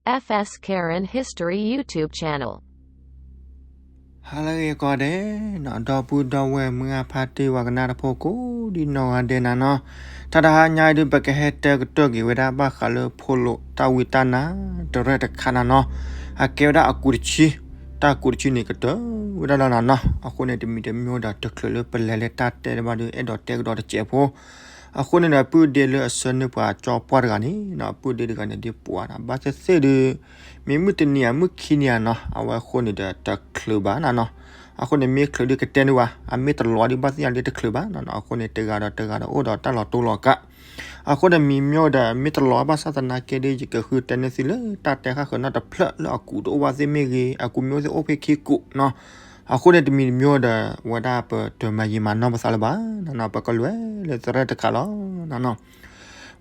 F S Karen History YouTube channel. ဟါလၢအဂ့ၤကိးဂၤဒဲးနီၤ, ဒီပုၢ်ဒီဝဲၢ်မုၢ်ဂၢ်ဖါတံၢ်ဝဲကနၣ်တဖိကိးဒ်နီၢ်ဂၤဒဲးနၤနီၤ, တၢ်တဟါညါအံၤဒုး ပကဟဲတဲကတၢၢ်က့ၤဝဲဒၣ်ဘၣ်ဃးလၢဖိလိာ်တၢ်ဝံတၢ်နါတရဲၣ်တခါနၤနီၤ, အကဲဝဲဒၣ်အကူးတဆံ, တၢ်ကူးတဆံန့ၣ်ကတၢၢ်ဝဲဒၣ်လီၤနၤနီၤ, အဃိန့ၣ် တမံၤတမံၤဒီးတချုးလၢပလဲၤလၢတၢ်တဲတဘၣ်ဒီး အဲၣ်ဒိးတဲကဒီးတစဲးဖိ အဃိန့ၣ်ဒီး ပုၢ်ဒ့လၢအဆၢနုာ်ပှၤကၠီပှၢ်တဂၤန့ၣ်နီၤ, ပုၢ်ဒ့တဂၤန့ၣ် ဒ်ပှၤနၤ ဘၣ်သ့ၣ်သ့ၣ်ဒုး မ့ၢ်မုၢ်တနံၤဧါ မုၢ်ခံနံၤဧါနီၤ, အဝဲအဃိန့ၣ်ဒီးတချုးဘၣ်နၤနီၤ, အဃိန့ၣ် မ့ၢ်ချုးဒုးကတဲန့ၢ်ဝဲ, အမ့ၢ်တလီၤဒုး ဘၣ်သ့ၣ်ညါဒုးတချုးဘၣ်နၤနီၤ, အဃိန့ၣ် တဂၤဒီးတဂၤဒီးအိၣ်ဒီးတၢ်လီၤတိၢ်လီၤကး, အဃိန့ၣ် မံၤမ့ၢ်ဒီး မ့ၢ်တလီၤဘၣ်ဆၣ်သနာ်က့ဒီး ယကဃုတဲန့ၢ်သုလၢတၢ်တဲဃၣ်ဃၢၤနီတဖျၢၣ်လၢအကူးတအိၣ်ဘၣ်သ့ၣ်မ့ၢ်ဂ့ၤ, အကူးမ့ၢ်အိၣ်သ့ၣ်အိၣ်ဖဲခံကူးနီၤ, အဃိန့ၣ် တမံၤတမံၤဒီး ဝဲဒၣ်ပတမၤယံာ်မၤနီၢ်ပသးလၢၤဘၣ်နၤနီၤ, ပကလဲၤလၢတရဲၣ်တခါလီၤနၤနီၤ,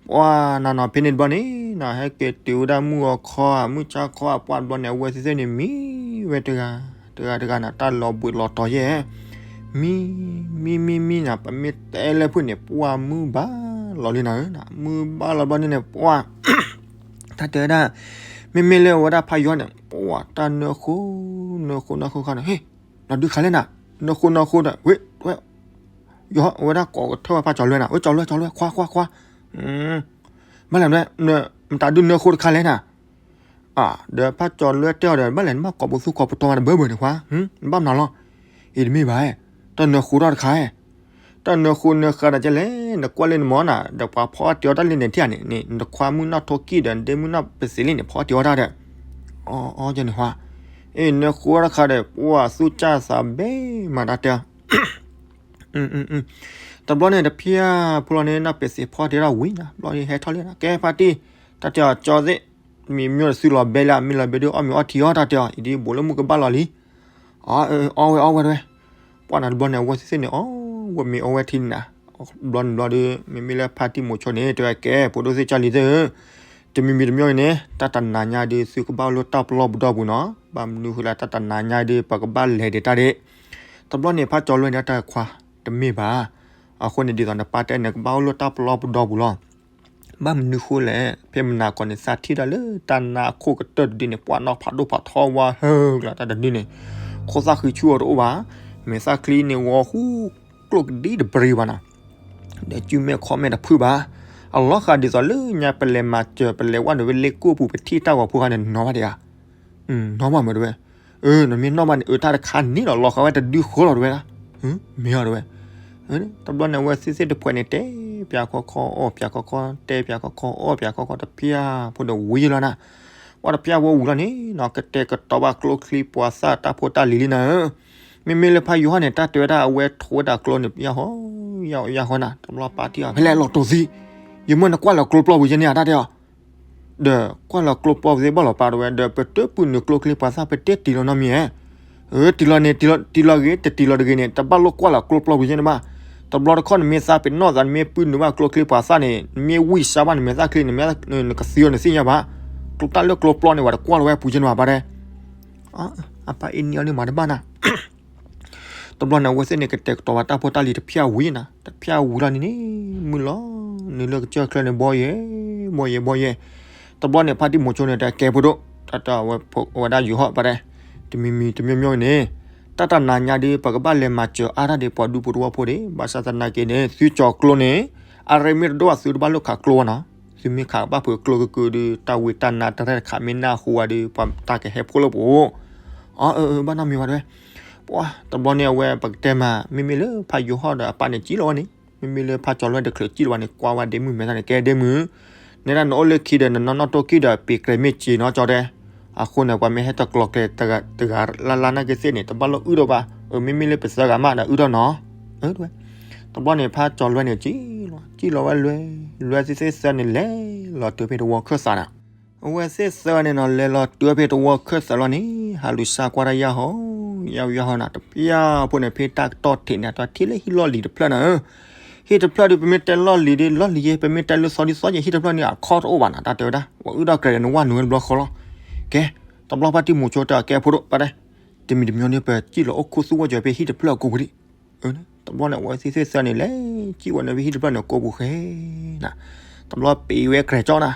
ပှၤနၤနီၤ ဖဲန့ၣ်တဘျီန့ၣ်နီၤ ဟဲက့ၤတုၤဝဲဒၣ်မုၢ်အီခီဧါ မုၢ်ဆါခီဧါ ပှၢ်တဘျီန့ၣ် အဝဲသ့ၣ်သ့ၣ်န့ၣ် မံဝဲတဂၤ, တဂၤတဂၤနၤ တၢ်လီၤဘှံးလီၤတီၤယဲၢ်, မံ မံ မံ မံနၤ ပမ့ၢ်တဲလၢဖုၣ်န့ၣ် ပှၢ်မုၢ်ဘၣ်လီၤလံနၤဧၢ, မုၢ်ဘၣ်လီၤဘျီန့ၣ်န့ၣ် ပှၢ် တၢ်တဲဝဲဒၣ်, မ့မ့ၢ်လၢအဝဲဒၣ်ဖးယီၤန့ၣ် ပှၢ်တၢ်နၢဃိ နၢဃိနၢဃိခါန့ၣ် ဟ့ၣ် နဒုးခါလဲၣ်နၤ, နၢဃိနၢဃိဒီး ဝဲ ဝဲ ယီၤ အဝဲဒၣ်ကိးကထၢၣ်ဝဲဖးကၠီၤလွဲနၤ, ဝဲကၠီၤလွဲ ကၠီၤလွဲ ခွါ ခွါ ခွါ, ဘၣ်လဲၣ် မတၤဒုးနၢဃိတခါလဲၣ်နၤ, ဒီးဖးကၠီၤလွဲတဲအီၤဒီး ဘၣ်လဲၣ် နဘၣ်ကိးပသူကိးပတီၤမးတဘၢဘၢန့ၣ်ခွါ, နဘၣ်မနုၤလီၤ, အံၤတမ့ၢ်ဘၣ်, တၢ်နၢဃိထီၣ်တခါ, တၢ်နၢဃိနၢဃါဒီးကဲလဲၣ်, နကွၢ်လၢနမီၤနၤ ဒီးပှၤဖီအီၣ်တ့ၤအီၣ်တၢ်လံန့ၣ်ထံၣ်ဧါန့ၣ်, နတခွါမုၢ်နီၢ်ထိၣ်ကံၣ်ဒီး နဒ့မုၢ်နီၢ်ပစံးလံန့ၣ် ဖီအီၣ်တ့ၤအီၣ်တၢ်ဒီး, အီ အီ ကဲန့ၣ်ခွါ, အ့ နၢဃိထီၣ်တခါဒီး ပှၢ်သူၣ်စၢ်သးဘ့မးတၢ်တဲ တဘျီန့ၣ် တဖၣ်ဖိလီၤန့ၣ် နီၢ်ပစံးဖီအီၣ်တ့ၤတၢ်ဝံၤနၤ, ဘျီန့ၣ်ဟဲထီၣ်လံနၤ, ကဲဖါတံၢ်, တၢ်တဲအီၤကၠီသ့ၣ်, မံၤမ့ၢ်တစုလီၤဘဲလၢအမ့ၢ်လီၤဘဲဒုး အီၣ်မ့ၤအီထံအီၣ်တၢ်တဲအီၤ, အံၤဒ်ဘိးလၢမုၢ်ကဘၣ်လီၤလံ, အီ အီဝဲအီဝဲတဝဲ, ပှၢ်နၤတဘျီန့ၣ် အဝဲသ့ၣ်သ့ၣ်န့ၣ် အီဝဲမ့ၤအီဝဲထံန့ၣ်နၤ, ဘျီန့ၣ်ဘျီဒီး မ့မ့ၢ်လၢဖါတံၢ်မိၤဆိန့ၣ် တဲဝဲကဲ ဖိဒိၣ်သ့ၣ်ကၢ်လံၤသ့ၣ်ဧၢ, တမံၤမံၤတမံၤန့ၣ် တၢ်တနၤညါဒုး သုကဘၣ်အိၣ်လၢတၢ်ပလီၢ်ပဒီပူၤနီၤ, ဘၣ်မနုၤဃိလၢတၢ်တနၤညါဒုး ပကဘၣ်လဲၤဒံးတၢ်ဒံး, တဘျီန့ၣ် ဖးကၠီၤလွဲန့ၣ် တၢ်ခွါတမ့ၢ်ဘၣ်, အဃိန့ၣ်ဒ်သိးနပၢ်တဲန့ၣ် ကဘၣ်အိၣ်လၢတၢ်ပလီၢ်ပဒီပူၤလီၤ. ဘၣ်မနုၤဃိလဲၣ်, ဖဲမနၤကီးန့ၣ် သးထံၣ်ဒၣ်လၢတၢ်နါအခိၣ်ကတၢၢ်တဒုန့ၣ် ပှၢ်နီၣ်ဖးဒိၣ်ဖးထီဝါဟၢကျါတၢ်တဒုန့ၣ်, ခိၣ်သၣ်ဃံဆူၣ်အီၤတအိၣ်ဘၣ်, မဲာ်သၣ်ချံန့ၣ်ဂီၤဃူကျိၣ်ကဒံတပရံဘၣ်နၤ, ဒီးစုမဲာ်ခီၣ်မဲာ်တဖုၣ်ဘၣ်, အလီၤဃာ်ဒ်သိးလၢညါပလဲၤမၤစၢၤ ပလဲၤဝဲဒီးဝဲလ့ကိၣ်ပူၤ ပထံၣ်တၢ်ဂီၤဖိခါန့ၣ် နီၢ်ဘၣ်ဒံးဧါ နီၢ်ဘၣ်မးတဝဲ, နမ့ၢ်နီၢ်ဘၣ်န့ၣ် အၢတၢ်တခါန့ၣ်လီၤ လီၤဃာ်ဝဲတဒုဃီလီၤတဝဲဒၣ်, မ့ၢ်အီၤတဝဲ, တဘျီန့ၣ် အဝဲသ့ၣ်သ့ၣ်တဖှဲးန့ၣ် တဲပၠးခီခီ အီၣ်ပၠးခီခီ တဲပၠးခီခီ အီၣ်ပၠးခီခီ တဖၣ်ဖိဒီးဝံၤလီၤနၤ, ပှၢ်တဖၣ်ဖိဝံၤလီၤန့ၣ်နီၤ ကတဲာ်ကတီၤဘၣ်ကျိချံပှၤသၣ်တၢ်ဖိတၢ်လံၤလံနၤဧၢ, မ့မ့ၢ်လၢဖးယိၤဟၣ်န့ၣ် တၢ်တဲဝဲဒၣ်အဝဲထိးဝဲဒၣ်ကျိန့ၣ် ယၢ်ဟီ ယၢ်ဟီနၤ တဘျီပၢ်ထံၣ်အီၤ ဖဲလဲၣ်လီၤတိာ်သံ, ယမ့ၢ်နကွၢ်လၢကျိပျီပူၤယဲန့ၣ် တၢ်တဲအီၤ ဒီးကွၢ်လီၤကျိပျီပူၤသ့ၣ်ဘၣ်လီၤပၢ်တဝဲ ဒီးပတၢၢ်ပုၢ်နုာ်ကျိချံပှၤသၣ် ပတဲတံၢ်လီၤနီတမံၤဧါ, အၢ တံၢ်လီၤန့ၣ် တံၢ်လီၤဂ့ၤ တတံၢ်လီၤတဂ့ၤန့ၣ် တဘၣ်လိၣ်ကွၢ်လီၤကျိပျီပူၤယဲန့ၣ်ဘၣ်, တဘျီတခီၣ်နမ့ၢ်သးပ့ၤနီၣ်သး နမ့ၢ်ပုၢ်နုာ်ဘၣ်ကျိချံပှၤသၣ်န့ၣ် နမ့ၢ်ဝံၣ်စါဘၣ် နမဲာ်သၣ်ချံန့ၣ် နကသံအီၤနသ့ၣ်ညါဘၣ်, ကျိတၢ်လၢကျိပျီန့ၣ် ပှၤတကွၢ်လီၤဝဲပူၤယဲန့ၣ်ဘၣ်ပၢ်တဲ, အပၢ်အ့ၣ်နံၣ်အီၤန့ၣ်မၤတဘၣ်နၤ တဘျီန့ၣ် အဝဲသ့ၣ်န့ၣ် ကတဲာ်ကတီၤဝဲတၢ်ဖိတၢ်လံၤတဖၣ်ဝံၤနၤ တဖၣ်ဝံၤလီၤန့ၣ်န့ၣ် မုၢ်လီၤနုာ်လၢကစၢၢ်ချၢန့ၣ် ဘီယဲ ဘီယဲ ဘီယဲ, တဘျီန့ၣ် ဖါတံၢ်မိၤဆိန့ၣ် တၢ်ကဲဖိဒိၣ် တၢ်တဲဝဲဒၣ်ယိၤဟီၣ်ပၢ်တဲ, တမံၤမံၤတမံၤမံၤန့ၣ် တၢ်တနၤညါဒုး ပကဘၣ်လဲၤမၤစၢၤအါတၢ်ဒံး ပှၤဒူဖိတဝီဖိဒံး ဘၣ်ဆၣ်သနာ်က့န့ၣ် သုကၠီၤကျိန့ၣ် အရ့မ့ၢ်တဒိၣ်ဘၣ် သုတဘၣ်လိၣ်ခးကျိဘၣ်နီၤ, သုမ့ၢ်ခးဘၣ်ဖုးကျိကကုာ်ဒုး တၢ်ဝံတၢ်နါတရဲၣ်တခါ မ့ၢ်နၢ်ဟူဝဲဒုး ပှၤတၢ်ကဟဲဖှိၣ်လၢပအိၣ်, အၢ အၢ ဘၣ်နီတမံၤဘၣ်တဲဝဲ ပှၤ တဘျီန့ၣ် အဝဲပကတဲမး မ့မ့ၢ်လၢဖးယိၤဟီၣ်ဒီးအပၢ်န့ၣ် စံၣ်လီၤဝဲန့ၣ်, မ့မ့ၢ်လၢဖးကၠီၤလွဲၢ်တချုးစံၣ်လီၤဘၣ်န့ၣ် ကွၢ်ဝဲဒ့မုၢ်မဲာ်သၣ်န့ၣ် ကဲဒ့မုၢ်, နဲဒၣ်နအိၣ်လၢခံဒီး နနီၢ်နီၢ်တိၢ်ကံၣ်ဒီး ပ့ၤကြဲးမ့ၢ်စ့နီၤ ကၠီတဲ, အဃိန့ၣ် ပှၤမ့ၢ်ဟဲတကျီၤကျဲၤတဂၤလၢ်လၢ်နာ်က့သ့ၣ်န့ၣ် တဘၣ်လိၣ်အုၣ်ဒီးဘၣ်, အၢ မ့မ့ၢ်လၢပသၢဂၤမးဒီးအုၣ်ဒီးနီၤ, တဘျီန့ၣ် ဖးကၠီၤလွဲၢ်န့ၣ် စံၣ်လီၤ စံၣ်လီၤဝဲလွဲၢ်, လွဲၢ်သ့ၣ်သ့ၣ်သၢန့ၣ် လဲၤလီၤတုၤဖဲတဝီခၢၣ်သးနၤ အဝဲသ့ၣ်သၢန့ၣ်နီၤ လဲၤလီၤတုၤဖဲတဝီခၢၣ်သးလီၤန့ၣ် ဟးလူၤစါကွၢ်တၢ်ယၢ်ဟီ, ယၢ်ယၢ်ဟီနၤ တဖၣ်ဖိန့ၣ် ဖဲတၢ်ကတီၢ်ထံးန့ၣ် တၢ်ထံၣ်လၢဟံၣ်လီၢ်လံၤတဖျၢၣ်နၤဧၢ, ဟံၣ်တဖျၢၣ်ဒုး ပမ့ၢ်တဲလီၢ်လံၤဒ်လီၢ်လံၤယဲ ပမ့ၢ်တဲလၢသီဒ်သီယဲ ဟံၣ်တဖျၢၣ်န့ၣ် အခီၣ်တအိၣ်ဘၣ်နၤ တၢ်တဲဝဲဒၣ် ပှၤအုၣ်ဒီးကြဲးဒီးနဝၢ်နုာ်ဝဲတဘျီဃီလီၤ, ကဲ, တဘျီဖါတံၢ်မိၤဆိတဲအကဲဖိဒိၣ် ပၢ်တဲ, တမံၤတမံၤန့ၣ် ပစံၣ်လီၤအိၣ်ခူသူၣ်ဝီၢ်စၢၤဖဲဟံၣ်တဖျၢၣ်အကိာ်ပူၤဒံး, တဘျီန့ၣ် အဝဲသ့ၣ်သ့ၣ်သၢန့ၣ် လဲၤစံၣ်ဝဲန့ၣ်ဖဲဟံၣ်တဖျၢၣ်န့ၣ်ကိာ်ပူၤဃဲနၤ, တဘျီပ့ၤဝဲကြဲးကၠီနၤ,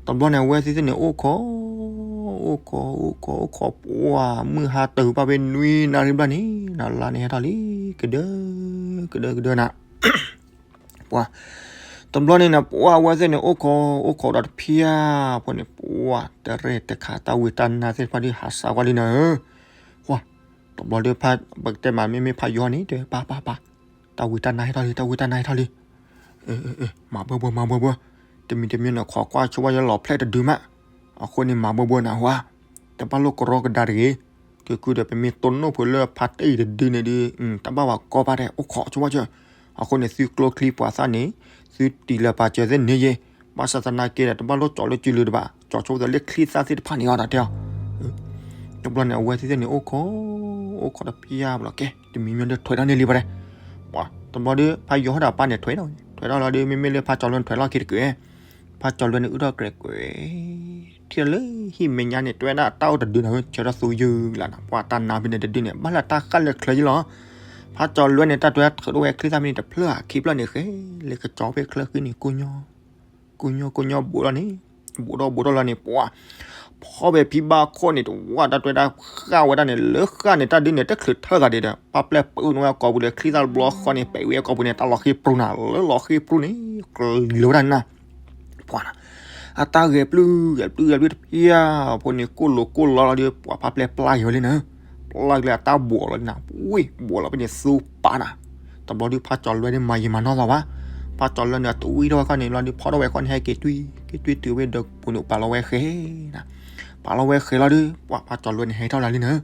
တဘျီန့ၣ် အဝဲသ့ၣ်သ့ၣ်န့ၣ်အိၣ်ခိး အိၣ်ခိး အိၣ်ခိး အိၣ်ခိး ပှၢ် မုၢ်ဟါတၢ်ဟုၣ်ဘၣ်ဖဲနွံနၣ်ရံၣ်ဘျီန့ၣ် နၤလါန့ၣ်ဟဲထီၣ်လံ ကဒၢ ကဒၢ ကဒၢနၤ ပှၢ် တဘျီန့ၣ်နၤ ပှၢ် အဝဲသ့ၣ်န့ၣ် အိၣ်ခိး အိၣ်ခိးဒီးတဖၠၣ်ဖိန့ၣ် ပှၢ် တရဲၣ်တခါ တၢ်ဝံတၢ်နါသ့ၣ်တဖၣ်ဒုးဟးစးကွၢ်လံနၤဧၢ ပှၢ် တဘျီဒုးဖး ပကတဲမး မ့မ့ၢ်ဖးယိၤန့ၣ် တဲ ပၢ် ပၢ် ပၢ် တၢ်ဝံတၢ်နါဟဲထီၣ်လံ တၢ်ဝံတၢ်နါဟဲထီၣ်လံ မၤဘှဲဘှဲ မၤဘှဲဘှဲ တမံၤတမံၤန့ၣ် ခိးကွၢ်ဆိဝဲယလီၤဖျဲၣ်တဒုမး အဃိန့ၣ် မၤဘှဲဘှဲနၤဝဲ တဘၣ်လိၣ်ကရီကဒါတဂ့ၤ ကဲကုဒီး ပမ့ၢ်တိၢ်နီၣ်ဖိလၢဖါတ့ၢ်အံၤတဒုန့ၣ်ဒုး တၢ်ဘၣ်ဝဲကီဘၣ်တဲ အိၣ်ခိးဆိဝဲ အဃိန့ၣ် သုကျိချံပှၤသၣ်န့ၣ် သုတံၤလၢပာ်စၢၤသ့ၣ်န့ၣ်ယဲ ဘၣ်ဆၣ်သနာ်က့ဒီး တဘၣ်လိၣ်ကၠီၤလၢစုလိၤတဘၣ် ကၠီၤဆိဝဲသးလၢချံသၣ်သ့ၣ်တဖၣ်န့ၣ်အီၤဒီးတဲအီၤ တဘျီန့ၣ် အဝဲသ့ၣ်သ့ၣ်န့ၣ် အိၣ်ခိး အိၣ်ခိးတဖၠၣ်ဘျီ ကဲ တမံၤမံၤဒီးထွဲထီၣ်န့ၢ်လံဘၣ်တဲ တဘျီဒီး ဖးယိၤဟီၣ်ဒီးပၢ်န့ၣ်ထွဲထီၣ် ထွဲထီၣ်လီၤဒီး မ့မ့ၢ်လၢဖးကၠီၤလွဲန့ၣ်ထွဲထီၣ်လီၤခံတကုာ် ဖးကၠီၤလွဲန့ၣ် အုၣ်ထီၣ်ကြဲးကွဲး ထံၣ်လၢဟံၣ်မဲာ်ညါန့ၣ် တဲဝဲဒၣ်တၢ်အိၣ်တဒုန့ၣ် ဆၢထၢၣ်သူယုၢ်လၢ်နၤ ပှၢ်တၢ်နါဖဲန့ၣ်တဒုန့ၣ် ဘၣ်လၢတၢ်ဃၣ်လၢချၢယုၢ်လီၤ ဖးကၠီၤလွဲန့ၣ် တၢ်တွဲထုးထီၣ်ဝဲချံသၣ်ဖဲန့ၣ်တဖျၢၣ် ခံဖျၢၣ်န့ၣ်ဃဲ လဲၤကကၠီၤဖဲချၢဃံန့ၣ် ကိၢ်ညီ ကိၢ်ညီ ကိၢ်ညီဘူးထီၣ်န့ၣ် ဘူးထီၣ်ဘူးထီၣ်လီၤန့ၣ် ပှၢ် ဖီၣ်ဖဲဖံဘၣ်ခိၣ်န့ၣ် တဝၢ်တၢ်တွဲတၢ်ဃၣ်ဝဲဒၣ်န့ၣ် လၢဃၣ်န့ၣ် တၢ်ဒုန့ၣ် တချုးထၢၣ်သးဒံးဒီး ပၢ်ပျဲၢ်ပာ်အုၣ်န့ၢ်ဝဲကိာ်ပူၤဒီး ချံသၣ်တဘျီဃီန့ၣ် ပာ်ဝဲကိာ်ပူၤန့ၣ် တၢ်လီၤဃ့ပရူၤနၤ လၢလီၤဃ့ပရူၤန့ၣ် ကလီၤဝဲဒၣ်န့ၣ်နၤ ပှၢ်နၤ အတၢ်ဂဲၤပျုၢ် ဂဲၤပျုၢ် ဂဲၤပျုၢ်တဖၠၣ် ဖိန့ၣ် ကိၢ်လိၤကိၢ်လီလီၤဒီး ပှၢ်ဖးပျဲၢ်ပျၢ်က့ၤဝဲလံနၤ ပျၢ်က့ၤလၢအတၢ်ဘှီးလီၤနၤ ဝ့ၢ် ဘှီးလီၤဖဲန့ၣ် သူပာ်နၤ တဘျီဒုး ဖးကၠီၤလွဲန့ၣ် မၤယံာ်မၤနီၢ်သးဘၣ် ဖးကၠီၤလွဲန့ၣ် အတဝံထီၣ်ဝဲခီန့ၣ် ဘျီဒုး ဖီၣ်ထီၣ်ဝဲခီန့ၣ် ဟဲက့ၤတွံၢ် က့ၤတွံၢ်တုၤဝဲဒီးပူၤန့ၣ် ပာ်လီၤဝဲဃဲၤနၤ ပာ်လီၤဝဲဃဲၤလီၤဒုး ပှၢ်ဖးကၠီၤလွဲန့ၣ် ဟဲထီၣ်လၢလံနၤ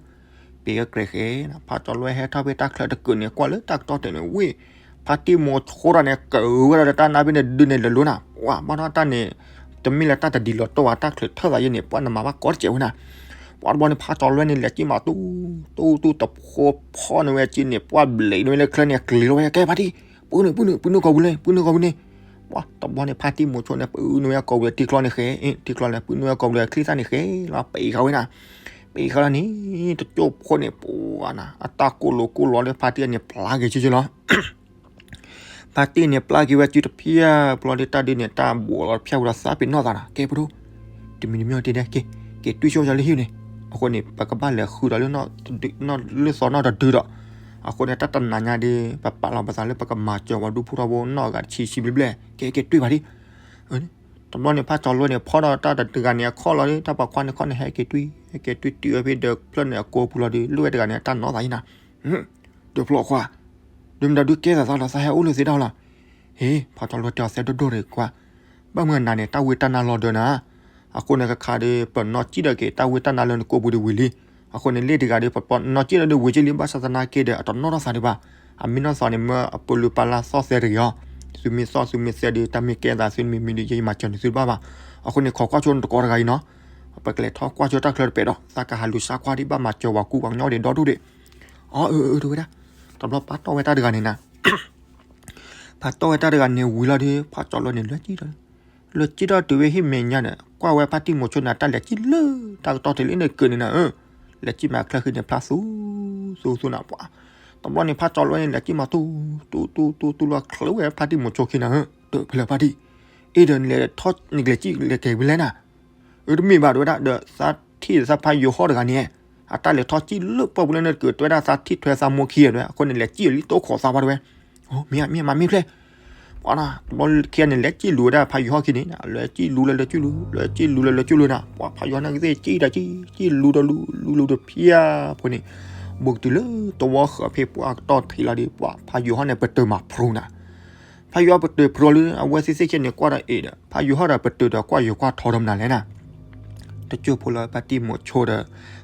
ပ့ၤကကြဲးဃဲၤနၤ ဖးကၠီၤလွဲဟဲထီၣ်ဖဲတၢ်ချၢတကုာ်န့ၣ် ကွၢ်လၢတၢ်ကတီၢ်တၢ်န့ၣ် ဝ့ၢ် ဖါတံၢ်မိၤဆိတၢ်န့ၣ် ကၢၤဝဲဒၣ်ဒီးတၢ်နါဖဲန့ၣ်ဒုန့ၣ် လၢလိၤနၤ ပှၢ်ဘၣ်ထီၣ်တၢ်န့ၣ် တမ့ၢ်လၢတၢ်တဒံးလီၤတီၢ်ဘၣ် တၢ်ချုးထၢၣ်သးယဲန့ၣ် ပှၢ်နမၤဘၣ်ကီတစဲးဝဲနၤ ပှၢ်တဘျီန့ၣ် ဖးကၠီၤလွဲန့ၣ် လဲၤကံၣ်မၤတူၢ် တူၢ်တူၢ်တဖိဖီၣ်န့ၢ်ဝဲက့န့ၣ် ပှၢ်ဘျဲးန့ၢ်ဝဲလၢချၢန့ၣ် ကျ့ၤလီၤဝဲ ကဲဖါတံၢ် ပုၢ်နုာ် ပုၢ်နုာ် ပုၢ်နုာ်ကိာ်ပူၤလံ ပုၢ်နုာ်ကိာ်ပူၤန့ၣ် ပှၢ်တဘျီန့ၣ် ဖါတံၢ်မိၤဆိန့ၣ် ပုၢ်နုာ်ဝဲကိာ်ပူၤလံ ထံကျီန့ၣ်ဃဲၤ ထံကျီလံ ပုၢ်နုာ်ဝဲကိာ်ပူၤလံ ချံသၣ်န့ၣ်ဃဲၤလီၤ ပ့ၤဃာ်ဝဲနၤ ပ့ၤဃာ်လီၤန့ၣ် တကၠိၢ်ဖိန့ၣ် ပှၢ်နၤ အတၢ်ကိၢ်လိၤကိၢ်လီလၢဖါတံၢ်န့ၣ် ပျၢ်က့ၤက့လီၤ ဖါတံၢ်န့ၣ် ပျၢ်က့ၤဝဲစုတဖၠၣ် ဘျီဒုးတၢ်ဒုန့ၣ် တၢ်ဘှီးလီၤတဖၠၣ်ဝံၤဒီးသးပ့ၤနီၣ်သးနၤ ကဲဖိဒိၣ် တမံၤတမံၤအီၤတ့ၢ်ဒဲး က့ၤ က့ၤတွံၢ်ဆိကၠီလၢဟံၣ်န့ၣ် အဃိန့ၣ် ပကဘၣ်လဲၤဃုဒီးလၢ လၢသီနီၢ်တဒုဒီး အဃိန့ၣ် တၢ်တနၤညါဒုး ပပာ်လီၤပသးလၢပကမၤစၢၤဝဲဒူဖိထီဘိနီၢ်ဂၤတဆံဆံဘျဲၣ်ဘျဲၣ် ကဲက့ၤတွံၢ်ဘၣ်ဒံး တဘျီန့ၣ် ဖးကၠီၤလွဲန့ၣ် ဖီၣ်ဒီးတၢ်တဂၤန့ၣ်အခီၣ်လီၤဒုး တၢ်ပိာ်ခွါန့ၣ်ခီၣ်န့ၣ် ဟဲက့ၤတွံၢ် ဟဲက့ၤတွံၢ်တုၤဝဲဖဲဒီးဖျၢၣ်န့ၣ်အကိာ်ပူၤလီၤဒုး လၢဝဲတဂၤန့ၣ် တၢ်နီၢ်သးယံၤနၤ ဒုးဖျိခွါ ဒုးမတၤဒုးကဲသးသးလီၤ သးဟဲအိၣ်လၢသ့တၢ်လီၤ ဟ့ၣ် ဖးကၠီၤလွဲတဲအီၤသဲဒိၣ်ဒိၣ်တဂ့ၤကွၢ် ဘၣ်မုၢ်အနၤန့ၣ် တၢ်ဝံတၢ်နါလီၤဒၢးနၤ အဃိန့ၣ် ကခါဒုး ပနီၢ်ကံၣ်ဒီးက့ၤ တၢ်ဝံတၢ်နါလၢနကိာ်ပူၤဒုးဝံၤလံ အဃိန့ၣ် လ့ၣ်တဂၤဒုး ပနီၢ်ကံၣ်ဒီးဒုးဝံၤက့လံ ဘၣ်ဆၣ်သနာ်က့ဒီး အတနီၣ်ထီၣ်သးဒံးဘၣ် အမ့ၢ်နီၢ်သးန့ၣ် မၢအပလူၤပာ်လၢသီၣ်သဲတဂ့ၤအီၤ သုမ့ၢ်သီၣ်သုမ့ၢ်သဲဒုး တၢ်မ့ၢ်ကဲသးသုမ့ၢ်မံဒုး ယဲယမၤစၢၤန့ၢ်သုတဘၣ်ဘၣ် အဃိန့ၣ် ခိးကွၢ်ဆိနတကိးတဂၤအံၤနီၤ ပကလဲၤထီၣ်ကွၢ်ဆိတၢ်ချၢတပဲာ်ဒီး သးကဟးလူၤဆါကွၢ်ဒံးဘၣ်မၤစၢၤဝဲကူပှၤကညီဒံးဒီဒူၣ်ဒံး အၢ အၢ အၢ တဝဲဒၣ် တဘျီပာ်တီၢ်ဝဲတၢ်တဂၤန့ၣ်နၤ ပာ်တီၢ်ဝဲတၢ်တဂၤန့ၣ်ဝံၤလီၤဒီး ဖးကၠီၤလွဲန့ၣ် လၢကံၣ်ဒီး လၢကံၣ်ထီၣ်တုၤဝဲဟံၣ်မဲာ်ညါဒီး ကွၢ်ဝဲဖါတံၢ်မိၤဆိန့ၣ် တၢ်လဲၤကံၣ်လၢ တၢ်ကတီၢ်ထဲလၢန့ၣ်ကၢးန့ၣ်နၤဧၢ လဲၤကံၣ်မးချၢဃံန့ၣ်ဖျါသူ သူ သူနၤပှၤ တဘျီန့ၣ် ဖးကၠီၤလွဲန့ၣ် လဲၤကံၣ်မးတူၢ် တူၢ် တူၢ် တူၢ် တူၢ်လီၤချၢဝဲဖါတံၢ်မိၤဆိခံနၤဧၢ တဖဲလဲၣ်ဖါတံၢ် အ့ဒီးနလဲၤထီၣ်နကလဲၤကံၣ်လဲၤကဲၤဝဲလဲၣ်နၤ အၢ တမ့ၢ်ဘၣ်တဝဲဒၣ် ဒီးသးထံၣ်သးဖးယိၤဟီၣ်တဂၤန့ၣ် အတၢ်လဲၤထီၣ်ကံၣ်လၢပှၢ်ပူၤလၢန့ၣ်ကၢး တဝဲဒၣ်သးထံၣ်ထွဲသးမိၢ်ခံဂၤတဝဲ အဃိန့ၣ် လဲၤကံၣ်အီၤလံတိခိးသးပှၤတဝဲ အိ မ့ၢ်မ့ၢ်မၤမ့ၢ်ဖျဲၣ် ပှၤနၤ တဘျီခံဂၤန့ၣ် လဲၤကံၣ်လူၤဝဲဒၣ်ဖးယိၤဟီၣ်ခံန့ၣ် လဲၤကံၣ်လူၤလၢလၢကံၣ်လူၤ လဲၤကံၣ်လူၤလၢလၢကံၣ်လူၤနၤ ပှၤဖးယိၤဟီၣ်န့ၣ်ကသ့ၣ်ကံၣ်ဒီးကံၣ် ကံၣ်လူၤဒီးလူၤ လူၤလူၤတဖၠၣ်ဖိန့ၣ် ဘူးကတုၤလၢတဝီဃၢၤဖဲပှၢ်ကတီၢ်ထံးလီၤဒီး ပှၤဖးယိၤဟီၣ်န့ၣ် ပတၢၤမၤဖရူနၤ ဖးယိၤဟီၣ်ပတၢၤဖရူလၢ အဝဲသ့ၣ်သ့ၣ်ခဲန့ၣ် ကွၢ်ဒီးအ့ၣ်ဒီး ဖးယိၤဟီၣ်ဒီးပတၢၤဒီးကွၢ်ယိၤကွၢ်ထီဒီးမနုၤလဲၣ်နၤ တကၠိၢ်ဖိလၢဖါတံၢ်မိၤဆိဒီး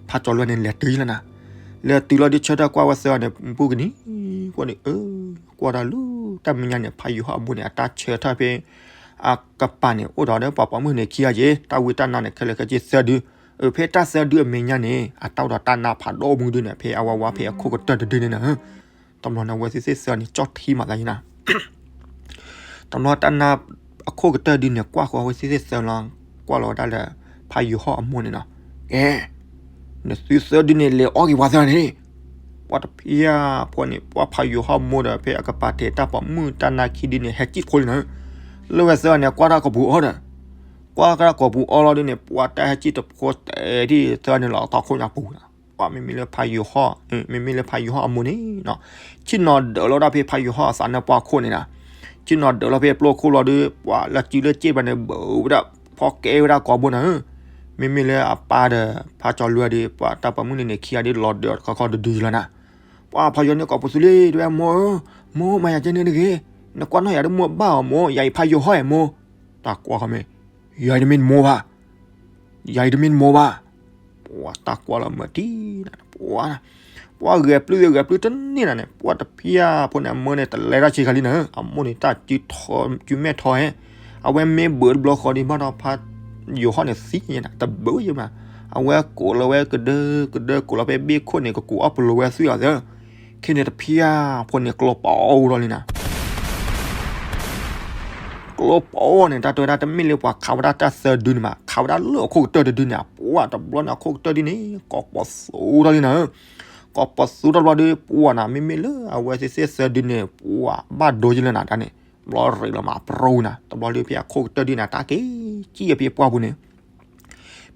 ဖးကၠီၤလွဲန့ၣ် လဲၤတုၤလီၤနၤ လဲၤတုၤလီၤဒီးဆၢထၢၣ်ကွၢ်ဝဲသၢဂၤန့ၣ် ဘူးကနံၤ ကွၢ်န့ၣ် အၢ ကွၢ်တၢ်လူၤ တၢ်မဲာ်ညါန့ၣ် ဖးယိၤဟီၣ်အမိၢ်န့ၣ် အတၢ်ဆၢထၢၣ်ဖဲ အကပၤန့ၣ် အိၣ်ဒီးဒီးပှၤပိာ်မုၣ်န့ၣ်ခံဂၤက့ၤ တၢ်ဝံတၢ်နါန့ၣ် ခဲလၢာ်ခဲဆ့သၢဒု အၢ ဖဲတၢ်သၢဒုအမဲာ်ညါန့ၣ် အတၢ်အိၣ်ဒီးတၢ်နါဖးဒိၣ်မုၢ်ဒုန့ၣ် ဖဲအဝဲဝါဖဲအခိၣ်ကတၢၢ်တဒုန့ၣ်နၤ တဘျီန့ၣ် အဝဲသ့ၣ်သ့ၣ်သၢန့ၣ် ကၠီၣ်ထံမးသးယံၤနၤ တဘျီတၢ်နါ အခိၣ်ကတၢၢ်ဒုန့ၣ် ကွၢ်ဃီအဝဲသ့ၣ်သ့ၣ်သၢလီၤ ကွၢ်လီၤဝဲဒၣ်လၢ ဖးယိၤဟီၣ်အမိၢ်န့ၣ်နီၤ ကဲ နသုသၢဒုန့ၣ် လဲၤအီၣ်က့ၤပှၤသၢန့ၣ် ပှၤတဖၠၣ်ဖိန့ၣ် ပှၤဖးယိၤဟီၣ်မိၢ်ဒီး ဖဲအကပၤတဲာ်တၢ်ပိာ်မုၣ်တၢ်နါခံဒုန့ၣ် ဟဲကံၣ်ဖိလံနၤ လၢဝဲသၢန့ၣ် ကွၢ်တၢ်ကပူၤအီၣ်ဒီး ကွၢ်ကဒါကိာ်ပူၤအီလီၤဒုန့ၣ် ပှၤတၢ်ဟဲကံၣ်တဖိတဲဒ်သၢန့ၣ်လီၤ အသီခိၣ်ညါပူၤနီၤ. ပှၤမ့မ့ၢ်လၢဖးယိၤဟီၣ်, မ့မ့ၢ်လၢဖးယိၤဟီၣ်အမိၢ်န့ၣ်နီၤ, ဆ့ၣ်နီၤဒၢးလီၤဒၣ်ဖဲဖးယိၤဟီၣ်အသးနၢ်ပှၢ်ခိၣ်န့ၣ်နီၤ, ဆ့ၣ်နီၤဒၢးလီၤဖဲပျိခိၣ်လီၤဒု ပှၤလၢစုလၢက့ၣ်ဘၣ်န့ၣ် ဘၢဝဲဒၣ် ဖီကဲဝဲဒၣ်ကိာ်ဘိနီၤဧၢ. မ့မ့ၢ်လၢအပၢ်ဒီး ဖးကၠီၤလွဲဒီး ပှၤတၢ်ပိာ်မုၣ်န့ၣ်န့ၣ် ခံဂၤဒုလီၤဒၢးတခီခီတဒုလီၤနီၤ. ပှၤဖးယိၤန့ၣ်ကိာ်ပူၤဆူလံ တဲဝဲမိၢ်ဧၢ, မိၢ် မၤယၤကဲန့ၣ်တဂ့ၤ, နကွၢ်နီၣ်ယၤဒ်မိၢ်ဘၣ်အီၤမိၢ် ယၤအံၤဖးယိၤဟီၣ်ဧါမိၢ်. တၢ်ကွၢ်ဃီမ့ၢ် ယၤအံၤတမ့ၢ်နမိၢ်ဘၣ်, ယၤအံၤတမ့ၢ်နမိၢ်ဘၣ်. ပှၤတၢ်ကွၢ်လီၤမၢာ်တံၢ်နၤန့ၣ် ပှၤ ပှၤဂဲၤပျုၢ်ဂဲၤပျုၢ်တန့ၢ်နၤန့ၣ် ပှၤတဖၠၣ်ဖိန့ၣ် အမိၢ်န့ၣ်တလဲၤတၢ်ဆံးခါလံနၤဧၢ, အမိၢ်န့ၣ်တၢ်စုမဲာ်ထီဟဲ, အဝဲမ့ၢ်ဘၢတဘျီဃီဒီး ဘၣ်ဒီးဖးယိၤဟီၣ်န့ၣ်သံညါနၤ တဘၢယဲမး, အဝဲကိးလီၤဝဲကဒၢကဒၢကိးလီၤဖဲဘ့ၣ်ခိၣ်န့ၣ် ကကူးအီၣ်ပလိာ်ဝဲသွံၣ်အီၤသၢ, ခဲန့ၣ်တဖၠၣ်ဖိန့ၣ် ကျိပီအီၣ်ဒီးလံနၤ ကျိပီန့ၣ် တၢ်တဲဝဲဒၣ်တမ့ၢ်လၢပှၤခးဝဲဒၣ်တၢ်သၢဒုန့ၣ်မး, ခးဝဲဒၣ်လၢအခိၣ်ကတၢၢ်တဒုန့ၣ်, ပှၤတဘျီန့ၣ် အခိၣ်ကတၢၢ်ဒ်န့ၣ် ကိးပီသူတၢ်လံနၤဧၢ, ကိးပီသူတၢ်ဘျီဒီး ပှၤနၤ မ့မ့ၢ်လၢအဝဲသ့ၣ်သၢဒုန့ၣ် ပှၤဘၣ်ဒိယလၢနၤတၢ်န့ၣ်, ဘျီရ့းလီၤမးပြူနၤ, တဘျီဒီးဖဲအခိၣ်ကတၢၢ်ဒ်န့ၣ် တၢ်က့ၤကံၣ်အဖဲပှၢ်ပူၤန့ၣ်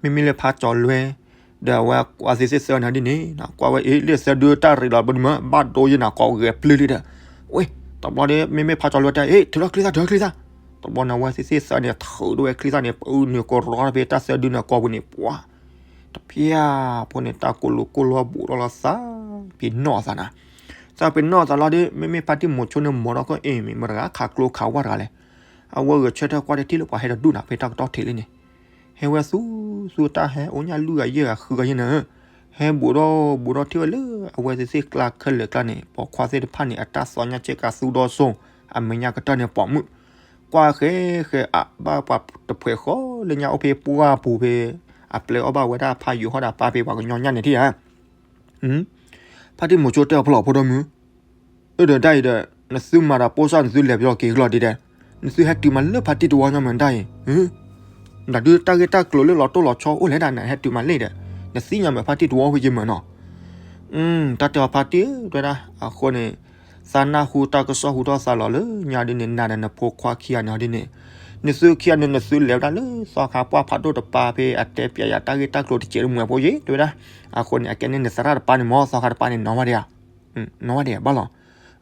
မ့မ့ၢ်လၢဖးကၠီၤလွဲ, ဒီးအဝဲကွၢ်သ့ၣ်သ့ၣ်သၢနၤဒ်န့ၣ်, ကွၢ်ဝဲအ့ၣ်လၢသၢဒုတၢ်ရ့းလီၤဘၣ်ဒုမး ဘၣ်ဒိယနၤ ကိးဂဲၤပျုၢ်လံဒီး, ဝဲ, တဘျီဒီး မ့မ့ၢ်ဖးကၠီၤလွဲတဲ အ့ၣ် ထုးထီၣ်ချံသၣ် ထုးထီၣ်ချံသၣ်, တဘျီန့ၣ် အဝဲသ့ၣ်သ့ၣ်သၢန့ၣ် ထုးဒိၣ်ဝဲချံသၣ်န့ၣ် ပအုၣ်နုာ်ကရီတဖဲတၢ်သၢဒုန့ၣ်ကိာ်ပူၤန့ၣ် ပှၤ တဖၠၣ်ဖိန့ၣ် တၢ်ကိၢ်လိာ်ကိၢ်လီၤဘူးထီၣ်လီၤသး, ပ့ၤနီၣ်အသးနၤ, သးပ့ၤနီၣ်အသးလီၤဒီး မ့မ့ၢ်ဖါတံၢ်မိၤဆိန့ၣ် မိၤထီၣ်ကီၢ်အ့ၣ် မ့ၢ်မတၤဂၤခးကျိခးဝၢ်တဂၤလဲၣ်, အဝဲဂဲၤဆၢထၢၣ်ကွၢ်တထံၣ်လၢပှၤဟဲတဒူၣ်နၤ ဖဲတၢ်ကတီၢ်ထံးလံန့ၣ်, ဟဲဝဲသူသူတၢ်ဟဲအိၣ်ညၣ်လွံၢ်ဂၤယဲၢ်ဂၤဃုဂၤယဲၢ်နၤ, ဟဲဘူးဒီးဘူးဒီးထံၣ်ဝဲလၢအဝဲသ့ၣ်သ့ၣ်ကျါခဲလၢာ်ကျါန့ၣ် ပိာ်ခွါသ့ၣ်တဖၣ်န့ၣ် အတၢ်သီညၣ်ကဲကးသူဒီးစိၤ, အမဲာ်ညါကတၢၢ်န့ၣ်ပိာ်မုၣ်, ကွၢ်ဃဲဃဲ အဘၣ်ပှၤတဖှဲးဃီလၢညါအိၣ်ဖဲပှၢ်ပူၤဖဲ, အပျဲအီၣ်ဘၣ်ဝဲဒၣ်ဖးယိၤဟီၣ်ဒီးပၢ်ဖဲပှၤကညီညၣ်န့ၣ်ထံၣ်ဧါ ဖါတံၢ်မိၤဆိတဲအီၤဖီလီၤ ဖိဒိၣ်မုၣ်, အၢ ဒီးဒ်အံၤဒီး နသုမၤဒီးပိၢ်စၢ် နသုလဲၤပယီၤက့ၤကလီၤဒ်ဒီး, နသုဟဲတုၤမးလၢဖါတံၢ်တဝီညါမးဒ်အံၤ, နဒုးတၢ်ဂ့ၢ်တၢ်ကျိၤလၢလီၤတိၢ်လီၤဆီအိၣ်လဲၣ်ဒၣ် နဟဲတုၤမးလံဒီး, နသ့ၣ်ညါမးဖါတံၢ်တဝီဝံၤယမးနီၤ တၢ်တဲအီၤဖါတံၢ်ဧၢ တဲဝဲဒၣ်, အဃိန့ၣ်, သးနၢ်ဟူတၢ်ကစီၣ်ဟူထီၣ်သးလီၤလၢညါဒ်န့ၣ် နၤဒီးနဖိခွါခံဂၤန့ၣ်ဟီဒ်န့ၣ်, နသုခံဂၤန့ၣ် နသုလဲၤဝဲဒၣ်လၢသီခါပှၢ်ဖးဒိၣ်တပၤဖဲအတဲပၠးယၤတၢ်ဂ့ၢ်တၢ်ကျိၤတစဲးတမှဲၤဖိယ့ၣ် တဲဝဲဒၣ်, အဃိန့ၣ် အကဲန့ၣ်နသရၣ်တပၤန့ၣ် မ်သီခါတပၤန့ၣ် နီၢ်ဝဲဒၣ်ဧါ နီၢ်ဝဲဒၣ်ဘၣ်လီ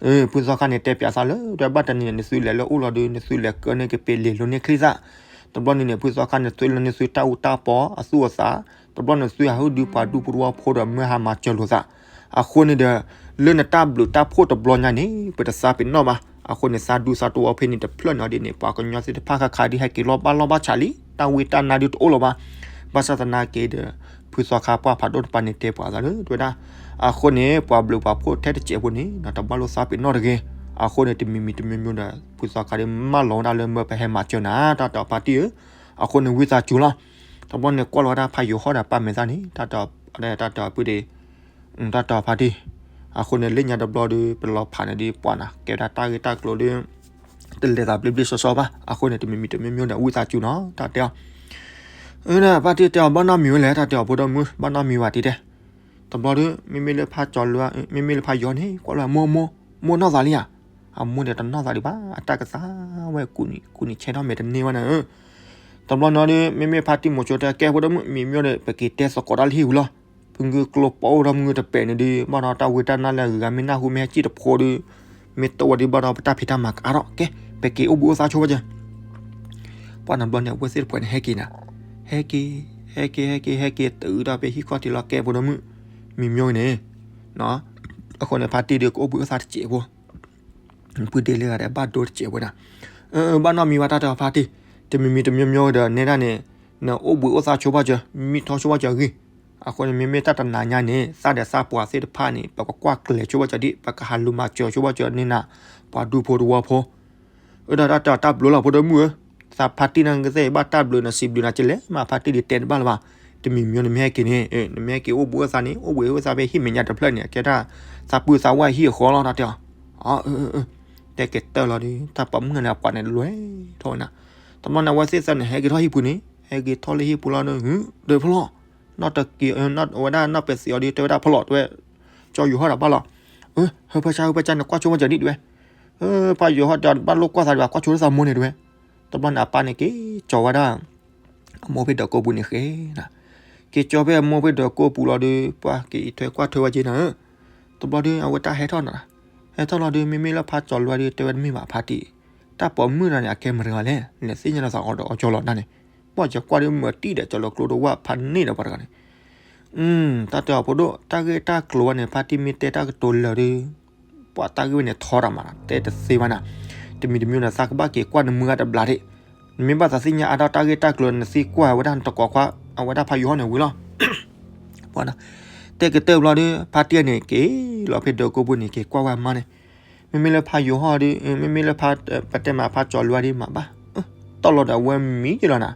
ၤ, ဖုသီခါန့ၣ် တဲပၠးသးလၢ တဲဘၣ်တနံၤန့ၣ် နသုလဲၤလၢအိၣ်လီၤဒီး နသုလဲၤကၢန့ၢ်ကပ့ၤလ့ၤလိန့ၢ်ချံသၣ်, တဘျီန့ၣ်န့ၣ် ဖုသီခါန့ၣ် သုလၢနသုတၢ်အူတၢ်ပီအသူၣ်အသး, တဘျီန့ၣ်သုဟးဟုၣ်ဒုးပှၤဒူဖိတဝီဖိဒီးမၢဟးမၤစၢၤလိာ်သး, အဃိန့ၣ်ဒီး, လၢနတၢ်ဘျုးတၢ်ဖှိၣ်တဘျီညါန့ၣ် ပတသးပ့ၤနီၣ်ဘၣ်, အဃိန့ၣ် သးဒူသးတဝီဖဲန့ၣ်တဖျၢၣ်န့ၣ်ဒ်န့ၣ် ပှၤကညီသ့ၣ်တဖၣ်ခါခါဒ်ဟဲက့ၤလီၤဘၣ်လီၢ်ဘၣ်ဆးလံ, တၢ်ဝံတၢ်နါဒုးတအိၣ်လၢၤဘၣ်, ဘၣ်ဆၣ်သနာ်က့ဒီး, ဖုသီခါပှၢ်ဖးဒိၣ်တပၤန့ၣ်တဲပှၤသးလၢ တဲဝဲဒၣ်, အဃိန့ၣ် ပှၤဘျုးပှၤဖှိၣ်ထဲတစဲးဖိန့ၣ် တဘၣ်လိာ်သးပ့ၤနီၣ်တဂ့ၤ, အဃိန့ၣ် တမံၤမံၤတမံၤမံၤဒီး ဖုသီခါဒ်မၢလီၤဝဲဒၣ်လၢမၢပဟဲမၤစၢၤနၤ တၢ်တဲအီၤဖါတံၢ်ဧၢ, အဃိန့ၣ်ဝံသးစူၤလီၤ, တဘျီန့ၣ်ကွၢ်လီၤဝဲဒၣ်ဖးယိၤဟီၣ်ဒီးပၢ်မဲာ်သၣ်န့ၣ် တၢ်တဲအီၤ, တၢ်တဲအီၤဖုဒ့ၣ် တၢ်တဲအီၤဖါတံၢ်, အဃိန့ၣ် လၢညါတဘျီဒီး ပလီၤဖးန့ၣ်ဒ်ပှၤနၤ ကဲဝဲဒၣ်တၢ်ဂ့ၢ်တၢ်ကျိၤဒီး တလဲၤသးဘျ့ဘျ့ဆှီဆှီဘၣ်, အဃိန့ၣ် တမံၤမံၤတမံၤမံၤဒီး ဝံသးစူၤနီၤ တၢ်တဲအီၤ, အၢ ဖါတံၢ်တဲအီၤ ဘၣ်နီတမံၤဝဲလဲၣ် တၢ်တဲအီၤ ဖိဒိၣ်မုၣ် ဘၣ်နီတမံၤဘၣ်တံၢ်တဲ, တဘျီဒီး မ့မ့ၢ်လၢဖးကၠီၤလၢ, မ့မ့ၢ်လၢဖးယိၤန့ၣ် ကွၢ်လီၤ မိၢ်မိၢ်, မိၢ်နီၢ်သးလံဧါ, အမိၢ်န့ၣ်တနီၢ်သးဒံးဘၣ် အတၢ်ကသါဝဲ ကူၣ်နံၤဆဲထီၣ်မဲာ်တန့ၢ်ဝဲန့ၣ်ဧၢ တဘျီန့ၣ်ဒီး မ့မ့ၢ်ဖါတံၢ်မိၤဆိတဲ ကဲ ဖိဒိၣ်မုၣ် မံၤမံၤဒီး ပက့ၤတဲသကိးတၢ်လၢဟံၣ်ပူၤလီၤ, ဖုဂုၢ်ကျိပီအိၣ်ဒီးမုၢ်တပဲာ်န့ၣ်ဒီး ဘၣ်ဒီးတၢ်ဝံတၢ်နါလၢအဂၤ မ့ၢ်နၢ်ဟူမ့ၢ်ဟဲကံၣ်တဖိဒီး, မ့ၢ်တအိၣ်ဝဲဒီး ဘၣ်ဒီးပတၢ်ဖံးတၢ်မၤကအါထီၣ် ကဲ, ပက့ၤအိၣ်ဘှံးအိၣ်သါဆိဘၣ်စၢၤ ပှၢ်နဘျီန့ၣ် အဝဲသ့ၣ်တဖှဲးန့ၣ် ဟဲက့ၤနၤ, ဟဲက့ၤ, ဟဲက့ၤ, ဟဲက့ၤ, ဟဲက့ၤ, တုၤဒီးဖဲဟံၣ်ခီၣ်ထံးလီၤ ကဲ ဖိဒိၣ်မုၣ်, မံၤမံၤန့ၣ်, အဃိန့ၣ် ဖါတံၢ်ဒီးကအိၣ်ဘှံးအိၣ်သါတစဲးဖိ ဖုဒ့ၣ်လၢဂၤဒီး ဘၣ်ဒိတစဲးဖိနၤ, ဘၣ်နီတမံၤဘၣ် တၢ်တဲအီၤဖါတံၢ်, တမံၤမံၤတမံၤမံၤဒီး နဲဒၣ်န့ၣ်, နအိၣ်ဘှံးအိၣ်သါဆိဘၣ်စၢၤ, မံထီၣ်ဆိဘၣ်စၢၤအဂ့ၢ်, အဃိန့ၣ် မ့မ့ၢ်တၢ်တနၤညါန့ၣ် သးဒီးသးပှၢ်သ့ၣ်တဖၣ်န့ၣ် ပကကွၢ်ကျဲၤဆိဘၣ်စၢၤဒံး ပကဟးလူၤမၤစၢၤဆိဘၣ်စၢၤန့ၣ်နၤ, ပှၤဒူဖိတဝီဖိ အၢ ဒီးတၢ်တဲအီၤတၢ်ဘျုးလီၤ ဖိဒိၣ်မုၣ်ဧၢ, သးဖါတံၢ်န့ၣ်ကသ့ၣ် ဘၣ်တၢ်ဘျုးနစံးဘျုးနၤကလဲၣ် မ့ၢ်ဖါတံၢ်ဒ်တဲတဘၣ်လၢၤဘၣ်, တမံၤမံၤနမ့ၢ်ဟဲက့ၤန့ၣ်, နမ့ၢ်ဟဲက့ၤအိၣ်ဘှံးအိၣ်သါန့ၣ် အိၣ်ဘှံးအိၣ်သါဖဲဟံၣ်မဲာ်ညါတဖျၢၣ်န့ၣ် အကဲဒၣ်, သးပုၢ်သးဝဲၢ်ဟံၣ်အဃီလီၤ တၢ်တဲအီၤ, တဲက့ၤတၢၢ်လီၤဒီး တၢ်ပိာ်မုၣ်န့ၣ်အပှၤန့ၣ်လွဲထီၣ်ဝဲနၤ, တဘျီန့ၣ် အဝဲသ့ၣ်သၢန့ၣ် ဟဲက့ၤထီၣ်ဟံၣ်ပူၤန့ၣ် ဟဲက့ၤထီၣ်လၢဟံၣ်ပူၤလီၤဒီး ဒီးဖီလီၤ, နီၢ်တက့ၤ, ဝဲဒၣ်နီၢ်ပဲာ်သံးအီၤဒီး တဲဝဲဒၣ်ဖီလီၤ တဲဝဲ, ကၠီယိၤဟီၣ်ဒီးဘၣ်လီၤ, ဟၢဖၢဆါ ဟၢဖၢဆါ နကွၢ်ဆိဘၣ်စၢၤဒံးတဲဝဲ, ဖါယိၤဟီၣ်ဒီးဘၣ်လိာ်ကွၢ်သးဒံးဘၣ် ကွၢ်ဆိလၢသးမိၢ်န့ၣ်တဲဝဲ, တဘျီန့ၣ် အပၢ်န့ၣ်က့ၤကၠီၤဝဲဒၣ် အမိၢ်ဖဲဒၢးကိးပူၤန့ၣ်ဃဲနၤ, က့ၤကၠီဖဲအမိၢ်ဖဲဒၢးကိးပူၤလီၤဒီး ပှၤက့ၤအံးထွဲကွၢ်ထွဲဝဲက့နၤဧၢ, တဘျီဒီး အဝဲတၢ်ဟဲထီၣ်နၤ, ဟဲထီၣ်လီၤဒီး မ့မ့ၢ်လၢဖးကၠီၤလွဲဒီး တဲဝဲတမ့ၢ်ဘၣ်ဖါတံၢ်, တၢ်ပိာ်မုၣ်တဂၤန့ၣ် အကဲမတၤတဂၤလဲၣ်, လဲၤသ့ၣ်ညါလီၤသးအီၤဒီးအီၤကၠီလီၤနၤန့ၣ်, ပှၤကကွၢ်ဒီးမၤတံၢ်ဒီးကၠီလီၤကျိတဝၢ်ဖးန့ၣ်ဒီးပှၤတဂၤန့ၣ် တၢ်တဲအီၤဖိဒိၣ် တၢ်ဂ့ၢ်တၢ်ကျိၤဝဲန့ၣ် ဖါတံၢ်မ့ၢ်တဲတၢ်ကတိၤလၢာ်ဒီး ပှၤတၢ်ဂ့ၢ်ဝဲန့ၣ်ထီတၢ်မး တဲတသ့ဘၣ်နၤ, တမံၤတမံၤန့ၣ် သးကဘၣ်က့ၤကွၢ်နမုၢ်ဂၤတဘျီဒၣ်, နမ့ၢ်ဘၣ်သးသ့ၣ်ညါအါထီၣ်တၢ်ဂ့ၢ်တၢ်ကျိၤ နသံကွၢ်ဝဲဒၣ်နတကိးခွါ အဝဲဒၣ်ဖးယိၤဟီၣ်န့ၣ်ဝံၤလီၤ တဲကတၢၢ်ဘျီဒီး ဖါတံၢ်န့ၣ် က့ၤလီၤဖဲဒၢးကိးပူၤန့ၣ် က့ၤကွၢ်ဝဲအမါန့ၣ်, မ့မ့ၢ်လၢဖးယိၤဟီၣ်ဒီး မ့မ့ၢ်လၢဖါ ပတဲမးဖးကၠီၤလွဲဒီးမၤဘၣ်, တီၢ်လီၤဒီးအဝဲမံယလီၤနၤ,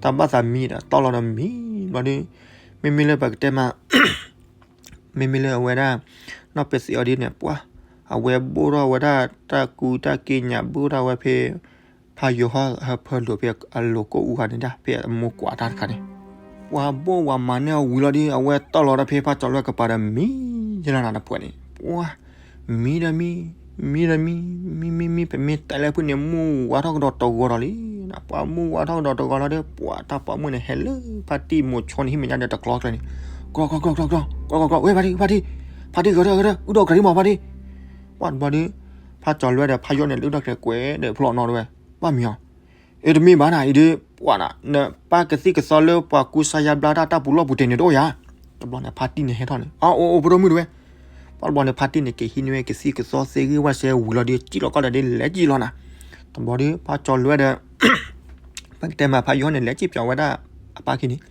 တၢ်ဘၣ်သးမံဒီး တီၢ်လီၤဒီးမံဘျီဒီး မ့မ့ၢ်လၢပကတဲမး မ့မ့ၢ်လၢအဝဲဒၣ် နီၢ်ပသံးအီၤဒ်န့ၣ် ပှၤ အဝဲဘိၣ်ထီၣ်ဝဲဒၣ်တၢ်ကူတၢ်က့ညါ ဘိၣ်ထီၣ်ဝဲဖဲ ဖးယိၤဟီၣ်ဟၢဖၢလိာ်ဖဲအလိၤကိၣ်အူဂၤန့ၣ်ဒၣ် ဖဲအမိၢ်ကွၢ်တၢ်တခါန့ၣ်, ပှၤဘိၣ်ဝဲမၤန့ၢ်အီၤဝံၤလီၤဒီး အဝဲတီၢ်လီၤဒီးဖဲဖးကၠီၤလွဲကပၤဒီးမံယလီၤနၤတပှဲၤန့ၣ် ပှၤ မံဒီးမံ မံဒီးမံ မံမံမံ ပမ့ၢ်တဲလၢဖုၣ်န့ၣ် မုၢ်ဝါထီၣ်ကဒီးတဂီၤဒီးလံ, ပှၤမုၢ်ဝါထီၣ်ကဒီးတဂီၤလီၤဒီး ပှၤတၢ်ပိာ်မုၣ်န့ၣ် ဟဲလၢဖါတံၢ်မိၤဆိန့ၣ်ဟံၣ်မဲာ်ညါဒီးတကျီကျၢၤန့ၣ်, ကျီကျီကျီကျီကျီ ကျီကျီကျီ ဝဲဖါတံၢ် ဖါတံၢ် ဖါတံၢ်ဂဲၤထၢၣ်ဂဲၤထၢၣ် အုၣ်ဒီးကြၤဒံမးဖါတံၢ်, ပှၤတဘျီဒီး ဖးကၠီၤလွဲဒီးဖးယိၤဟီၣ်န့ၣ် လၢအုၣ်ဒီးကြၤကွဲးဒီးဖျီၣ်နီၣ်တဝဲ, ဘၣ်မံၤအီၤ အ့ တမ့ၢ်ဘၣ်နၤအံၤဒီး ပှၤနၤ နပၢ်ကသံၣ်ကသီလၢပှၤကူစါယါဘျါတၢ်တၢ်ပူၤလီၢ်ပူၤတ့ၢ်န့ၣ်တအိၣ်ယၤ, တဘျီန့ၣ် ဖါတံၢ်န့ၣ်ဟဲထီၣ်န့ၣ် အအိၣ်အိၣ်ဖိဒိၣ်မုၣ်တဝဲ, ပှၤတဘျီန့ၣ် ဖါတံၢ်န့ၣ် က့ၤဟံးန့ၢ်ဝဲကသံၣ်ကသီသ့ဂ့ၢ်ဝဲစဲဝံၤလီၤဒီး ကံၣ်လီၤကီၢ်ဒီးဒ်လဲၣ်ကံၣ်လီၤနၤ, တဘျီဒီး ဖးကၠီၤလွဲဒီး ပကတဲမးဖးယိၤဟီၣ်န့ၣ် လဲၤကံၣ်ပၠးဝဲဒၣ်အပၢ်ခံန့ၣ်,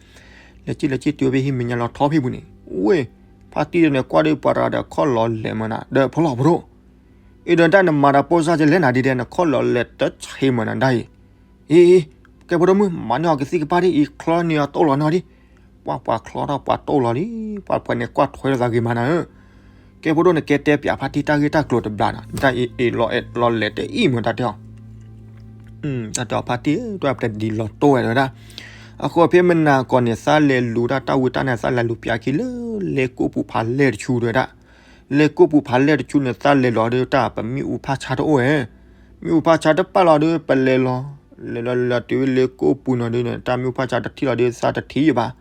လဲၤကံၣ်လဲၤကံၣ်တုၤဝဲဖဲဟံၣ်မဲာ်ညါလီၤထီဖံပူၤန့ၣ်, ဝ့ၢ် ဖါတံၢ်န့ၣ်ကွၢ်ဒီးပှၤတဂၤဒီးခီၣ်လီၤလဲၤမးနၤ ဒီးဖျီၣ်ဖိဒိၣ် အ့ ဒီးတၢ်နမၤတၢ်ပိၢ်စၢ်ကလဲၣ်နၤဒ်ဒဲး နခီၣ်လီၤလဲၤတဆံးမးနၤဒၣ်အံၤ, အ့ အ့ ကဲဖိဒိၣ်မုၣ် မၤန့ၢ်အီၤကသံၣ်ကပၢ်ဒ်အံၤ ချီန့ၢ်အီၤတိၢ်လီၤန့ၢ်အီၤဒ်, ပှၤပှၤချီထီၣ်ပှၤတိၢ်လီၤလံ, ပှၤပှၤန့ၣ်ကွၢ်ထွဲလိာ်သးဂ့ၤမးနၤဧၢ, ကဲဖိဒိၣ်န့ၣ် ကဲတဲပၠးဖါတံၢ်တၢ်ဂ့ၢ်တၢ်ကျိၤတဘျီနၤ တၢ်အံၤအ့ၣ်လီၤအဲၣ်လီၤလဲၤတအံၣ်မးတၢ်တဲအီၤ တၢ်တဲအီၤဖါတံၢ်ဧၢ တၢ်ပတဒ်လီၤတိၢ်ဝဲတဝဲဒၣ်, အဃိဖဲမနၤကီၢ်န့ၣ် သးလဲၤလူၤတၢ်တၢ်ဝံတၢ်နါ သးလဲၤလူၤပၠးခံလၢ လဲၤကိၣ်ပူၤဖးလဲၢ်တဆူတဝဲဒၣ်, လဲၤကိၣ်ပူၤဖးလဲၢ်တဆူန့ၣ် သးလဲၤလီၤဒီးတၢ်ပမ့ၣ်အူဖးဆါတအိၣ်ဝဲ, မ့ၣ်အူဖးဆါတပာ်လီၤဒီးပလဲၤလီၤ, လဲၤလီၤလဲၤလီၤတုၤဝဲလၢကိၣ်ပူၤနီၤဒီးန့ၣ် တၢ်မ့ၣ်အူဖးဆါတထံၣ်လီၤဒီးသးတထံၣ်ယဘၣ်,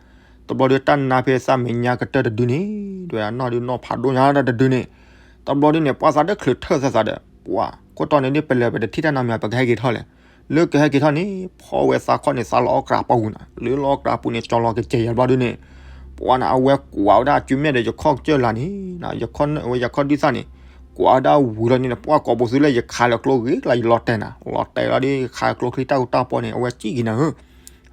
တဘျီဒီးတၢ်နါဖဲသးမဲာ်ညါကတၢၢ်တဒုန့ၣ်, တဝဲဒၣ်နီၢ်ဒီးနီၢ်ဖးဒိၣ်ညါတဒုန့ၣ်, တဘျီဒီးန့ၣ် ပှၤသးတချုးထၢၣ်သးသးဒီး ပှၤခိၣ်တီန့ၣ်ဒ်ပလဲၤပတထံၣ်တၢ်နီတမံၤ ပကဟဲက့ၤထီၣ်လဲၣ်, လၢကဟဲက့ၤထီၣ်န့ၣ် ဖီဝဲသးခီၣ်န့ၣ် သးလီၤအီၣ်ကြးပူၤနၤ, လၢလီၤအီၣ်ကြးပူၤန့ၣ် ကၠီလီၤကစဲးယၤဘျီဒုန့ၣ်, ပှၤန့ၣ် အဝဲကွၢ်ဝဲဒၣ်အစုမဲာ်ဒီးယခီၣ်ကစၢၢ်လၢ်န့ၣ်, ယခီၣ်ဝဲယခီၣ်ဒုၣ်သၣ်န့ၣ်, ကွၢ်ဝဲဒၣ်ဝံၤလီၤန့ၣ် ပှၤကိးပူၤသုလၢယခးလၢကျိဂ့ၤကျါ ယလီၤတဲာ်နၤ, လီၤတဲာ်လီၤဒီး ယခးကျိချံတၢ်ဂူတၢ်ပီန့ၣ် အဝဲစံၣ်က့ၤနၤဧၢ,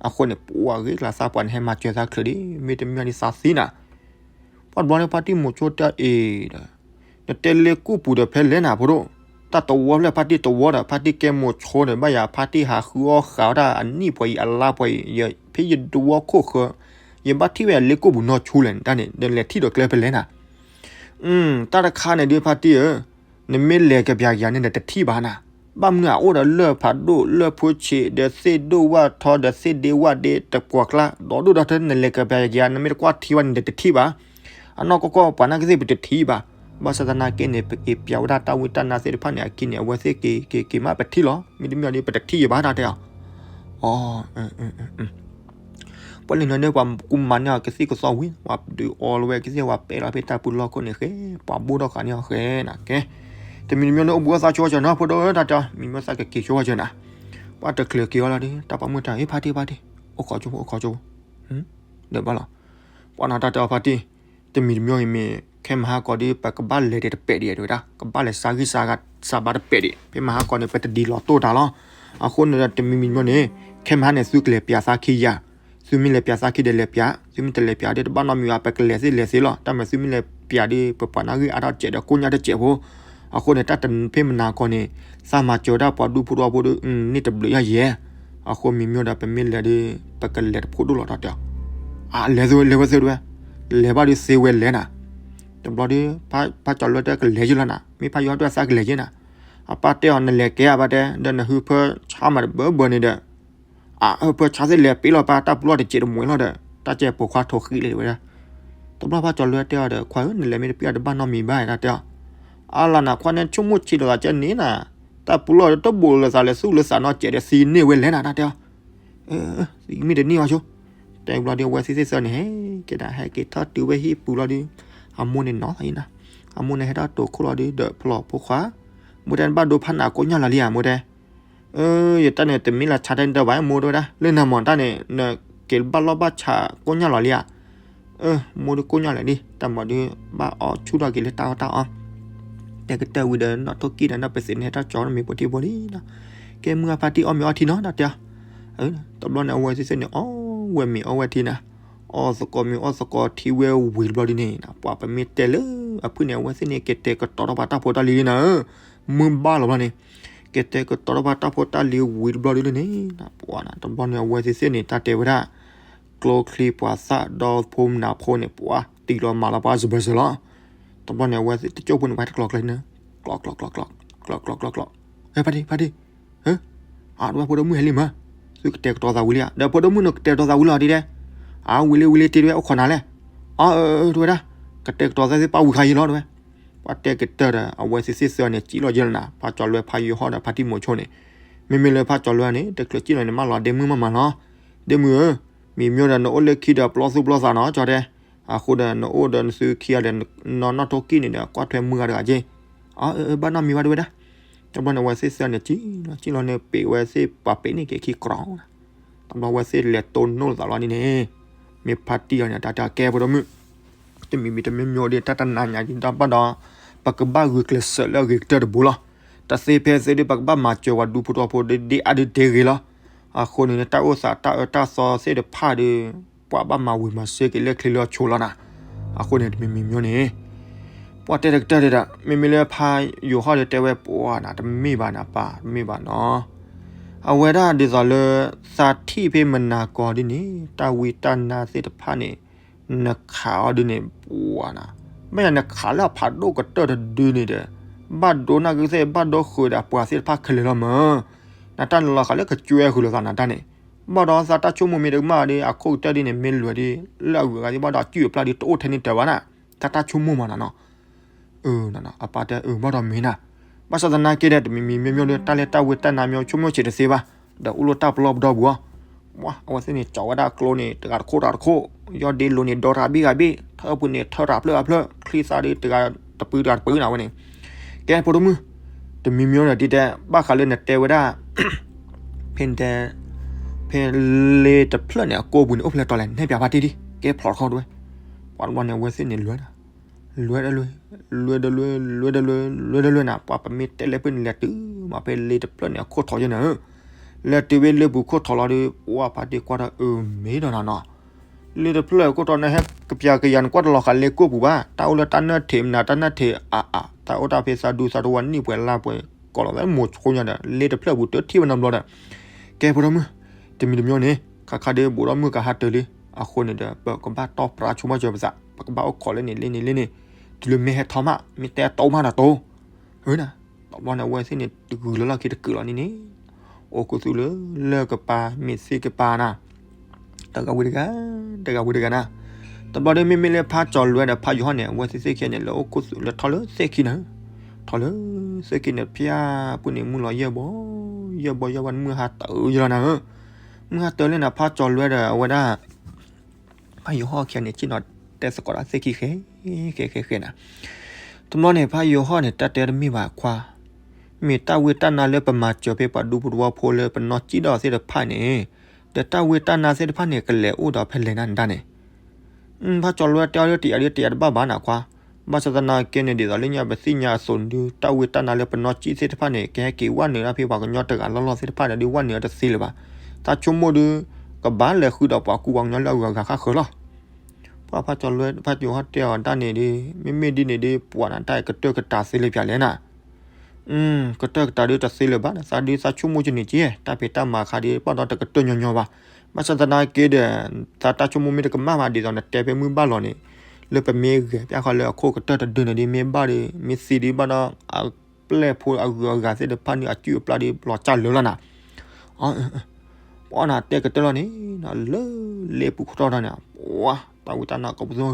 အဃိန့ၣ် ပှၤဂ့ၤကျါသးပှၢ်န့ၣ် ဟဲမၤစၢၤသးချုးဒ် မ့တမ့ၢ်ဒ်သးသံနၤ ပှၤတဘျီန့ၣ် ဖါတံၢ်မိၤဆိတဲအီၤအံၤဒီး, နတဲလ့ကိၣ်ပူၤဒီးဖဲလဲၣ်နၤဖိဒိၣ်, တၢ်တဝီဖျၢၣ်ဖါတံၢ်တဝီဒီး ဖါတံၢ်ကဲမိၤဆိဒီး ဘၣ်ယၤဖါတံၢ်ဟးဃုအီၣ်ဃာ်ဝဲဒၣ်အနံၣ်ပှဲၤအံၤအလါပှဲၤအံၤ, ဖဲယဒဝီခိၣ်ဃၢၤ, ယဘၣ်ထံၣ်ဝဲလ့ကိၣ်ပူၤနီၢ်ဆူလဲၣ်န့ၣ် နလဲၤထံၣ်ဒီးကျဲဖဲလဲၣ်နၤ တၢ်တခါန့ၣ်ဒုးဖါတံၢ်ဧၢ, နမ့ၢ်လဲၤကပျးကယၤန့ၣ်ဒီးတထံၣ်ဘၣ်နၤ, ဘၣ်မနုၤအအိၣ်ဒီးလၢၢ်ဖးဒိၣ်လၢၢ်ဖိဆံး ဒီးသ့ၣ်ဒိၣ်ဝၣ်ထီဒီးသ့ၣ်ဒ့ဝၣ်ဒ့တပှၢ်ကျါ ဒီဒိၣ်ဒီထၢ နလဲၤကပျးကယၤ နမ့ၢ်တကွၢ်ထံဘၣ်န့ၣ်ဒီးတထံၣ်ဘၣ်, အနီၢ်ကီၢ်ကီၢ်ပှၤနာ်က့သ့ၣ်ပတထံၣ်ဘၣ်, ဘၣ်ဆၣ်သနာ်က့န့ၣ် ပက့ၤပျးဝဲဒၣ်တၢ်ဝံတၢ်နါသ့ၣ်တဖၣ်န့ၣ် အခံန့ၣ် အဝဲသ့ၣ်က့ၤက့ၤက့ၤမးပထံၣ်လီၤ, မ့တမ့ၢ်ဒီးပတထံၣ်ယဘၣ်တၢ်တဲအီၤ, အ ပှၤလၢနီၤန့ၣ် ပှၤကူမၤန့ၢ်အီၤကသံၣ်ကသီဝံၤ ပှၤဒုးအီလီၤဝဲကသံၣ် ပှၤပဲာ်လီၤဖဲတၢ်ပူၤလီၢ်ခိၣ်န့ၣ်ဃဲ, ပှၤဘိၣ်ထီၣ်ဃာ်န့ၢ်အီၤဃဲနၤကဲ, တမံၤတမံၤန့ၣ် အိၣ်ဘူးအသးဆိဝဲစၢၤနီၤ ဖိဒိၣ်တၢ်တဲအီၤ မံၤမ့ၢ်သးကက့ၤဆိဝဲစၢၤနၤ, ပှၤတချုးက့ၤအီၤလီၤဒီး တၢ်ပိာ်မုၣ်တၢ် ဟ့ၣ်ဖါတံၢ်ဖါတံၢ် အိၣ်ခိးဆိ အိၣ်ခိးဆိ, ဒီးဘၣ်လီၤ, ပှၤနီၤတၢ်တဲအီၤဖါတံၢ်, တမံၤတမံၤအံၤမ့ၢ် ခဲမဟါကီးဒီး ပကဘၣ်လဲၤဒီးတပဲာ်ဒံးတဝဲဒၣ် ကဘၣ်လဲၤစါဂံၢ်စါဘါတပဲာ်ဒံး ဖဲမဟါကီးန့ၣ် ပတဒ်လီၤတိၢ်တၢ်လီၤ, အဃိန့ၣ်ဒီးတမံၤမံၤမ့ၢ်န့ၣ် ခဲမဟါန့ၣ် သုကလဲၤပျးသးခံယၤ, သုမ့ၢ်လဲၤပျးသးခံဒီးလဲၤပျး, သုမ့ၢ်တလဲၤပျးဒီးတဘၣ်နီတမံၤဘၣ် ပကလဲၤသ့လဲၤသ့လီၤ, တၢ်မ့ၢ်သုမ့ၢ်လဲၤပျးဒီး ပပှၤနာ်ဂ့ၢ်အါထီၣ်တစဲးဒီးကိညါတစဲးဖိ, အဃိန့ၣ် တၢ်တဖဲမနၤကီးန့ၣ် သးမၤစၢၤဝဲဒၣ်ပှၤဒူဖိတဝီဖိဒီး န့ၢ်တဘျုးယဲၢ်ယဲၢ်, အဃိမံၤမ့ၢ်ဒီးပမ့ၢ်လဲၤဒီး ပကလဲၤတဖှိၣ်ဒိၣ်လီၤတၢ်တဲအီၤ, အလဲၤသ့ဝဲလဲၤဝဲသ့ဝဲ, လဲၤဘၣ်ဒီးသ့ဝဲလဲၤနၤ, တဘျီဒီး ဖးကၠီၤလွဲတဲကလဲၤယဲၢ်လီၤနၤ, မ့ၢ်ဖးယိၤဟီၣ်တဲသးကလဲၤယဲၢ်နၤ, အပၢ်တဲအီၤ နလဲၤကဲအဘၣ်တဲ ဒီးနဟုဖၢဆါမးတဘၢဘၢန့ၣ်ဒီး အဟုဖၢဆါသ့ၣ်လဲၤပ့လီၤပၢ် တၢ်ပူၤလီၢ်တစဲးတမှဲၤလီၤဒီး တၢ်ကဲပိာ်ခွါထိၣ်ဃံလံဝဲဒၣ်, တဘျီဖးကၠီၤလွဲတဲအီၤဒီး ခွါဧၢ နလဲၤမ့ၢ်တပ့ၢ်အီၤတဘၣ်နီတမံၤဘၣ်တၢ်တဲအီၤ, အါလၢနခွါန့ၣ် ဆိကမိၣ်ဆံးလိာ်သးကဲန့ၣ်နၤ, တၢ်ပူၤလီၢ်တဘိးလိာ်သးလဲၤသူၣ်လၢသးနီတစဲးဒီးသံန့ၢ်ဝဲလဲၣ်နၤတၢ်တဲအီၤ, မ့ၢ်တန့ၢ်အီၤဆိ, တဲဘျီဒီး အဝဲသ့ၣ်သ့ၣ်သၢန့ၣ် ဟဲက့ၤဒၣ် ဟဲက့ၤထီၣ်တုၤဝဲဟံၣ်ပူၤလီၤဒီး အမိၢ်န့ၣ်နီၤအံၤနၤ, အမိၢ်န့ၣ်ဟဲထီၣ်တိၤခိၣ်လီၤဒီး ဒီးဖျီၣ်ဖိခွါ, မိၢ်တဲ နဘၣ်ဒိဖးနးကိညၢ်လီၤလံဧါ မိၢ်တဲ. ယတၢ်န့ၣ် တမ့ၢ်လၢဆါတၢ်န့ၣ်တဘၣ် မိၢ်တဲဝဲဒၣ်, လၢနၤမ့ၢ်တၢ်န့ၣ် နက့ၤဘၣ်လီၢ်ဘၣ်ဆးကိညၢ်လီၤလံဧါ. မိၢ်ဒုးကိညၢ်လဲၣ်ဒံး တၢ်မၤဒုး ဘၣ်အီၣ်ဆူၣ်ထီၣ်က့ၤလၢတၢ်အီၣ်တၢ်အီ, တဲကတၢၢ်ဝံၤဒီး နီၣ်ထိၣ်ကံၣ်ဒီး နီၢ်ပသ့န့ၣ် ဟဲထီၣ်ကၠီမ့ၤဖိထံဖိလံနီၤ, ကဲမုၢ်အဖါတံၢ်အီၣ်မ့ၤအီထံနီၤ တၢ်တဲအီၤ, တဘျီန့ၣ် အဝဲသ့ၣ်သ့ၣ်န့ၣ် အီၣ်ဝဲမ့ၤအီၣ်ဝဲထံနၤ, အီၣ်သကိးမ့ၤအီၣ်သကိးထံဝဲဝံၤတဘျီဒ်န့ၣ် ပှၤပမ့ၢ်တဲလၢအဖုၣ်န့ၣ် အဝဲသ့ၣ်န့ၣ် ကတဲာ်ကတီၤထီၣ်ပှၤတၢ်ဖိတၢ်လံၤလံနၤဧၢ, မုၢ်ဘၣ်လီၤဘျီန့ၣ်, ကတဲာ်ကတီၤထီၣ်ပှၤတၢ်ဖိတၢ်လံၤဝံၤတဘျီဒ်န့ၣ်, ပှၤနၤ တဘျီန့ၣ် အဝဲသ့ၣ်သ့ၣ်န့ၣ် တၢ်တဲဝဲဒၣ် ကျိချံပှၤသၣ်ဒီဖိမနၤဖိန့ၣ် ပှၤတံၢ်လီၤမၤလီၤပှၤစဘၢစၢၤလီၤ, တဘျီန့ၣ် အဝဲသ့ၣ်တကၠိၢ်ဖိန့ၣ် ပှၤတကျီကျဲန့ၣ်, ကျီကျီကျီကျီ, ကျီကျီကျီကျီ, ဖါတံၢ် ဖါတံၢ်, အဝဲဖိဒိၣ်မုၣ်ဟဲလံမး, သုကတဲာ်ကတီၤသးဝံၤလံဧါ, ဒီးဖိဒိၣ်မုၣ်န့ၣ်ကတဲာ်ကတီၤသးဝံၤလီၤဒ်လဲၣ်, အဝံၤလံဝံၤလံတ့ၢ်တဝဲအိၣ်ခိးနၤလဲၣ်, အၢ တဝဲဒၣ်, ကတဲာ်ကတီၤသးသ့ၣ်ပာ်ဝံၤခါယံၤလီၤတဝဲ, ပှၤတဲကတၢၢ်ဒီး အဝဲသ့ၣ်သ့ၣ်သၢန့ၣ် စံၣ်လီၤယဲၢ်လီၤနၤ, ဖါကၠီၤလွဲ ဖါယိၤဟီၣ်ဒီးဖါတံၢ်မိၤဆိန့ၣ်, မ့မ့ၢ်လၢဖါကၠီၤလွဲန့ၣ် တချုးစံၣ်လီၤန့ၣ် မၢလီၤဒ့မုၣ်မးမးလီၤ, ဒ့မုၣ်ဧၢ, မံၤမၠိဒီးနအိၣ်လၢခံဒီးပျီသူၣ်ပျီသးနီၤ ကၠီတဲ အဃိဒီး နအိၣ်ဒီးနသုခံဂၤဒီး နနီၢ်ထိၣ်ကံၣ်န့ၣ်ဒီး ကွၢ်ထွဲမုၢ်ဂၤတဂၤက့, အၢ ဘၣ်နီတမံၤဘၣ်တဝဲဒၣ်, တဘျီန့ၣ် အဝဲသ့ၣ်သၢန့ၣ် စံၣ်လီၤစံၣ်လီၤန့ၣ် ပ့ၤဝဲသ့ၣ်ပှၤပ့ၤန့ၢ်က့ၤခံကြီ, တဘျီဝဲသ့ၣ်လဲၤတိၢ်နီၣ်သးလီၤန့ၣ်န့ၣ်, မ့ၢ်ဖါတံၢ်အီၤန့ၣ် တၢ်တဲကဲဖိဒိၣ်မုၣ်, တမံၤမံၤတမံၤမံၤဒီး တၢ်တနၤညါဒ်တၢ်ဘၣ်ဒီး ပကဘၣ်ဂုာ်ကျဲးစၢးလၢအဂ့ၤကတၢၢ်တဘိလီၤ, တသ့ဖဲသ့ဒီး ပကဘၣ်မၤစၢၤပှၤဒူဖိသဝီဖိဒီး ဒ်အါဒ်တဲဂ့ၤလီၤ, အဃိန့ၣ် တၢ်အိၣ်သးတၢ်အၢတၢ်သီသ့ၣ်တဖၣ်ဒီး ပှၤဘၣ်မၤဝံၤမၤစၢၤက့ၤလၢချ့လၢအဆိလီၤနၤ, အဃိန့ၣ် တမံၤမံၤမံၤန့ၣ် ပှၤတဲတကတၢၢ်ဒီး မ့မ့ၢ်လၢဖါယိၤဟီၣ်ဒီးတဲဝဲပှၤနၤ တမ့ၢ်ဘၣ်နၤပၢ် တမ့ၢ်ဘၣ်နီၤ, အဝဲဒၣ်ဒ်သိးလၢ သးထံၣ်ဖဲမနၤကီၤဒ်န့ၣ် တၢ်ဝံတၢ်နါသ့ၣ်တဖၣ်န့ၣ် နခးအီၤဒ်န့ၣ် ပှၤနၤ, မ့ၢ်နခးလၢအဖးဒိၣ်ကတၢၢ်တဒုန့ၣ်ဒီး ဘၣ်ဒိနၢ်က့သ့ၣ် ဘၣ်ဒိဃုာ်ဒီးပှၤသ့ၣ်တဖၣ်ခဲလၢာ်လီၤမး, နတၢ်နလီၤဃာ်လၢကကွဲဃုာ်လိာ်သးနၤတၢ်န့ၣ်, ဘၣ်ဒီးသးတၢ်ဆိကမိၣ်မ့ၢ်တကမၣ်ဒီး အခိၣ်ကတၢၢ်ဒ်န့ၣ် မ့ၢ်လွဲၤဒီး လၢအဂုၤအဂၤသ့ၣ်ဘၣ်ဒီး အစုၣ်အပျၢ်ဒီးတအိၣ်ထဲန့ၣ်တၢၤဘၣ်နၤ, သးတၢ်ဆိကမိၣ်မးနၤနီၤ အပၢ်တဲအၢ ဘၣ်ဒီးမ့ၢ်နၤ, ဘၣ်ဆၣ်သနာ်က့ဒီး တမံၤမံၤမ့ၢ်မ့ၢ်ဒီး တၢ်လၢတၢ်ဝံတၢ်နါမ့ၢ်ဆိကမိၣ်ဆံးတသ့ဘၣ်, ဒီးအိၣ်လၢတၢ်ပလီၢ်ပဒီပူၤအီၤ, အဝဲသ့ၣ်န့ၣ် ကၠီဝဲဒၣ်ကျိန့ၣ် တဂၤတခိၣ်တဂၤတခိၣ်, ယီၢ်ဒ့လိၤန့ၣ် ဒီတဂၤဘ့ၣ်ဂၤဘ့ၣ်, ထၢပူၤန့ၣ် ထၢတၢ်ဖျၢၣ်အဖျၢၣ်, ချံသၣ်ဒီးတဂၤတပူၤတဂၤတပူၤနၤဝဲန့ၣ်, ကဲဖိဒိၣ်မုၣ်, တမံၤမ့ၢ်ဒီးဒ်တဲ ဘၣ်ဃးလၢနတဲဝဲဒၣ် ဖဲတဲ ဖဲလ့တဖျၢၣ်န့ၣ် အကိာ်ပူၤန့ၣ် အိၣ်ဖဲလဲၣ်တီၤလဲၣ် နဲၣ်ပၠးဖါတံၢ်ဒံး ကဲဖျိးတခီတဝဲ, ပှၤတဘျီန့ၣ် အဝဲသ့ၣ်န့ၣ်လွဲၤ, လွဲၤဒီးလွဲၤ, လွဲၤဒီးလွဲၤ, လွဲၤဒီးလွဲၤ, လွဲၤဒီးလွဲၤနၤ, ပှၤပမ့ၢ်တဲလၢဖဲန့ၣ် လဲၤတုၤမးဖဲလ့တဖျၢၣ်န့ၣ် အခိၣ်ထီးယဲၢ်နၤဧၢ, လဲၤတုၤဝဲလ့ပူၤခိၣ်ထီးလီၤဒီး ပှၤဖါတံၢ်ကွၢ်ဒီးအၢမ့ၢ်ဒီးနၤနီၤ လ့တဖျၢၣ်ခိၣ်ထီးန့ၣ် ဟဲကပျးကယၤန့ၣ် ကွၢ်တလီၤဃာ်လ့ကိာ်ပူၤဘၣ်, တၢ်အိၣ်လၢတၢ်နၢၣ်ထံးမနုၤ တၢ်နၢၣ်ထံးအါအါ, တၢ်အိၣ်တၢ်ဖဲသးဒူသးတဝီနံၣ်ပှဲၤလါပှဲၤ ကိးလီၤဝဲမိၤဆိညါဒီး လ့တဖျၢၣ်ပူၤတထံၣ်ဝဲနီတဘျီဒီး, ကဲဖိဒိၣ်မုၣ်, တမံၤတမံၤန့ၣ် ခါခါဒီးဘူးဒီးမုၢ်ကဟးတၢၤလံ, အဃိန့ၣ်ဒီး ပကဘၣ်တီၢ်ပြးဆိကမိၣ်စၢၤပသး, ပကဘၣ်အိၣ်ခိးလၢန့ၣ်လ့န့ၣ်လ့န့ၣ်, တုၤလၢမ့ၢ်ဟဲထီၣ်မး မ့ၢ်တဲတိၢ်မးဒီးတိၢ်, အၢနၤ, တဘျီန့ၣ် အဝဲသ့ၣ်န့ၣ် တဂုၤလၢလီၢ်ခံတကုာ်လီၤန့ၣ်န့ၣ် အိၣ်ခူသူၣ်လၢ လၢၢ်ကပၤ မ့ၢ်သ့ၣ်ကပၤနၤ, တဂၤဝံၤတဂၤ, တဂၤဝံၤတဂၤနၤ, တဘျီဒီးမ့မ့ၢ်လၢဖါကၠီၤလွဲဒီးဖါယိၤဟီၣ်န့ၣ် အဝဲသ့ၣ်သ့ၣ်ခံဂၤန့ၣ် လဲၤအိၣ်ခူသူၣ်လၢထီၣ်လၢသ့ၣ်ခံနၤ, ထီၣ်လၢသ့ၣ်ခံန့ၣ် ဖၠၣ်ပူၤန့ၣ် မုၢ်လီၤယဲၢ်ဘီ, ယဲၢ်ဘီယဲၢ်ဘီန့ၣ် မုၢ်ဟါတၢၤယဲၢ်လီၤနၤဧၢ, မုၢ်ဟါတၢၤလၢနၤ ဖါကၠီၤလွဲဒီးအဝဲဒၣ် ဖါယိၤဟီၣ်ခံဂၤန့ၣ် စံၣ်နီၤတဲသကိးဒီးသ့ၣ်ခံဃဲ ဃဲဃဲဃဲနၤ, တဘျီန့ၣ် ဖါယိၤဟီၣ်န့ၣ် တၢ်တဲတမ့ၢ်ဘၣ်ခွါ, မ့ၢ်တၢ်ဝံတၢ်နါလၢပမၤစၢၤဖဲပှၤဒူဖိတဝီဖိလၢပနီၢ်စံၣ်ဒီးသ့ၣ်တဖၣ်န့ၣ်, ဒီးတၢ်ဝံတၢ်နါသ့ၣ်တဖၣ်န့ၣ် ကလဲၤအိၣ်ဒီးဖဲလဲၣ်နၤနဒါန့ၣ် ဖါကၠီၤလွဲတဲအီၤလၢတယာ်ဒ်တယာ်တဘၣ်ဘၣ်နၤခွါ, ဘၣ်ဆၣ်သနာ်က့န့ၣ် ဒ်သိးလၢညါပသ့ၣ်ညါအသိးန့ၣ်ဒုး တၢ်ဝံတၢ်နါလၢပနီၢ်စံၣ်သ့ၣ်တဖၣ်န့ၣ် ကဟဲက့ၤဝဲနုာ်ဒၣ်ဖဲပှၤကညီတဂၤလီၢ်လီၢ်သ့ၣ်တဖၣ်ဒီး ဒုးဝဲနုာ်အတသ့လၢၤဘၣ်, တၢ်ဆိကမိၣ်ဒုး ကဘၣ်လဲၤဃုဒီးပှၤကူပှၤကညီလၢအဂုၤအဂၤဃၣ်ဃၢၤလီၤ. ပှၤဖါကၠီၤလွဲ ဖါကၠီၤဟီၣ်တဲအီၤဒၣ်န့ၣ်ဒုး မ့မ့ၢ်ဒ်န့ၣ်ဒုး ပှၤနၤတၢ်ကတၢၢ်ကတၢၢ်သ့လၢပျၢၤလဲၣ်နၤ ကတၢၢ်ကတၢၢ်ဒုးတသ့လၢၤဘၣ် သးဒုးသးဆိကမိၣ်ကန့ၣ်က့ တၢ်ဖံးတၢ်မၤခါဒုး ဘၣ်ဒီးတကတၢၢ်ညီညီဘၣ်. ဘၣ်ဆၣ်သနာ်က့ဒီး သးတၢ်ဆိကမိၣ်မ့ၢ်တကမၣ်ဘၣ် ဒ်သိးနတဲဖဲမုၢ်ဘၣ်လီၤန့ၣ် လၢပမ့ၢ်ဂဲၤပျၢ်ဃီလၢအခိၣ်ကတၢၢ်တဒုန့ၣ်ဒုး မ့ၢ်ဘၣ်ဒီး မ့ၢ်သံဒုးဘၣ်ဒီး အပျဲၢ်ဖိအဂုၤအဂၤသ့ၣ်တဖၣ်န့ၣ် အစုၣ်အပျၢ်ဒုးလီၤကၢ်လၢာ်လီၤနၤ ပှၤနၤတဲကတၢၢ်လီၤန့ၣ် လၢလ့ပူၤခိၣ်ထီၣ်ဒီးန့ၣ် ပှၤတၢ်ဝံတၢ်နါကိးပသူ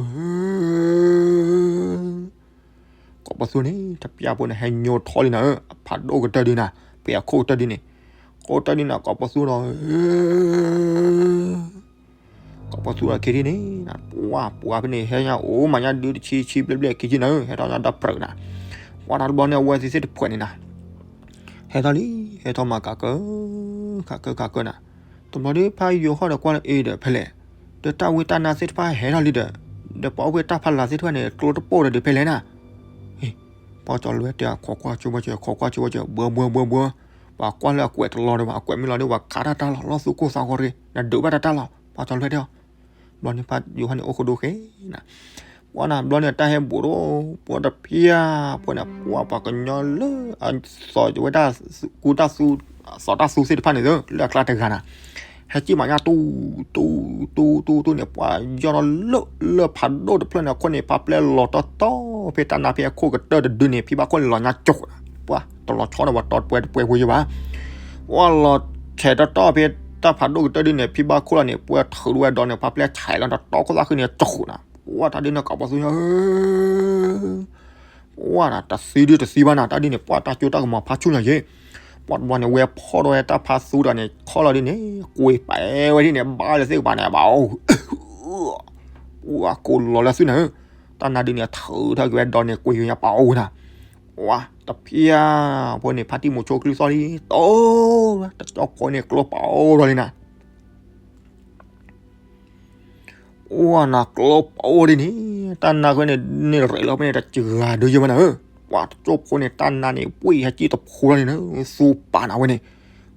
ကိးပသူန့ၣ် တပျၢ်ဖိန့ၣ် ဟဲညိထီၣ်လံနၤဧၢ အဖးဒိၣ်ကတၢၢ်ဒုးနၤ ဖဲအခိၣ်ကတၢၢ်ဒုးန့ၣ် ကိးတၢ်ဒ်န့ၣ် ကိးပသူဒီး ကိးပသူဒီးခံထံၣ်န့ၣ် ပှၤပှၤဖဲန့ၣ် ဟဲညါအိၣ်မးညါဒုတဆံဆံဘျဲၣ်ဘျဲၣ်ခံဆံနၤ ဟဲထီၣ်ညါဒီးပြၢးနၤ, ပှၤတဘျီန့ၣ် အဝဲသ့ၣ်သ့ၣ်တဖှဲးန့ၣ်နၤ ဟဲထီၣ်လံ ဟဲထီၣ်မၤကးကၢ ကးကၢကးကၢနၤ, တဘျီဒီးဖးယိၤဟီၣ်ဒီးကွၢ်လၢအ့ဒီးဖဲလဲၣ်, ဒီးတၢ်ဝံတၢ်နါသ့ၣ်တဖၣ်ဟဲထီၣ်လံဒီး, ဒီးပှၤအိၣ်ဖဲတၢ်ဖးလၢ်သ့ၣ်တဖၣ်န့ၣ် ကျိတပိၢ်ဒီးဒုးဖဲလဲၣ်နၤ, ပှၤကၠီၤလွဲတဲ ခိးကွၢ်ဆိဘၣ်စၢၤ ခိးကွၢ်ဆိဘၣ်စၢၤ ဘှီဘှီဘှီဘှီ, ပှၤကွၢ်လၢအကွဲးတလီၤဒီးဘၣ် အကွဲးမ့ၢ်လီၤဒီး ပှၤခးတၢ်တၢ်လီၤ လီၢ်သူခိၣ်သးဂီၤရ့ နဒုးဘၣ်တၢ်တၢ်လီၤ ပှၤကၠီၤလွဲတဲအီၤ, ဘျီန့ၣ်ဖးယိၤဟီၣ်န့ၣ်အိၣ်ဃိဒိဃဲနၤ ပှၤနၤဘျီန့ၣ်တၢ်ဟဲဘူးဒီး ပှၤတဖၠၣ်ဖိန့ၣ် ပှၤပှၤကညီလၢ အသီဝဲဒၣ် ကူတၢ်သူ သီတၢ်သူသ့ၣ်တဖၣ်န့ၣ် လၢအကျါတဂၤနၤ, ဟဲကံၣ်မးညါတူ တူ တူ တူတူန့ၣ် ပှၤယီၢ်ဒီးလၢ လၢဖးဒိၣ်တဖျၢၣ်န့ၣ်အခိၣ်န့ၣ် ဖးပျဲလီၤတီတီ ဖဲတၢ်နါဖဲအခိၣ်ကတၢၢ်တဒုန့ၣ် ဖံဘၣ်ခိၣ်န့ၣ်လီၤညါကိာ်နၤ, ပှၤတလီၤဆီဒီးပှၤတီတပွဲတပွဲဖိယဘၣ် ပှၤလီၤဆဲးတီတီဖဲတၢ်ဖးဒိၣ်ကတၢၢ်ဒုန့ၣ် ဖံဘၣ်ခိၣ်လီၤန့ၣ် ပှၤထုးဒိဝဲဒီးန့ၣ် ဖးပျဲဆဲးလီၤတီတီခိၣ်သၣ်ဃံန့ၣ် ကိာ်နၤ, ပှၤတၢ်ဒုန့ၣ်ကိးပသူ ပှၤနၤ တသံဒုတသံဘၣ်နၤ တၢ်ဒ်န့ၣ် ပှၤတၢ်ကၠိတၢ်ကမီၤဖးဆူၣ်ညါယဲ, ပှၤတဘျီန့ၣ် ဝဲဖီၣ်ဒီးဝဲတၢ်ဖးသူဒီးန့ၣ် ခီလီၤဒ်န့ၣ် ကွံာ်ပဲာ်ဝဲဒ်န့ၣ် ဘၣ်လၢသ့ၣ်ကပၤန့ၣ် ဘၣ်အိၣ် ပှၤကိးလီၤလၢသုနၤဧၢ, တၢ်နါဒ်န့ၣ် ထုးထီၣ်က့ၤဝဲဒီးန့ၣ် ကွံာ်က့ၤညါပၣ်အိၣ်နၤ, ပှၤတဖၠၣ်ဖိန့ၣ် ဖါတံၢ်မိၤဆိချံသီၣ်လံ တိ တကၠီဖိန့ၣ် ကျိပၣ်အိၣ်ဒီးလံနၤ အိၣ်နၤကျိပအိၣ်ဒ်န့ၣ် တၢ်နါဃဲန့ၣ် န့ၣ်ရ့းလီၤဖဲန့ၣ် တစှၤဒုယဲမးနၤဧၢ, ပှၤတကၠိဖိန့ၣ် တၢ်နါန့ၣ် ဝံၢ်ဟဲကံၣ်တဖိလီၤန့ၣ်နၤ သူပာ်နၤဝဲန့ၣ်,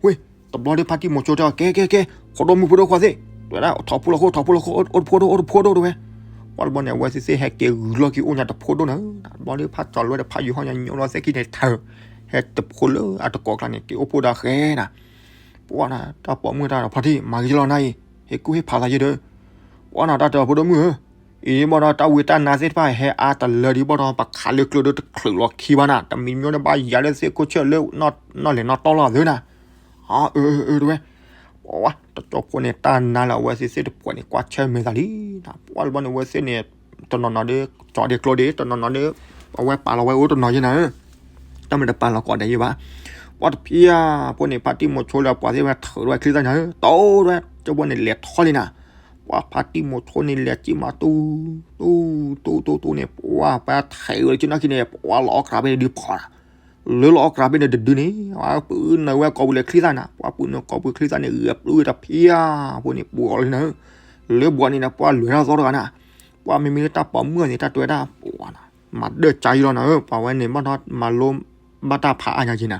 ဝ့ၢ် တဘျီဒီးဖါတံၢ်မိၤဆိတဲအီၤ ကဲ ကဲ ကဲ ဖိဒိၣ်မုၣ်ဖိဒိၣ်ခွါသ့ၣ်, တဲဝဲဒၣ် ထီၣ်ဖိလီၤခိၣ် ထီၣ်ဖိလီၤခိၣ် အိၣ်တဖိဒိၣ် အိၣ်တဖိဒိၣ်တဲဝဲ, ပှၤတဘျီန့ၣ် အဝဲသ့ၣ်သ့ၣ်ဟဲက့ၤဂုၤလီၢ်က့ၤအိၣ်ညါတဖိဒိၣ်နၤဧၢ, တဘျီဒီးဖါကၠီၤလွဲဒီးဖါယိၤဟီၣ်ညါညိလီၤသ့ၣ်ခံန့ၣ်ထၢ, ဟဲတဖိလၢအတကိးကျါန့ၣ် က့ၤအိၣ်ဖှိၣ်ဒၣ်ဃဲနၤ ပှၤနၤ တၢ်ပိာ်မုၣ်တၢ်ဒီးဖီထံၣ် မၤဂ့ၤလီၤနၤအံၤ ဟ့ၣ်ကူၣ်ဟ့ၣ်ဖးသးယဲဒီး, ပှၤနၤတၢ်တဲအီၤဖိဒိၣ်မုၣ်ဧၢ, အံၤဘၣ်ဒီးတၢ်ဝံတၢ်နါသ့ၣ်တဖၣ်ဟဲအါတလၢဒံးဘၣ်ဒီး ပခးလၢကျိဒုတချုးလီၤခံဘၣ်နၤ တမံၤမံၤန့ၣ်ဘၣ်ယၤလၢသ့ၣ်ခိၣ်ဆၢၣ်လၢ နီၣ်လဲၣ်နီၣ်တီလီၤသ့နၤ, အၢ အၢ အၢ တဲဝဲ, ပှၤတကၠိဖိန့ၣ် တၢ်နါလၢအဝဲသ့ၣ်သ့ၣ်တဖှဲးန့ၣ် ကွၢ်ဆၢၣ်မဲာ်သးလံနၤ ပှၤတဘျီန့ၣ် အဝဲသ့ၣ်န့ၣ် တနီၤနီၤဒီး ကၠီၤဒံးကျိဒံး တနီၤနီၤဒီး အဝဲပာ်လီၤဝဲအိၣ်တနီၤယဲနၤဧၢ တၢ်မ့ၢ်တပာ်လီၤကိးဂၤဒဲးယဲဘၣ်, ပှၤတဖၠၣ်ဖိန့ၣ် ဖါတံၢ်မိၤဆိလၢပှၤသ့ၣ်ဝဲထုးထီၣ်ဝဲချံသၣ်ညါဧၢ တိဝဲ ကၠိဖိန့ၣ်လဲၤထီၣ်လံနၤ, ပှၤဖါတံၢ်မိၤဆိန့ၣ်လဲၤကံၣ်မးတူ တူ တူ တူ တူန့ၣ် ပှၤပှၤထုးဝဲလၢကၠိနီၢ်ခံန့ၣ် ပှၤလီၤအီၣ်ကြးဖဲန့ၣ်ဒုးဖီနၤ, လၢလီၤအီၣ်ကြးဖဲန့ၣ်တဒုန့ၣ် ပုၢ်နုာ်ဝဲကိာ်ပူၤလၢချံသၣ်နၤ ပှၤပုၢ်နုာ်ကိာ်ပူၤချံသၣ်န့ၣ် ဂဲၤပျုၢ်ဝဲတဖၠၣ်ဖိန့ၣ် ပှၤလီၤလံနၤဧၢ, လၢဘှီန့ၣ်နၤ ပှၤလဲၤထီၣ်သီတဂၤနၤ, ပှၤမ့မ့ၢ်လၢတၢ်ပိာ်မုၣ်န့ၣ် တၢ်တဲဝဲဒၣ် ပှၤနၤ မၤဒၢၣ်ကါယံလီၤနၤဧၢ ပှၤဝဲန့ၣ် ဘၣ်ထီၣ်မၤလိ ဘၣ်တၢ်ဖးအါညါက့နၤ,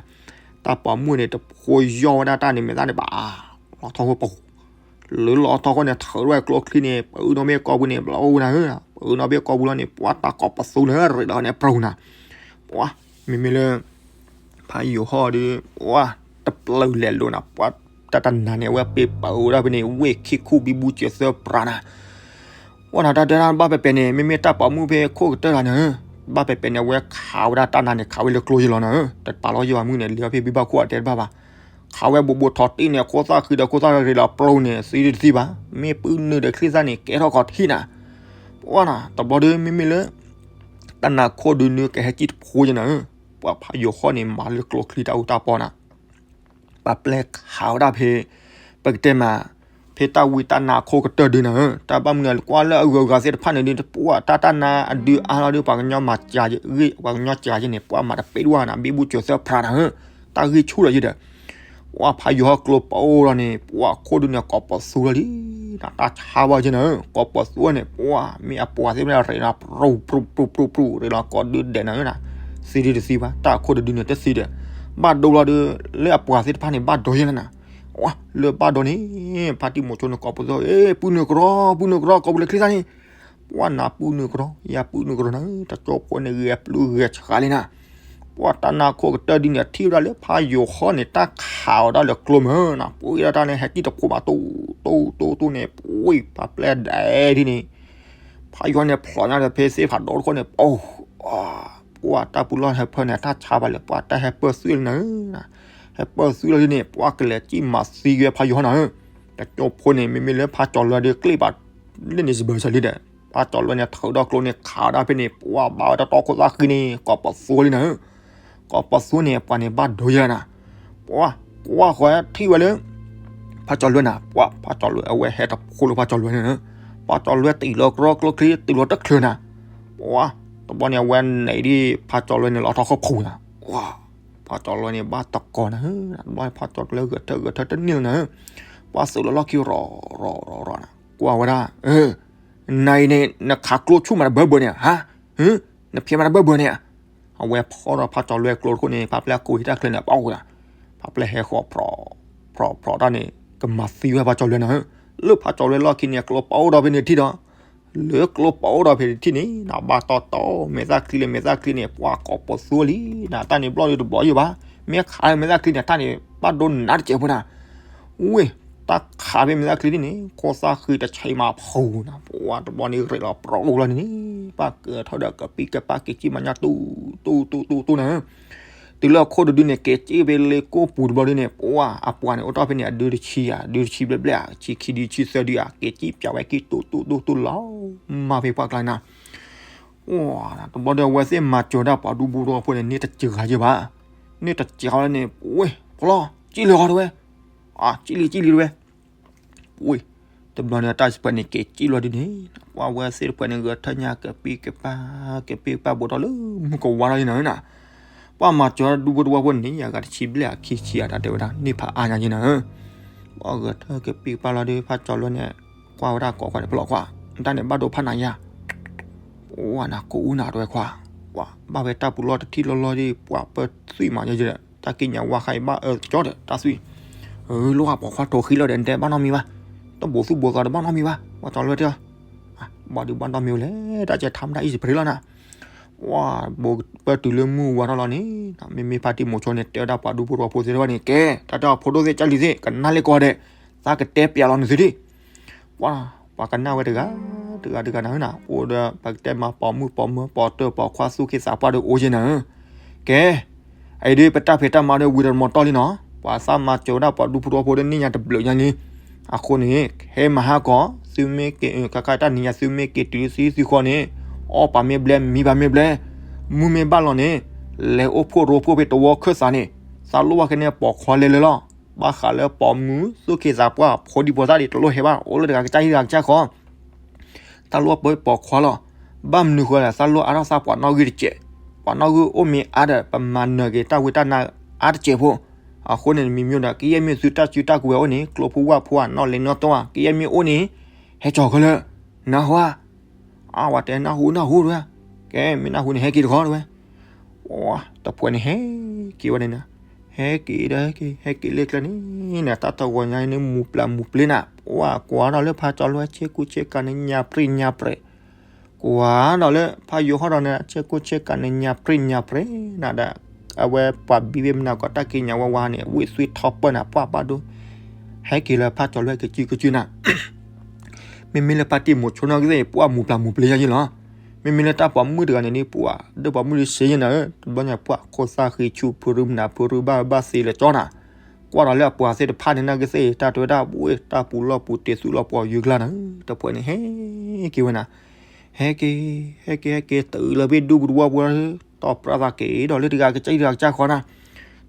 တၢ်ပိာ်မုၣ်န့ၣ် တဖိယီၢ်ဝဲဒၣ်တၢ်န့ၣ် မဲာ်သၣ်န့ၣ် ဘၣ်လီၤထီၣ်ဝဲပူၤ လၢလီၤအီၣ်ထီၣ်ဃီန့ၣ် ထုးထီၣ်ဝဲကျိချံန့ၣ် ပအုၣ်နီၣ်ဘ့ၣ်ကိာ်ပူၤန့ၣ် ဘျီအိၣ်နၤဧၢ, ပအုၣ်နီၣ်ဘ့ၣ်ကိာ်ပူၤလီၤန့ၣ် ပှၤတၢ်ကိးပသူလၢရ့းဒီးန့ၣ် ပြၢနၤ, ပှၤ မ့မ့ၢ်လၢ ဖးယိၤဟီၣ်ဒီး ပှၤတပျၢၤလဲၤလိၤနၤ ပှၤတၢ်တနၤန့ၣ် အဝဲပ့ၤပာ်ဝဲဒၣ်ဖဲန့ၣ် ဝ့ၢ်ခံခူၣ်ဘံဘူစၢၤသၢပြးနၤ, ပှၤနၤတၢ်တဲဒၣ်ဘၣ်ပဲၤပဲၤန့ၣ် မ့မ့ၢ်တၢ်ပိာ်မုၣ်ဖဲခိၣ်ကတၢၢ်တဂၤန့ၣ်ဧၢ, ဘၣ်ပဲၤပဲၤန့ၣ် အဝဲခးဝဲဒၣ်တၢ်နါန့ၣ် ခးဝဲလၢကျိယဲလီၤနၤဧၢ, တပာ်လီၤယဲဘၣ်မုၢ်န့ၣ် လဲၤအီၤဖဲဘံဘၣ်ခိၣ်အတဲတဘၣ်ဘၣ် ခးဝဲဘူးဘူးထီၣ်တံၢ်န့ၣ် ခိၣ်သၣ်ဃံဒီးခိၣ်သၣ်ရ့းလီၤပြၢန့ၣ် သံဒုတသံဘၣ်, မ့ၢ်ပုၢ်နုာ်ဒီးချံသၣ်န့ၣ် ကဲထီၣ်ခီၣ်ထံးနၤ, ပှၤနၤ တဘျီဒီးမ့မ့ၢ်လၢ တၢ်နါခိၣ်ဒုန့ၣ်ကဟဲကံၣ်တဖိယဲနၤဧၢ, ပှၤဖးယိၤဟီၣ်န့ၣ် မၤလၢကျိချံတၢ်အူတၢ်ပီနၤ ပှၤပျဲခးဝဲဒၣ်ဖဲ ပကတဲမး ဖဲတၢ်ဝံတၢ်နါအခိၣ်ကတၢၢ်ဒုနၤဧၢ, တၢ်ဘၣ်မနုၤလဲၣ် ကွၢ်လၢအဂုၤအဂၤသ့ၣ်တဖၣ်န့ၣ်ဒုး ပှၤတၢ်တၢ်နါအဒုအါလီၤဒုး ပှၤကညီမၤစှၤဂ့ၤ ပှၤကညီစှၤဂ့ၤန့ၣ် ပှၤမၤတပ့ၢ်တဝၣ်နၤ ဘံဘူစၢၤသၢပြးနၤဧၢ, တၢ်ဂံၢ်ဆူၣ်လီၤယဲဒီး ပှၤဖးယိၤဟီၣ်ကျိပအိၣ်လီၤန့ၣ် ပှၤခိၣ်ဒုန့ၣ် ကိးပသူလီၤလံ, တၢ်ဆါဘၣ်ယဲနၤဧၢ, ကိးပသူန့ၣ် ပှၤမ့ၢ်အပှၤသ့ၣ်မ့ၢ်ရ့းနၤ ပြူၢ် ပြူၢ် ပြူၢ် ပြူၢ် ပြူၢ် ရ့းလီၤကိးဒုဒဲးနၤဧၢနၤ, သံဒုတသံဘၣ် တၢ်အခိၣ်တဒုန့ၣ်တသံဒီး ဘၣ်ဒိလီၤဒုး လၢအပှၤသ့ၣ်တဖၣ်န့ၣ် ဘၣ်ဒိယဲလီၤနၤ, လၢဘၣ်ဒိန့ၣ် ဖါတံၢ်မိၤဆိန့ၣ်ကိးပသူ အ့ ပုၢ်နုာ်ကရီ ပုၢ်နုာ်ကရီ ကိးပူၤလဲၤချံသၣ်န့ၣ်, ပှၤနၤပုၢ်နုာ်ကရီ ယၤပုၢ်နုာ်ကရီနၤဧၢ, တကၠိဖိန့ၣ်ဂဲၤပျုၢ်ဂဲၤဆှးလံနၤ, ပှၤတၢ်နါခိၣ်ကတၢၢ်ဒုန့ၣ် ထံၣ်ဝဲဒၣ်လၢဖးယိၤဟီၣ်န့ၣ် တၢ်ခးအီၤဒၣ်လၢကျိမၢနၤ, ပှၤအံၤဒၣ်တၢ်န့ၣ် ဟဲကံၣ်တဖိဘၣ် တူၢ် တူၢ် တူၢ် တူၢ်န့ၣ် ပှၤဖးပျဲဒဲးဒ်န့ၣ် ဖးယိၤဟီၣ်န့ၣ် ဖျိးညါဒီးဖဲသ့ၣ်ဖးဒိၣ်တခိၣ်န့ၣ် ပအိၣ် ပှၤတၢ်ပူၤလီၢ်ဟဲဖၢန့ၣ် တၢ်ဆါဘၣ်လၢ ပှၤတၢ်ဟဲပၢၢ်သွံၣ်လံနၤဧၢ, ဟဲပၢၢ်သွံၣ်လီၤဒ်န့ၣ် ပှၤကလဲၤကံၣ်မၤသံက့ၤဖးယိၤဟီၣ်နၤဧၢ, တကၠိဖိန့ၣ် မ့မ့ၢ်လၢဖးကၠီၤလၢဒုးကျ့ၣ်ဘၣ် လၢန့ၣ်စဘၢၣ်စၢၤလံဒီး ဖးကၠီၤလၢန့ၣ် ထုးဒီးကျိန့ၣ် ခးဒၣ်ဖဲန့ၣ် ပှၤဘၣ်ဝဲတတီခိၣ်သၣ်ဃံန့ၣ် ကိးပသူလံနၤဧၢ, ကိးပသူန့ၣ် ပှၤန့ၣ်ဘၣ်ဒိယဲနၤ, ပှၤ ကွၢ်ဃီထံၣ်ဝဲလၢ ဖးကၠီၤလွဲၢ်နၤ, ပှၤဖးကၠီၤလွဲၢ် အဝဲဟဲတဖိလၢဖးကၠီၤလွဲၢ်န့ၣ်, ဖးကၠီၤလွဲၢ်တံၢ်လီၤကြီကျိချံ တုၤလီၤတချုးနၤ, ပှၤတဘျီန့ၣ် အဝဲနဲၣ်ဒ်ဖးကၠီၤလွဲၢ်န့ၣ် လီၤထီၣ်ခီၣ်ဖူးနၤ, ပှၤ ဖးကၠီၤလွဲၢ်န့ၣ် ဘၣ်တကိးနၤ, တဘျီဖးကၠီၤလွဲၢ်ဂဲၤထၢၣ်ဂဲၤထၢၣ်တန့ၢ်လၢနၤ, ပှၤသုးလီၤလီၢ်ခံရီၤရီၤရီၤရီၤနၤ, ကွၢ်ဝဲဒၣ် နၤအံၤန့ၣ် နခးကျိဆူၣ်မးတဘၢဘၢန့ၣ်ဧါ, နဖံးမးတဘၢဘၢန့ၣ်ဧါ, အဝဲဖီၣ်ဒီးဖးကၠီၤလွဲၢ်ကျိတခိၣ်န့ၣ် ဖးပျဲၢ်ကိးဟံၣ်တၢ်ချၢန့ၣ် ပှၤအိၣ်ဒၣ်, ဖးပျဲၢ်ဟဲဃီ ဖြီဖြီတၢ်န့ၣ် ကမၤသံဝဲဖးကၠီၤလွဲၢ်နၤ, လၢဖးကၠီၤလွဲၢ်လီၢ်ခံန့ၣ် ကျိပအိၣ်ဒီးဖဲန့ၣ်ထံၣ်ဒီး, လၢကျိပအိၣ်ဒီးဖဲန့ၣ်ထံၣ်န့ၣ် နဘၣ်တီတီ မဲာ်သၣ်ချံလၢမဲာ်သၣ်ချံန့ၣ် ပှၤကိးပိာ်သူလံနၤ, တၢ်န့ၣ်ဘျီၣ်ဒုတဘျီၣ်ယိာ်ဘၣ်, မ့ၢ်ခးလၢမဲာ်သၣ်ချံန့ၣ် တၢ်န့ၣ် ဘၣ်ဒိနးတစဲးဖိနၤ ဝ့ၢ်, တၢ်ခးဖဲမဲာ်သၣ်ချံဒ်န့ၣ် ခိၣ်သၣ်ဃံတဆံးမးဖူနၤ, ပှၤတဘျီန့ၣ်ရ့းလီၤပြီလီၤန့ၣ်, ပှၤကထီၣ်ဒီးကပံၢ်ကပၢ်က့ၤကံၣ်မၤညၣ်တူတူတူတူတူနၤ, တုၤလၢအခိၣ်တဒုန့ၣ် က့ၤကံၣ်ဖဲလ့ကိၣ်ပူၤတဘျီဒ်န့ၣ် ပှၤအပှၤန့ၣ် အိၣ်တ့ၢ်ဖဲန့ၣ် အဒုတဆံဧါ, ဒုတဆံဘျဲၣ်ဘျဲၣ်ဧါ, ဆံခံဒု ဆံသၢဒုဧါ, က့ၤကံၣ်ပၠးဝဲကံၣ်တူတူတူတူလီၤ, မၤဖဲပှၤကျါနၤ တဘျီဒီးအဝဲသ့ၣ်မၤစၢၤဒၣ်ပှၤဒူဖိတဝီဖိန့ၣ် န့ၢ်တစှၤယဲဘၣ်, န့ၢ်တစှၤလၢန့ၣ် ဝ့ၢ် ဖီလီၤ ကံၣ်လၢၤဃီတဝဲ, ကံၣ်လံကံၣ်လံတဝဲ, ဝ့ၢ်, တဘျီန့ၣ် တၢ်စပှဲၤန့ၣ် က့ၤကံၣ်လီၤဒ်န့ၣ်, ပှၤဝဲသ့ၣ်တဖှဲးန့ၣ် ဂဲၤထၢၣ်ညါကပံၢ်ကပၢ် ကပံၢ်ကပၢ်ဘူးထီၣ်လၢမုၢ်ကဝါထီၣ်ယနၤနၤ, ပှၤမၤစၢၤဒူဖိတဝီဖိန့ၣ် ယဂၤတဆံဘျဲၣ်အခံဆံအတၢ်တဲဝဲဒၣ် န့ၢ်ဖးအါညါယနၤ, ပှၤဂဲၤထၢၣ်ကပံၢ်ကပၢ်လီၤဒီး ဖးကၠီၤလွဲၢ်န့ၣ် ကွၢ်ဝဲဒၣ်ကိးခွါန့ၣ် ဖီလီၤခွါ, တၢ်န့ၣ်ဘၣ်ဒိဖးနၤယါ ပှၤနၤကိးအူနၤတဝဲခွါ, ပှၤဘၣ်ဝဲတၢ်ပူၤလီၢ်တထံၣ်လီၤလီၤဒီး ပှၤပၢသွံၣ်မးယဲယဲဒီး တၢ်ကံၣ်ညါဝါဃါအံၤဘၣ်အၢကၠီဒီးတၢ်သွံၣ်, လိၣ်ပိာ်ခွါထိၣ်ဃံလီၤဒီး နတဲဘၣ်နီတမံၤဘၣ်, တဘိးသူၣ်ဘိးသးတဘၣ်နီတမံၤဘၣ်, ပှၤကၠီၤလွဲၢ်တဲအီၤ, ဘၣ်ဒုးဘၣ်နီတမံၤဝဲလဲၣ် တၢ်ကဲထါမတၤအံၣ်စပရ့လီၤနၤ ပှၤဘိးပၢတုၤလၢမုၢ်ဝါထီၣ်လီၤန့ၣ်, မ့မ့ၢ်ဖါတံၢ်မိၤဆိန့ၣ် တဲဝဲဒၣ်ပှၤဒူဖိတဝီဖိသ့ၣ်တဖၣ်န့ၣ် ကဲ တၢ်တဲအီၤဖိဒိၣ်သ့ၣ်ကၢ်လံၤသ့ၣ် ကနၣ်လၢကီၢ်ဒဲး, သးကတဲပျးလီၤနသုဒံး, ပှၤ ပှၤကနၣ်ဝဲတဂၤ တဂၤတဂၤနၤဧၢနၤ, အိၣ်ဒီးပကတဲမၤပိာ်မုၣ်ပိာ်မၢၤ ပိာ်တၢၢ်ပိာ်ခွါသူၣ်က့သးပှၢ်ဒီးအိၣ်က့နၤဧၢ, ကဲ အံၤဒ်ပတၢ်ဖံးတၢ်မၤဒီးဝံၤဒီးတမီၤတီၢ်လံနီၤ, ပှၤသးမၤစၢၤဝဲဒၣ်ပှၤဒူဖိတဝီဖိဒီးန့ၢ်ညါတဘျုးညါလံ, အဃိန့ၣ် ဟဲမၤဟါကီး သုမ့ၢ်က့ၤ ခါခါတၢ်နံၤညါ သုမ့ၢ်က့ၤတုၤလၢသံသုဃီန့ၣ်, အီၣ်ပာ်မ့ၢ်ဘျဲ မံပာ်မ့ၢ်ဘျဲ, မုၢ်မ့ၢ်ဘၣ်လီၤန့ၣ်, လဲၤအိၣ်ဖှိၣ်ရိဖှိၣ်ဖဲတဝီခၢၣ်သးန့ၣ်, သးလိၣ်ဘၣ်ခဲန့ၣ်ပိာ်ခွါလဲၤလၢလီၤ, ဘၣ်ဃးလၢပိာ်မုၣ်သူၣ်က့သးပှၢ် ဖိဒံဖိသၣ်ဒံး တလိၣ်ဟဲဘၣ် အိၣ်လၢတဂၤကစၢ်ဟံၣ်တဂၤကစၢ်ဃီ သးလိၣ်ပိာ်ခွါလီၤ, ဘၣ်မနုၤဃိလဲၣ် သးလိၣ်အါထီၣ်သးပှၤနီၣ်ဂံၢ်တစဲး, ပှၤနီၣ်ဂံၢ်အိၣ်မ့ၢ်အါဒီး ပမၤနၢၤက့ၤတၢ်ဝံတၢ်နါအါတစဲးဖိ, အဃိန့ၣ် မံၤမံၤဒီး ကယဲၢ်မ့ၢ်သုတၢ်စုတၢ်ကဝဲၤအိၣ်န့ၣ် ကျိဖိဝၣ်ဖိဧါ နီၣ်လဲၤနီၣ်တီဧါ ကယဲၢ်မ့ၢ်အိၣ်န့ၣ် ဟဲကၠီၤခဲလၢာ်, နၢ်ဟူဧါ, အဝဲတဲနၢ်ဟူနၢ်ဟူတဝဲ, ကဲ မ့ၢ်နၢ်ဟူန့ၣ် ဟဲက့ၤတခီတဝဲ တဖှဲးန့ၣ်ဟဲက့ၤဝဲန့ၣ်နၤ, ဟဲက့ၤဒီးဟဲက့ၤ ဟဲက့ၤလၢကျဲန့ၣ်နၤ တၢ်တဂီၤညါန့ၣ် မူၤပျၢၤမူၤပျ့ၤနၤ, ပှၤကွၢ်ဒီးလၢဖးကၠီၤလွဲၢ်ဆ့ကူဆ့ကၤန့ၣ် ညါပြံၣ်ညါပြဲး, ကွၢ်ဒီးလၢဖးယိၤဟီၣ်ဒီးန့ၣ် ဆ့ကူဆ့ကၤန့ၣ် ညါပြံၣ်ညါပြဲးနၤဒီး အဝဲပှၤဘံဝဲမနၤကီး တၢ်ကံၣ်ညါဝါဝါန့ၣ် ဝံၣ်သွံထီပၢၢ်နၤ ပှၤဘၣ်ဒိ ဟဲက့ၤလၢဖးကၠီၤလွဲၢ်ကစုကစုနၤ မ့မ့ၢ်လၢဖါတံၢ်မိၤဆိနီၢ်ကသ့ၣ် ပှၤမူၤပျၢၤမူၤပျ့ၤယါယ့လီၤ. မ့မ့ၢ်လၢတၢ်ပိာ်မုၣ်တဂၤန့ၣ်န့ၣ် ပှၤဒၢၣ်ပိာ်မုၣ်ဒုးစ့ယဲနၤဧၢ, တဘျီညါပှၤခိၣ်သၣ်ဃံဆူၣ် ဖုရူမနၤ ဖုရူဘၣ်ဘၣ်သ့လၢကၠီနၤ, ကွၢ်ဒီးလၢအပှၤသ့ၣ်တဖၣ်န့ၣ် နာ်ကသ့ၣ် တၢ်တဲဝဲဒၣ် ပဝဲတၢ်ပူၤလီၢ်ပူၤတ့ၢ်သူၣ်လီၤပှီၢ်ယုၢ်ကျါနၤဧၢ, တဖှဲးန့ၣ်ဟဲက့ၤဝဲနၤ, ဟဲက့ၤ ဟဲက့ၤ ဟဲက့ၤ တုၤလၢဖဲဒူပူၤတဝီပူၤ တီၢ်ပြၢသးက့ၤဒီးလၢတဂၤကစၢ်တဂၤကစၢ်ဃီနၤ,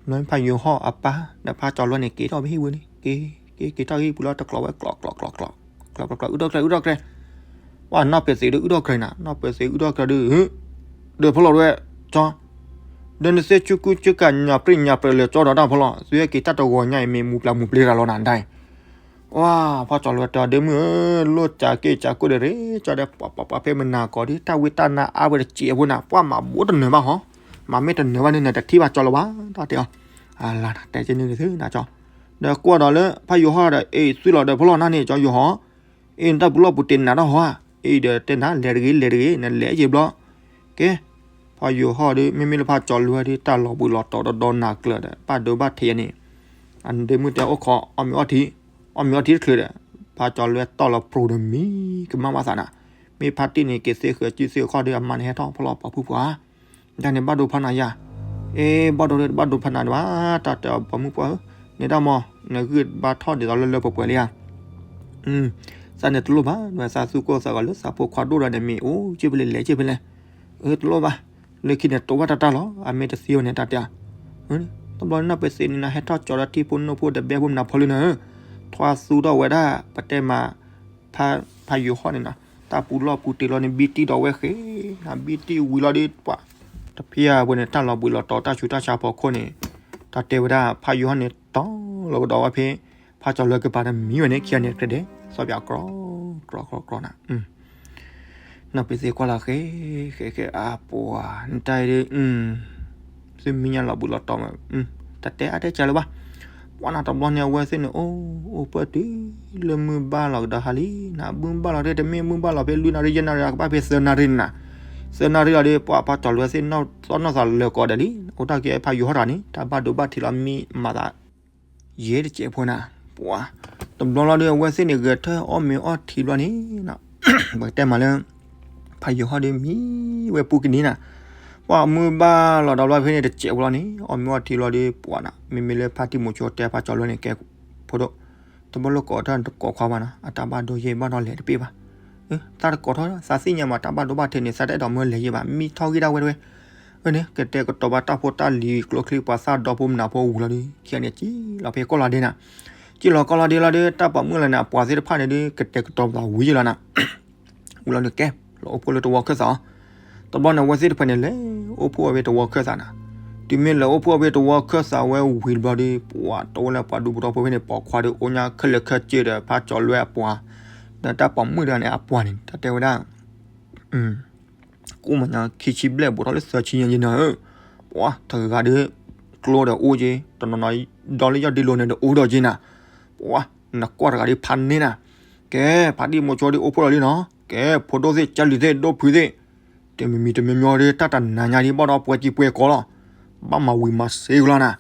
ဘျီဖးယိၤဟီၣ်အပၢ် ဒီးဖးကၠီၤလွဲၢ်န့ၣ် က့ၤထီၣ်ဖဲဟံၣ်ပူၤန့ၣ် က့ၤ က့ၤ က့ၤထီၣ်ဟံၣ်ပူၤလီၤ တကျိးဝဲ ကျိး ကျိး ကျိး ကျိး ကျိး အုၣ်ထီၣ်ကျဲ အုၣ်ထီၣ်ကျဲ, ပှၤနီၢ်ပဲာ်သ့ၣ်ဒုးအုၣ်ထီၣ်ကျဲနၤ, နီၢ်ပဲာ်သ့ၣ်အုၣ်ထီၣ်ကျဲဒုး, ဒီးဖီလီၤဝဲ ကၠီ ဒီးနသ့ၣ်ဆူကူဆူကၤညါပြံၣ်ညါပြဲးလၢကၠီဒီးတၢ်ဖီလီၤ သုဟဲက့ၤတၢ်တဂီၤညါအံၤ မ့ၢ်မူၤပျၢၤမူၤပျ့ၤတၢ်လီၤနၤဒၣ်အံၤ, ဝါ ဖးကၠီၤလွဲၢ်တဲ ဒ့မုၣ်ဧၢ, လိၣ်ကးက့ၢ်ကးကိၣ်ဒီးရ့ၣ်ကၠီဒီး ပှၤပှၤပှၤဖဲမနၤကီးဒ် တၢ်ဝံတၢ်နါအါဝဲတစဲးဖိနၤ ပှၤမၤဘူးတနၢၤဘၣ်ဟီ, မၤမ့ၢ်တနၢၤဘၣ်န့ၣ် နတထံၣ်ဘၣ်ကၠီလၢၤဘၣ် တၢ်တဲအီၤ, အလါနၤ တဲက့ၤန့ၣ်သုနၤကၠီ, ဒီးကွၢ်ဒီးလၢဖးယိၤဟီၣ်ဒီး အ့ၣ် သွံၣ်လီၤဒီးဖီလီၤနၤန့ၣ် ကၠီယိၤဟီၣ် အ့ၣ် နတၢ်ပူၤလီၢ်ပူၤတ့ၢ်နၤထီၣ်ဟီဧါ, အ့ၣ်ဒီးတဲနၤ လဲၤတဂ့ၤ လဲၤတဂ့ၤ နလဲၤယံာ်ဘျီ, ကဲ, ဖးယိၤဟီၣ်ဒီး မ့မ့ၢ်လၢဖးကၠီၤလွဲၢ်ဒီး တၢ်လီၤဘှံးလီၤတီၤဒီးဒီနၤကျၢၤဒီး ဘၣ်ဒိဘၣ်ထံးယါန့ၣ်, အဒ့မုၣ်တဲအိၣ်ခိး အီၣ်မ့ၤအီထံ, အီၣ်မ့ၤအီထံတချုးဒီး ဖးကၠီၤလွဲၢ်တီၢ်လီၤပြိၤဒီးမံၤကမၣ်ဘၣ်သးနၤ, မ့ၢ်ဖါတံၢ်န့ၣ် က့ၤသ့ဃၢၤစုသ့ဃီဒီး အမါန့ၣ်ဟဲထီၣ်ဖီလီၤပှၤဖုပှၤ တၢ်န့ၣ်ဘၣ်ဒိဖးနၤယါ, အ့ ဘၣ်ဒိတဘၣ်ဒိဖးနၤဒံးဘၣ်, တၢ်တဲအီၤပိာ်မုၣ်ပှၢ်ဧၢ, န့ၣ်ဒၣ်မ့ၢ် နဂံၢ်ဘါထီၣ်ဒ်သိးလၢလၢပှဲၤပှဲၤလံဧါ, သးန့ၣ်တလိၣ်ဘၣ်, သးသူၣ်ကိၢ်သးဂီၤလၢသးဖိခွါဒိၣ်ဒီးန့ၣ် မ့ၢ်အိၣ်က့ၢ်ဖဲလဲၣ်လဲၤက့ၢ်ဖဲလဲၣ်, အၢ တလိၣ်ဘၣ်, လၢခံန့ၣ်တိဝဲတၢ်တၢ်လီၤ, အမ့ၢ်တသံဝဲန့ၣ် တၢ်တဲအီၤ တဘျီန့ၣ်နီၢ်ပသ့ၣ်န့ၣ်နီၤ ဟဲထီၣ်ကၠီၤဒီးထံဖိနိၣ်ဖိဒီးဘဲဖိမနုၤဖိလၢနီၤ, ထွါသူထီၣ်ဝဲဒၣ် ပတဲမး ဖးယိၤဟီၣ်န့ၣ်နီၤ, တၢ်ပူၤလီၢ်ပူၤတ့ၢ်လီၤန့ၣ် ဘံတံၢ်ဒီးဝဲဃ့နီၤ, ဘံတံၢ်ဝံၤလီၤဒီး ပှၤ တဖၣ်အပူၤန့ၣ် တၢ်လီၤဘှံးလီၤတီၤတၢ်ဆူးတၢ်ဆါဖီခိၣ်န့ၣ် တၢ်တဲဝဲဒၣ် ဖးယိၤဟီၣ်န့ၣ် တီၤလီၤကဒီးဝဲဖဲ ဖးကၠီၤလွဲကပၤဒီးမံဝဲန့ၣ် ခံဂၤန့ၣ်တကဲဒဲး သီၣ်ပၠးကြီ ကြီကြီကြီနၤ နီၢ်ပသ့ၣ်ကွၢ်လီၤဃဲ ဃဲဃဲအပှၤ နတၢ်အံၤဒ် သုမံညါလီၤဘှံးလီၤတီၤ တၢ်တဲအါတဲကၢလၢၤဘၣ်. ပှၤနၤတဘျီန့ၣ် အဝဲသ့ၣ်န့ၣ် အိၣ်အိၣ်ပၢၢ်တုၤလၢမုၢ်ဘၣ်လီၤကဒီးဟါလံနၤ, မုၢ်ဘၣ်လီၤဒီး တမ့ၢ်မုၢ်ဘၣ်လီၤဖဲလွံၢ်နၣ်ရံၣ်ယဲၢ်နၣ်ရံၣ် အကဘၣ်ဖဲသၢနၣ်ရံၣ်နၤ, သၢနၣ်ရံၣ်လီၤဒီး ပှၤဖးကၠီၤလွဲသ့ၣ် သီၣ်နီၢ်သးလၢာ်ကီးဒဲးလံ, အိၣ်တၢ်ကဲဖးယိၤဟီၣ်တၢ်န့ၣ် တၢ်ဘၣ်ဒိဘၣ်ထံးလီၤမံမၤသး ယဲတစဲးဖိနၤ, ပှၤ တဘျီလီၤဒီး အဝဲသ့ၣ်န့ၣ် ဂဲၤထၢၣ်အီၣ်မ့ၤအီထံဘျီန့ၣ် ပကတဲမးလၢ ဖးယိၤဟီၣ်ဒီးမံဝဲပူၤကနံၤနၤ, ပှၤမုၢ်ဘၣ်လီၤဒီးဘျီဖဲန့ၣ် တစဲးဖိလီၤန့ၣ် အီၣ်မ့ၤအီထံလီၤဒီး ပှၤနၤ မ့မ့ၢ်လၢဖါတံၢ်မိၤဆိတဲဖးကၠီၤလွဲန့ၣ် ကဲ ဖိဒိၣ် တဘၣ်လိၣ်ကိးထီၣ်တကိးခွါဘၣ်နၤ, အတၢ်ဘၣ်ဒိယဲၢ်ဘၣ်ဒီးလဲၤတပ့ၢ်ဘၣ်, သးတကိးထီၣ် သးသ့ၣ်ညါမး တၢ်ဘၣ်ဒိဘၣ်ထံးန့ၣ် သးတအဲၣ်ဒိးမၢလဲၤယဲၢ်ဘၣ် မံထီၣ်ဂံၢ်ဒၣ်ဝဲတဝဲ အန့ၣ် ကတဲာ်ကတီၤဘၣ်တၢ်ဖိတၢ်လံၤကျိချံ ပှၤသၣ်ဒီဖိမနုၤဖိဝံၤလီၤဒီး ခံဂၤန့ၣ် ကံၣ်လီၤဖဲကီၢ်လီၤဒ့နၤ, ကံၣ်လီၤကီၢ်လီၤဒ့လီၤဒီး တၢ်ပိာ်မုၣ်လီၤန့ၣ် အပှၤသ့ၣ်တဖၣ်န့ၣ်ဒီး ကတဲာ်ကတီၤပသးဝံၤယဲၢ်လီၤနၤ, ဝံၤလီၤန့ၣ်ကဲ လီၤအိၣ်ဖှိၣ်လၢတဝီခၢၣ်သးအီၤ, တဘျီန့ၣ် အဝဲသ့ၣ်တဖၣ်န့ၣ် လဲၤအိၣ်ဖှိၣ်ဝဲဖဲတဝီခၢၣ်သးနၤ, တုၤမ့ၢ်လဲၤအိၣ်ဖှိၣ်ဝဲဖဲတဝီခၢၣ်သးဝဲဝံၤတဘျီဒီး ပှၤတအိၣ်လၢပှၤဒူဖိထီဖိဖဲန့ၣ် ပိာ်ခွါဒီးအိၣ်ညါခဲလၢာ်ခဲဆ့ဒီး ဖးကၠီၤလွဲအပှၤ ဒီးတၢ်ပိာ်မုၣ်တဂၤန့ၣ် အပှၤန့ၣ် တၢ်တဲဝဲဒၣ် ကူမညီခံဆံဘျဲၣ် ဘူးထီၣ်လၢသၢဆံညါယဲၢ်နၤဧၢ, ပှၤတဂၤဒီး ကျိဒီးအိၣ်က့ၤ တနီၤနီၤ ဒီးလၢယီၢ်ဒ့လိၤန့ၣ်ဒီးအိၣ်ဒီးက့ၤနၤ, ပှၤ နကွၢ်တဂၤဒီးဖးန့ၢ်နၤ, ကဲ ဖါတံၢ်မိၤဆိဒီးအိၣ်ဖှိၣ်လီၤလံနီၤ, ကဲ ဖိဒိၣ်သ့ၣ် ကၢ်လံၤသ့ၣ် ဒိၣ်ဖုသ့ၣ် တမံၤမံၤတမံၤမံၤဒီး တၢ်တနၤညါဒ်ဘၣ်ဒီးပှဲၤကံပှဲၤကီလီၤ, ဘၣ်မၤဝံၤမၤစ့ကလီၤနၤ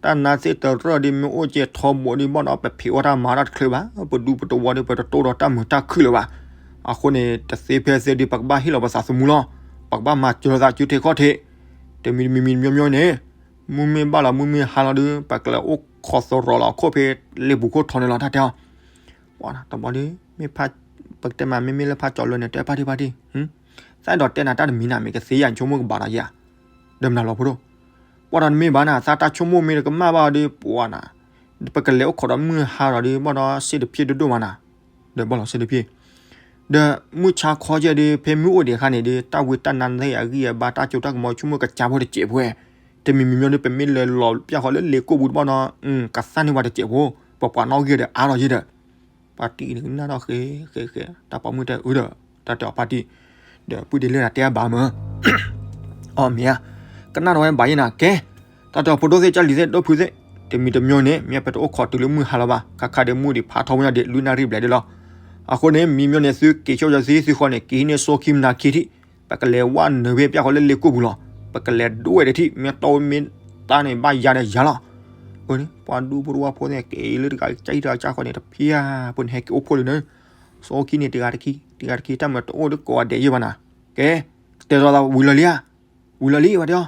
တၢ်နါသ့ၣ်တရၢၣ်ဒီး မ့ၢ်အိၣ်ကဲထီဘိဒီး ဘၣ်ဒီးပဖံးအီၣ်တၢ်မၤတၢ်တချုးဘၣ်, ပဒူပတဝီဒီး ပတတိၢ်ဒီးတၢ်မုာ်တၢ်ခုၣ်လၢၤဘၣ်. အဃိန့ၣ် တသ့ဖဲသ့ဒီး ပကဘၣ်ဟ့ၣ်လီၤပသးသမူလီၤ. ပကဘၣ်မၤစၢၤသးစုထံခီၣ်ထံး, တမံၤတမံၤမံၤတမံၤမံၤန့ၣ်, မုၢ်မ့ၢ်ဘၣ်လီၤ မုၢ်မ့ၢ်ဟါလီၤဒီး ပကလဲၤအိၣ်ခိးသရိာ်လီၤအခိၣ်ဖဲလ့ပူၤခိၣ်ထီန့ၣ်လီၤ တၢ်တဲအီၤ ပှၤတဘျီဒီး မ့ၢ်ဖး, ပကတဲမး မ့မ့ၢ်လၢဖးကၠီၤလွဲန့ၣ် တဲဖါတံၢ်ဖါတံၢ်, သးအဲၣ်ဒိးတဲနၤတၢ်တမံၤနၤ မ့ၢ်ကသ့ယၤ ဆိကမိၣ်ကဘၣ်ဒီးယၤ, ဒီးမနုၤလီၤဖိဒိၣ်, ပှၤဒီးနမ့ၢ်ဘၣ်နၤ သးတၢ်ဆိကမိၣ်မ့ၢ်တကမၣ်ဘၣ်ဒီး ပှၤနၤ, ပကလဲၤအိၣ်ခိးဒီးမုၢ်ဟါလီၤဒီး ဘၣ်ဒီးစ့တဖျ့ဒိၣ်ဒိၣ်မးနၤ, ဒီးဘၣ်လီၤစ့တဖျ့ ဒီးမုၢ်ဆါခီကဲဒီး ဖဲမုၢ်အိၣ်ဒံးအခါန့ၣ်ဒီး တၢ်ဝံတၢ်နါသ့ၣ်အဂံၢ်အဘါ တၢ်စိတၢ်ကမီၤ ဆိကမိၣ်ကစၢ်ဖိတစဲးဖိဝဲ, တမံၤမံၤမံၤဒီး ပမ့ၢ်လဲၤလီၤပျၢ်ဃီလၢလ့ကိၣ်ပူၤတဘျီဒီး ကသၣ်န့ၢ်ပှၤတစဲးဖိ, ပပှၤနီၣ်ဂံၢ်ဒီးအါထီၣ်ယဲဒီး, ဖါတံၢ်န့ၣ်ကနၣ်ထီၣ်ဃဲဃဲဃဲ တၢ်ပိာ်မုၣ်တဲအုဒီး တၢ်တဲအီၤဖါတံၢ်, ဒီးပုၢ်ဒ့လၢနၤတဲအဘၣ်မၢ် အီၣ်မ့ၢ်ဧါ, ကနၣ်ထီၣ်ဝဲဘၣ်ယဲနၤ ကဲ, တၢ်တဲအီၤဖိဒိၣ်သ့ၣ် ကၢ်လံၤသ့ၣ် ဒိၣ်ဖုသ့ၣ်, တမံၤတမံၤန့ၣ် မ့ၢ်ပတအိၣ်ခိးတုၤလၢမုၢ်ဟါလီၤဘၣ်, ခါခါဒီးမုၢ်ဒံးဖးထီဝဲညါဒံး လွံၢ်နၣ်ရံၣ်ဘျဲၣ်ဒံးလီၤ. အဃိန့ၣ် မံၤမၠိန့ၣ် သုက့ၤဆိယၤသံသုဃီန့ၣ် က့ၤဟံးန့ၢ်စိခံမနၤခံထံၣ်, ပကလဲၤဝဲနုာ်ဖဲပျၢ်ဃီလၢလ့ကိၣ်ပူၤလီၤ. ပကလဲၤဒိဝဲတထံၣ် မ့ၢ်တီမ့ၢ်တၢ်န့ၣ် ဘၣ်ယၤဒီးယၤလီၤ. အန့ၣ် ပှၤဒူဖိတဝီဖိန့ၣ် က့ၤလၢတဂၤကၢ်ဟံၣ်တဂၤကၢ်ဃီန့ၣ် တဖၣ်ပူၤန့ၣ် ဟဲက့ၤအိၣ်ဖှိၣ်လံန့ၣ်, စိခံန့ၣ် တဂၤတခံ တဂၤတခံ တၢ်မၤတအိၣ်ဒီးကိးဂၤဒဲးယဲၢ်ဘၣ်နၤ. ကဲ, တဲထီၣ်သးဝံၤလၢာ်လံဧါ, ဝံၤလၢာ်လံ ပှၤတဲအီၤ.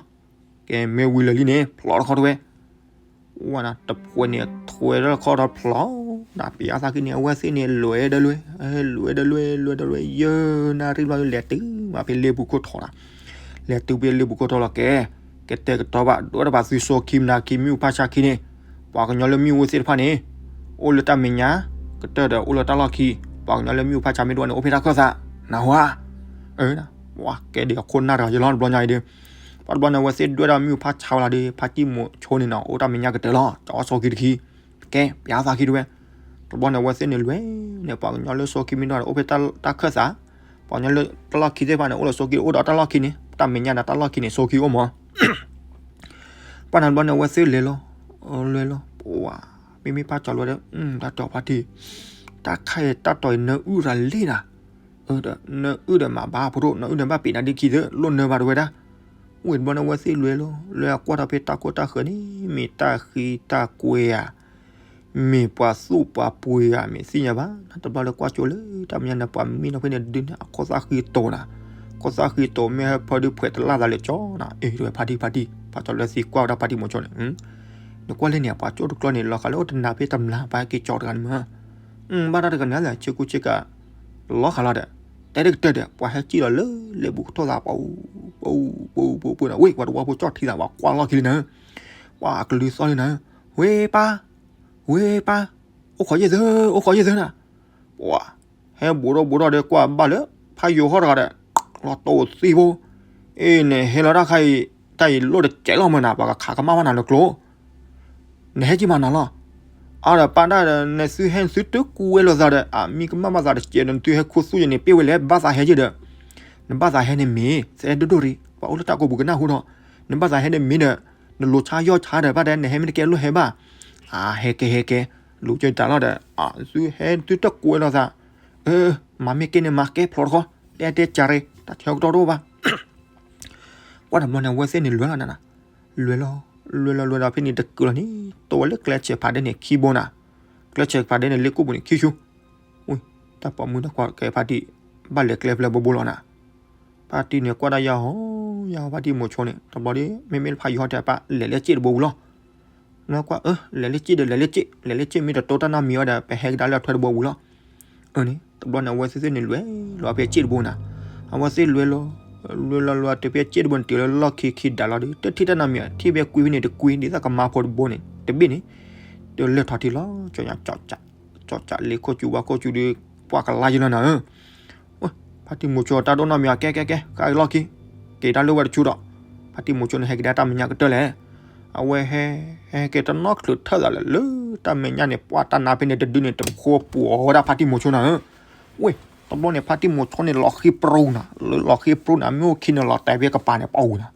ကဲ မ့ၢ်ဝံၤလၢာ်လံန့ၣ် ဖျိးတခီတဝဲ ဝဲနၤ တဖှဲးန့ၣ် ထွဲထီၣ်တခီထီၣ်ဖျိး, နပျၢ်သးခံန့ၣ် အဝဲသ့ၣ်န့ၣ် လွဲဒီးလွဲ, လွဲဒီးလွဲ လွဲဒီးလွဲ ယဲၢ်နၣ်ရံၣ်ဘျီ လဲၤတုၤမးဖဲလ့ပူၤခိၣ်ထီနၤ, လဲၤတုၤဖဲလ့ပူၤခိၣ်ထီလီၤကဲ, ကတဲာ်ကတီၤဘၣ် ဒိးတဘၣ်သုစိခံမနၤခံ မ့ၣ်အူဖးဆါခံန့ၣ်, ပှၤကညီလၢမ့ၣ်အူသ့ၣ်တဖၣ်န့ၣ်, အိၣ်လၢတၢ်မဲာ်ညါ ကတၢၢ်ဒီးအိၣ်လၢတၢ်လီၢ်ခံ, ပှၤကညီလၢမ့ၣ်အူဖးဆါမ့ၢ်တအိၣ်န့ၣ် အိၣ်ဖဲတၢ်ခၢၣ်သး, နၢ်ဟူဧါ. အၢ, ပှၤကဲဒံးအခိၣ်နၢ်တဂၤယလီၤတဘျီညါအံၤဒီး ပှၤတဘျီန့ၣ် အဝဲသ့ၣ်ဒွဲၣ်ဒီးမ့ၣ်အူဖးဆါဝဲလီၤဒီး ဖါတံၢ်မိၤဆိန့ၣ်နီၤ အိၣ်တၢ်မဲာ်ညါကတၢၢ်လီၤ, ကၠီအီၣ်စိခံတခံ, ကဲ ပျၢ်သးခံတဝဲ, တဘျီန့ၣ် အဝဲသ့ၣ်န့ၣ်လွဲၢ်န့ၣ် ပှၤကညီလၢစိခံမ့ၢ်တအိၣ်န့ၣ် အိၣ်ဖဲတၢ်ခၢၣ်သး, ပှၤကညီလၢတၢ်လီၢ်ခံသ့ၣ်တဖၣ်န့ၣ် အိၣ်လၢစိခံအိၣ်ဒီးတၢ်လီၢ်ခံန့ၣ် တၢ်မဲာ်ညါဒီးတၢ်လီၢ်ခံန့ၣ် စိခံအိၣ်မး ပှၤနၤတဘျီန့ၣ် အဝဲသ့ၣ်လဲၤလီၤ, လဲၤလီၤ, ပှၤ, မ့မ့ၢ်ဖးကၠီၤလွဲဒီး တၢ်တဲအီၤဖါတံၢ်, တၢ်ခါအံၤတၢ်တီၤအံၤ နၢအုၣ်ရၤလံနၤ, ဒီးနၢအုၣ်ဒီးမၤဘၣ်ဖိဒိၣ် နၢအုၣ်ဒီးဘၣ်ပ့ၤနၤဒ်ခံသ့ လိၣ်နၢဘၣ်တဝဲဒၣ်, ဝံၤတဘျီန့ၣ် အဝဲသ့ၣ်လဲၤလီၤ, လဲၤအကွၢ်ထီၣ်ဖဲတၢ်ခိၣ်တၢ်ဃၢၤန့ၣ် မ့ၢ်တၢ်ဃံတၢ်ကွဲဧါ မ့ၢ်ပှၤသူၣ်ပှၤပှ့ၤဧါ မ့ၢ်သ့ၣ်ညါဘၣ်, တဘျီလၢကွၢ်ကၠိလၢတၢ်မဲာ်ညါန့ၣ် ပှၤမံနီၤဖဲန့ၣ်ဒုန့ၣ် အခိၣ်သၣ်ဃံတိၤနၤ, ခိၣ်သၣ်ဃံတိၤ မ့ၢ်ဟဲဖၢဒုးဖှဲးတလၢ်သးလဲၤကၠီနၤ, အ့ တဝဲဖါတံၢ်ဖါတံၢ် ဖးကၠီၤလွဲသံကွၢ်ဝဲဒၣ်ဖါတံၢ်မိၤဆိန့ၣ်, နကွၢ်လၢန့ၣ် ပှၤကၠိတကျီန့ၣ် လီၤဃာ်လၢအိၣ်တနၤဖဲတမျၢ် ပှၤဟဲက့ၤကၠီတဂၤန့ၣ်မး, ဘၣ်တၢ်တဂၤန့ၣ်လၢဆ့ကူဆ့ကၤ လီၤဃာ်လီၤဒီး, တဲတကတၢၢ်ဒီး ပှၤဟဲကံၣ်လီၤလၢလ့ပူၤကထိၣ်သး ပှၤအူ ပှၤအူ ပှၤအူ ပှၤအူ ပှၤအူ နဝဲ ပှၤတဝီဖိကၠီၣ်ထံသး ပှၤကွၢ်လီၢ်ခံလံနၤ, ပှၤအကလုၢ်သီၣ်လံနၤ, ဝ့ၢ်ပၢ်, ဝ့ၢ်ပၢ်, အိၣ်ခိးယ့ၢ်သၢ, အိၣ်ခိးယ့ၢ်သၢနၤ. ပှၤ ဟဲဘူးထီၣ်ဘူးထီၣ်ဒီးကွၢ်ဘၣ်လၢ ဖးယိၤဟီၣ်တဂၤဒီး လီၤတိၢ်သံဖိ, အ့ၣ် နဟဲလီၤတၢ်ခါအံၤ တၢ်အံၤလိၣ်တစဲးလီၤမၢ်နၤ ပှၤကခးကမၣ်ဘၣ်နၤလၢကျိ နဟဲက့ၤမၤနၤလီၤ. အါဒီးပၢ်ဒၣ်ဒီး နသုဟဲနသုတကူဝဲလိာ်သးဒီး အမံကမၣ်ဘၣ်သးတစဲးဒီး နသုဟဲခူသူၣ်ယန့ၣ် ပ့ၢ်ဝဲလဲၣ် ဘၣ်သးဟဲက့ၤဒီး နဘၣ်သးဟဲန့ၣ်မ့ၢ် သဲဒိၣ်ဒိၣ်ရံ ပှၤအိၣ်လၢတၢ်ကိးပူၤကနၢ်ဟူဒီး နဘၣ်သးဟဲန့ၣ်မ့ၢ်ဒီး နလိၤဆါယီၢ်ဆါဒီး ဘၣ်တဲနဟဲမ့ၢ်တကဲလိၣ်ဟဲဘၣ်. အဟဲကဲဟဲကဲ လူၤကၢတၢ်လီၤဒီး သုဟဲသုတကူဝဲလိာ်သး မၤမ့ၢ်ကဲန့ၣ်မၤကဲဖျိတခီ တဲတဲကၢ်ရ့ တၢ်ထဲကတီၢ်တအိၣ်ဘၣ်. ကွၢ်တဘျီန့ၣ် အဝဲသ့ၣ်န့ၣ်လွဲလီၤနၤ, လွဲလီၤ, လွဲလီၤလွဲလီၤဖဲန့ၣ်တကုာ်လီၤန့ၣ် တိဝဲလၢကျဲဆဲးဖးဒဲးန့ၣ်ခံဘိနၤ, ကျဲဆဲးဖးဒဲးန့ၣ် လ့ၣ်ကိၣ်ပူၤန့ၣ်ခံဆူ, တၢ်ပိာ်မုၣ်တၢ်ခွါကဲဖါတံၢ် ဘၣ်လဲၤကျဲဖဲလဲၣ်ဘိဘိလီၤနၤ. ဖါတံၢ်န့ၣ်ကွၢ်ဒၣ်ယၤဟီ, ယၤဟီဖါတံၢ်မိၤဆိန့ၣ် တဘျီဒီး မ့မ့ၢ်ဖးယိၤဟီၣ်တဲပၢ် လဲၤလၢစ့ၣ်တဘိဝံၤလီၤ. နကွၢ် လဲၤလၢစ့ၣ်ဒီး လဲၤလၢစ့ၣ် လဲၤလၢစ့ၣ်မ့ၢ်တတိတၢ်နီတမံၤအီၤဒီး ပဟဲကဒါလၢအထွဲတဘိဝံၤလီၤ. န့ၣ် တဘျီန့ၣ် အဝဲသ့ၣ်သ့ၣ်န့ၣ်လွဲလီၤဖဲစ့ၣ်တဘိနၤ, အဝဲသ့ၣ်လွဲလီၤ, လွဲလီၤလွဲတုၤဖဲစ့ၣ်တဘိန့ၣ် တုၤလၢလီၢ်ခံခံဒၣ်လီၤဒီး တထံၣ်တၢ်နီတမံၤ ထံၣ်ဖဲကွံဖဲန့ၣ်တကွံ ဒ်သိးကမါဖိတဘိန့ၣ် တဘ့ၣ်န့ၣ် တလၢၢ်ထီၣ်ထံလီၤ ကၠီညါ ကၠီလ့ခိၣ်စူၤဝါခိၣ်စူၤဒီး ပှၤကလါယလီၤနၤဧၢ. ဖါတံၢ်မိၤဆိတၢ်ဒိၣ်နီတမံၤ ကဲကဲကဲ ကါအံၤလီၢ်ခံ က့ၤတၢ်လၢဝဲတဆူဒီး ဖါတံၢ်မိၤဆိန့ၣ် ဟဲက့ၤဒၣ်တၢ်မဲာ်ညါကတၢၢ်လဲၣ်. အဝဲဟဲ ဟဲက့ၤတနီၣ်ချုးထၢၣ်သးလၢ လၢတၢ်မဲာ်ညါန့ၣ် ပှၤတၢ်နါဖဲန့ၣ်တဒုန့ၣ် တဖိပှီၤဝဲဒၣ်ဖါတံၢ်မိၤဆိနၤဧၢ. ဝ့ၢ် တဘျီန့ၣ် ဖါတံၢ်မိၤဆိန့ၣ် လီၤဃ့ပြူနၤ လၢလီၤဃ့ပြူနၤ မ့ၢ်အိၣ်ခံန့ၣ် လီၤတဲာ်ဖဲကပၤန့ၣ် ပအိၣ်နၤ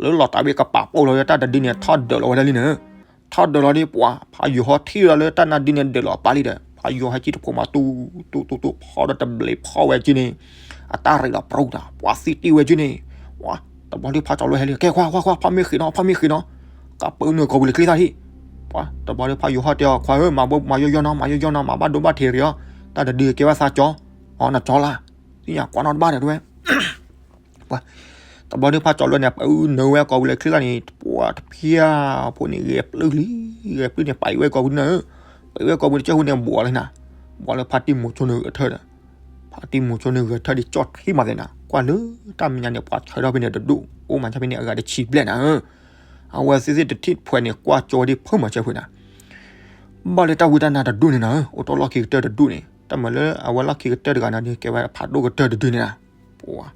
လၢလီၤတဲာ်ဖဲကပၤပအိၣ်လီၤ တၢ်တဒုန့ၣ် ထီၣ်ဒၢးလီၤဝဲဒၣ်လံနၤဧၢ. ထီၣ်ဒၢးလီၤဒီး ပှၤ ဖးယိၤဟီၣ်ထံၣ်လီၤလၢတၢ်နါဒုန့ၣ် ဒၢးလီၤပာ်လံဒီး ဖးယိၤဟီၣ်ဟဲကံၣ်တဖိမး တူတူတူတူ ဖီဒီးတဘျီဖီဝဲက့ၤန့ၣ် အတၢ်ရ့လီၤပြူနၤ ပှၤသံတံၢ်ဝဲက့ၤန့ၣ် ဝါ တဘျီဒီးဖးကၠီၤလွဲဟဲလံ ကဲခွါ ခွါ ခွါ ဖးမ့ၢ်ဃ့နီၤ ဖးမ့ၢ်ဃ့နီၤ ကးပၢနုာ်ကိာ်ပူၤလၢချံသၣ်ဟံၣ်. ပှၤ တဘျီဒီးဖးယိၤဟီၣ်တဲအီၤ ခွါဧၢ မၤဘိမၤယိယီနီၤ မၤယိယီနီၤ မၤဘၣ်ဒိဘၣ်ထံးရံၤအီၤ တၢ်တဒုကဲဘၣ်သးကၠီၤ အီၤနကၠီၤလၢ် သ့ၣ်ညါကွၢ်နီတဘၣ်ဒီးတဝဲ ပှၤ တဘျီဒီးဖးကၠီၤလွဲန့ၣ် ပနုာ်ဝဲကိာ်ပူၤလၢချံသၣ်န့ၣ် ပှၤတဖၠၣ်ဖိန့ၣ် ဂဲၤပျုၢ်လံ ဂဲၤပျုၢ်န့ၣ် ပာ်အံၤဝဲကိာ်ပူၤန့ၣ် ပာ်အံၤဝဲကိာ်ပူၤန့ၣ် ကၠဲၢ်ဟူန့ၣ် ဘှီးလံနၤ ဘှီးလၢဖါတံၢ်မိၤဆိန့ၣ်ဂဲၤထၢၣ်ဒီး ဖါတံၢ်မိၤဆိန့ၣ်ဂဲၤထၢၣ်ဒီး ကၠီၣ်ထံမးသ့ၣ်နၤ ကွၢ်လၢတၢ်မဲာ်ညါန့ၣ် ပှၤဆၢထၢၣ်ဖဲန့ၣ်တဒူၣ် အိၣ်မးဆၢဖဲန့ၣ် အဂၤတဆံဘျဲၣ်နၤဧၢ. အဝဲသ့ၣ်သ့ၣ်တထံၣ်တဖှဲးန့ၣ် ကွၢ်ကၠီၤဝဲဒ်ဖၢမးဆၢဖဲနၤ ဘၣ်လၢတၢ်ဝံတၢ်နါတဒူၣ်န့ၣ်နၤဧၢ အိၣ်တ့ၢ်လီၢ်ခံကတၢၢ်တဒူၣ်န့ၣ် တၢ်မၤလၢအဝဲလီၢ်ခံကတၢၢ်တဂၤန့ၣ်ဒီး ကဲဝဲဖးဒိၣ်ကတၢၢ်တဒုန့ၣ်နၤ ပှၤ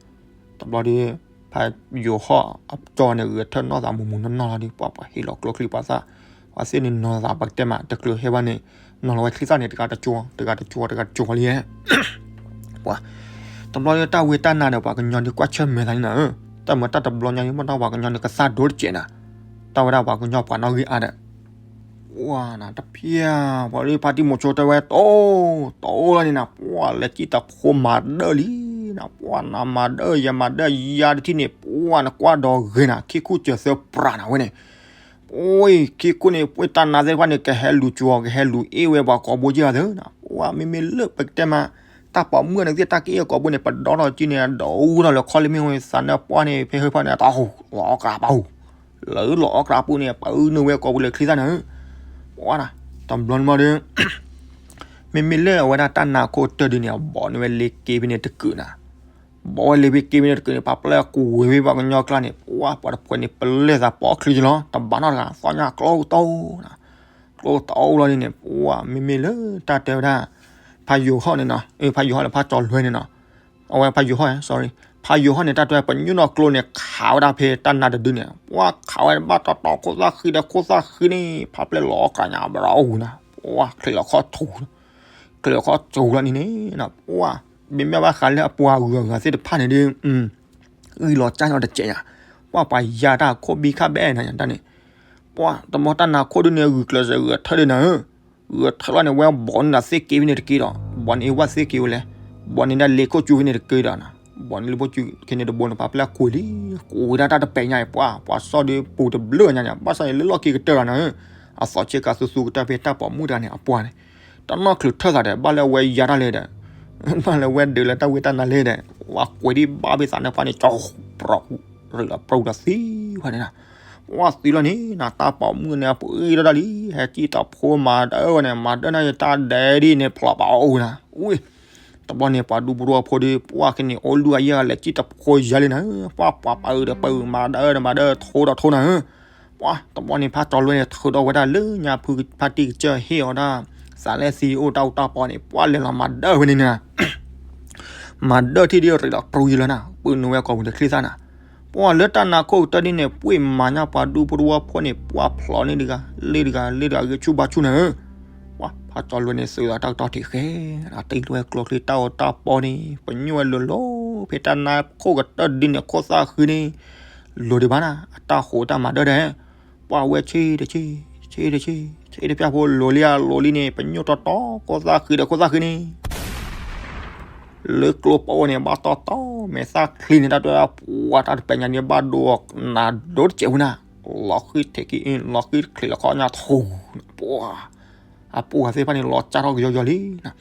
တဘျီဒီး ဖးယိၤဟီၣ်အကၠီၤန့ၣ် ဂဲၤထၢၣ်နီၢ်သးမူးမူးနီၢ်နီၢ်လီၤဒီး ပှၤပှၤဟ့ၣ်လီၤကျိချံပှၤသၣ် ပှၤသ့ၣ်န့ၣ်နီၤသးပကတဲမး တချုးဟဲဘၣ်န့ၣ် နီၤလီၤဝဲချံသၣ်န့ၣ် တဂၤတကၠီၤ တဂၤတကၠီၤ တဂၤတကၠီၤလံ ပှၤ တဘျီဒီးတၢ်ဝံတၢ်နါဒီး ပှၤကညီဒီးကွၢ်ဆၢၣ်မဲာ်သးန့ၣ်နၤဧၢ တၢ်မၤတၢ်တဘျီညါန့ၣ် မ့ၢ်တၢ်ပှၤကညီန့ၣ် ကသၣ်ဒိတစဲးနၤ တၢ်ဝဲဒၣ်ပှၤကညီပှၤနီၣ်ဂံၢ်အါဒီး ပှၤနၤတဖၠၣ် ပှၤလၢဖါတံၢ်မိၤဆိတဲဝဲ တိၢ် တိၢ်လီၤန့ၣ်နၤ ပှၤလဲၤကံၣ်တဖိမၤဒၢလံနၤ ပှၤနၤမၤဒၢ ယမၤဒၢ ယၤတထံၣ်န့ၣ် ပှၤနကွၢ်ဒီးဂ့ၤနၤ ခံခိၣ်စၢၤသၢပြးနၤဝဲန့ၣ် ပှၤခံခိၣ်န့ၣ် ပှၤတၢ်နါသ့ၣ်တဖၣ်န့ၣ် ကဟဲလူၤကၠီၤ ကဟဲလူၤအ့ၣ်ဝဲပှၤကိာ်ဘိက့ၤဂၤသၢနၤ ပှၤမ့မ့ၢ်လၢပကတဲမး တၢ်ပိာ်မုၣ်န့ၣ်သ့ၣ်တၢ်ကအ့ၣ်အကိာ်ဘိန့ၣ် ပဒီထီၣ်က့ၤန့ၣ် အဒိၣ်ထီၣ်လၢခီလ့မ့ၢ်ဝဲသးနၢၣ်ပှၢ်န့ၣ် ဖဲဟၢဖၢန့ၣ် တၢ်ဟူး လီၤအီၣ်ကြးပာ်ဟူး လၢလီၤအီၣ်ကြးပူၤန့ၣ် ပနုာ်ဝဲကိာ်ပူၤလၢချံသၣ်န့ၣ် ပှၤနၤ တဘျီန့ၣ်မးဒီး မ့မ့ၢ်လၢအဝဲဒၣ်တၢ်နါခိၣ်တၢၢ်ဒုန့ၣ် အဘီးန့ၢ်ဝဲလ့က့ဖဲန့ၣ်တကုာ်နၤ ဘီးဝဲလ့ဖဲက့ဖဲန့ၣ်တကုာ်န့ၣ် ပှၤပျဲၢ်ကွံာ်ဝဲပှၤကညီကျါန့ၣ် ပှၤ ပှၤတဖှဲးန့ၣ် ပလဲၤသးပိာ်ချံက့ၤလီၤ တဘၣ်နီတဂၤ သီၣ်ညါကျိတအိၣ်နၤ ကျိတအိၣ်လီၤန့ၣ် ပှၤမ့မ့ၢ်လၢတၢ်တဲဝဲဒၣ် ဖးယိၤဟီၣ်န့ၣ်နီၤ ဖးယိၤဟီၣ်လၢဖးကၠီၤလွဲန့ၣ်နီၤ အဝဲဖးယိၤဟီၣ် sorry ဖးယိၤဟီၣ်န့ၣ် တၢ်တဲပညိၣ်နီၢ်ကျိန့ၣ် ခးဝဲဒၣ်ဖဲတၢ်နါတဒုန့ၣ် ပှၤခးဝဲဘၣ်တီတီ ခိၣ်သၣ်ဃံဒီးခိၣ်သၣ်ဃံန့ၣ် ဖးပျဲၢ်လီၤအီၣ်ကြးညါဘၣ်အူနၤ ပှၤချံးလီၤခီၣ်ထူ ချံးလီၤခီၣ်ထူလီၤန့ၣ်န့ၣ် ပှၤ မ့မ့ၢ်ဘၣ်ဃးလၢအပှၤဂုၤအဂၤသ့ၣ်တဖၣ်န့ၣ်ဒီး ဂံၢ်လီၤကၢ်ညီတစဲးညါ ပှၤပှၤယၤတၢ်ခိၣ်ဘံခါဘဲနၤညါတၢ်န့ၣ် ပှၤတဘျီတၢ်နါခိၣ်ဒုန့ၣ် ဂုာ်ကျဲးစၢးဂုာ်ထၢၣ်ဒုနၤဧၢ ဂုာ်ထၢၣ်လီၤန့ၣ် ဝဲဘီးန့ၢ်နၤသ့က့ဖဲန့ၣ်တက့ဒီး ဘီးန့ၢ်ဝဲသ့က့ဝဲလဲၣ် ဘီးန့ၢ်ဒၣ်လ့ခိၣ်ကၠူဖဲန့ၣ်တက့ဒီး ဘီးန့ၢ်လ့ခိၣ်ကၠူခဲန့ၣ်တဘိန့ၣ် ပှၤပျဲၢ်ကွံာ်လံ ကွံာ်ဝဲဒၣ်တၢ်တပဲာ်ညါအံၤ ပှၤ ပှၤစီၣ်ဒုပူၤတဘျုးညါညါ ဘၣ်ဆၣ်န့ၣ်လၢလီၢ်ခံကတၢၢ်ဂၤနၤဧၢ အသီဆ့ကၤသူသူကတၢၢ်ဖဲတၢ်ပိာ်မုၣ်တဂၤန့ၣ် အပှၤန့ၣ် တနီၢ်ချုးထၢၣ်သးဒီး ဘၣ်လၢအဝဲယၤတၢ်လဲၣ်ဒီး ဘၣ်လၢအဝဲဒုးလၢတၢ်ဝံတၢ်နါလဲၣ်ဒီး ပှၤကွံာ်ဒံးဘၣ်ဖဲသးနၢၣ်ပှၢ်န့ၣ် ကၠီ ပြီ ရ့လီၤပြူဒီးသံဝဲန့ၣ်နၤ ပှၤသံလီၤန့ၣ် နတၢ်ပိာ်မုၣ်န့ၣ် အပှ့ၤထီၣ်တၢ်လံ ဟဲကံၣ်တဖိမၤဒၢဝဲန့ၣ် မၤဒၢန့ၣ်ယတၢ်ဒဲးဒ်န့ၣ် ဖျိးပာ်အီၣ်အိၣ်နၤ ဝ့ၢ် တဘျီန့ၣ် ပှၤဒူပူၤဒိၣ်အဖိဒီး ပှၤခဲန့ၣ် အိၣ်လုၢ်အယဲၢ်ဂၤလဲၤကံၣ်တဖိယၤလံနၤ ပှၤပှၤပာ်အုးဒီးပာ်အုး မၤဒၢဒီးမၤဒၢ ထိဒီးထိနၤဧၢ ပှၤတဘျီန့ၣ် ဖးကၠီၤလွဲန့ၣ် ထုးထီၣ်ဝဲဒၣ်လၢညါဖုဖါတံၢ်ကစၢၢ်ဟ့ၣ်အီၤဒၣ် သးလဲသံအိၣ်တၢ်အူတၢ်ပီန့ၣ် ပှၤလဲၤလီၤမၤဒၢၣ်ဝဲန့ၣ်န့ၣ် မၤဒၢၣ်ထံၣ်ဒ်ရ့းလီၤပြူယံၤလီၤနၤ ပုၢ်နုာ်ဝဲကိာ်ပူၤန့ၣ်ချံသၣ်နၤ, ပှၤလၢတၢ်နါခိၣ်ကတၢၢ်ဒ်န့ၣ် ပှ့ၤမၤညါပှၤဒူဖိတဝီဖိန့ၣ် ပှၤဖျိးန့ၢ်တဂၤ လ့တဂၤ လ့တဂၤ ဂဲၤဆူၣ်ဘါဆူၣ်နၤဧၢ, ပှၤဖးကၠီၤလွဲန့ၣ် သုးလီၤတၢ်ကတီၢ်ထံးဃဲ, တံၢ်လွဲကျိချံတၢ်အူတၢ်ပီန့ၣ် ပညိၣ်ဝဲလိၤလိၤ ဖဲတၢ်နါခိၣ်ကတၢၢ်ဒ်န့ၣ် ခိၣ်သၣ်ဃံန့ၣ် လိၤဒံးဘၣ်နၤ အတၢ်ဃိးတၢ်မၤဒၢၣ်ဒဲး, ပှၤဝဲဆ့တဆ့ ဆ့တဆ့ ဆ့တဖၠၣ်ဖိလိၤလံဧါလိၤလံန့ၣ် ပညိၣ်တီတီ ခိၣ်သၣ်ဃံဒီးခိၣ်သၣ်ဃံန့ၣ် လၢကျိပီန့ၣ် ဘၣ်တီတီ မဲာ်သၣ်ချံန့ၣ် တၢ်တဲဝဲဒၣ် ပှၤတၢ်တပဲာ်ညါန့ၣ် ဘၣ်ဒိနၤဒိတစဲးဝဲနၤ, လီၤဃံထံးက့ၤ လီၤဃံချံးလီၤခီညါထူ, ပှၤ အပူၤဂၤသ့ၣ်တဖၣ်န့ၣ် လီၤစၢ်ထီၣ်ကယီယီလံနၤ,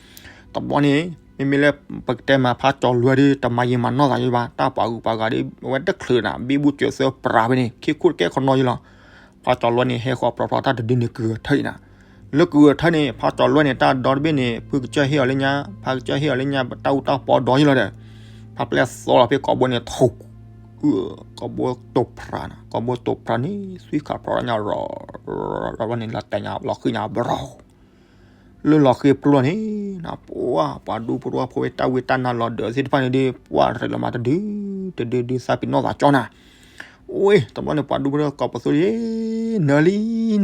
တဘျီန့ၣ် မ့မ့ၢ်လၢပကတဲမၤဖးကၠီၤလွဲဒီး တမၤယံာ်မၤနီၢ်သးယံၤဘၣ် တၢ်ပှၤဂုၤပှၤဂၤဒီး အဝဲတချုးနၤ ဘံဘူစၢၤသၢပြးဖဲန့ၣ် ခံခိၣ်တကဲခီနီယံၤလီၤ. ဖးကၠီၤလွဲန့ၣ် ဟဲဃီၤပြီပြီတၢ်တဒုန့ၣ် ကုၤထၢၣ်အံၤနၤ, လၢကုၤထၢၣ်န့ၣ် ဖးကၠီၤလွဲန့ၣ် တၢ်ဒီတဘ့ၣ်န့ၣ် ဖုကစၢၢ်ဟ့ၣ်အီၤလၢညါ ဖးကစၢၢ်ဟ့ၣ်အီၤလၢညါ တၢ်အူတၢ်ပီဒီယံၤလီၤဒီး ဖးပျဲၢ်သီလီၤဖဲကိာ်ဘိန့ၣ်ထူ, ကိာ်ဘိတိာ်ဖြးနၤ ကိာ်ဘိတိာ်ဖြးန့ၣ် သွံၣ်ခးဖြးညါရီၤ ရီၤန့ၣ် လီၤတဲာ်ညါ လီၤဃံညါဘရီ လၢလီၤဃံပျိန့ၣ်နၤ ပှၤ ပှၤဒူဖိတဝီဖိဝဲတၢ်ဝံတၢ်နါလီၤဒၢးသ့ၣ်တဖၣ်န့ၣ်ဒီး ပှၤရ့းလီၤမၤတဒု တဒုဒုသးပ့ၤနီၣ်သးကၠီနၤ, အိ တဘျီန့ၣ်ပှၤဒူဖိတဝီကိာ်ပသူဒ် နၢၤလံ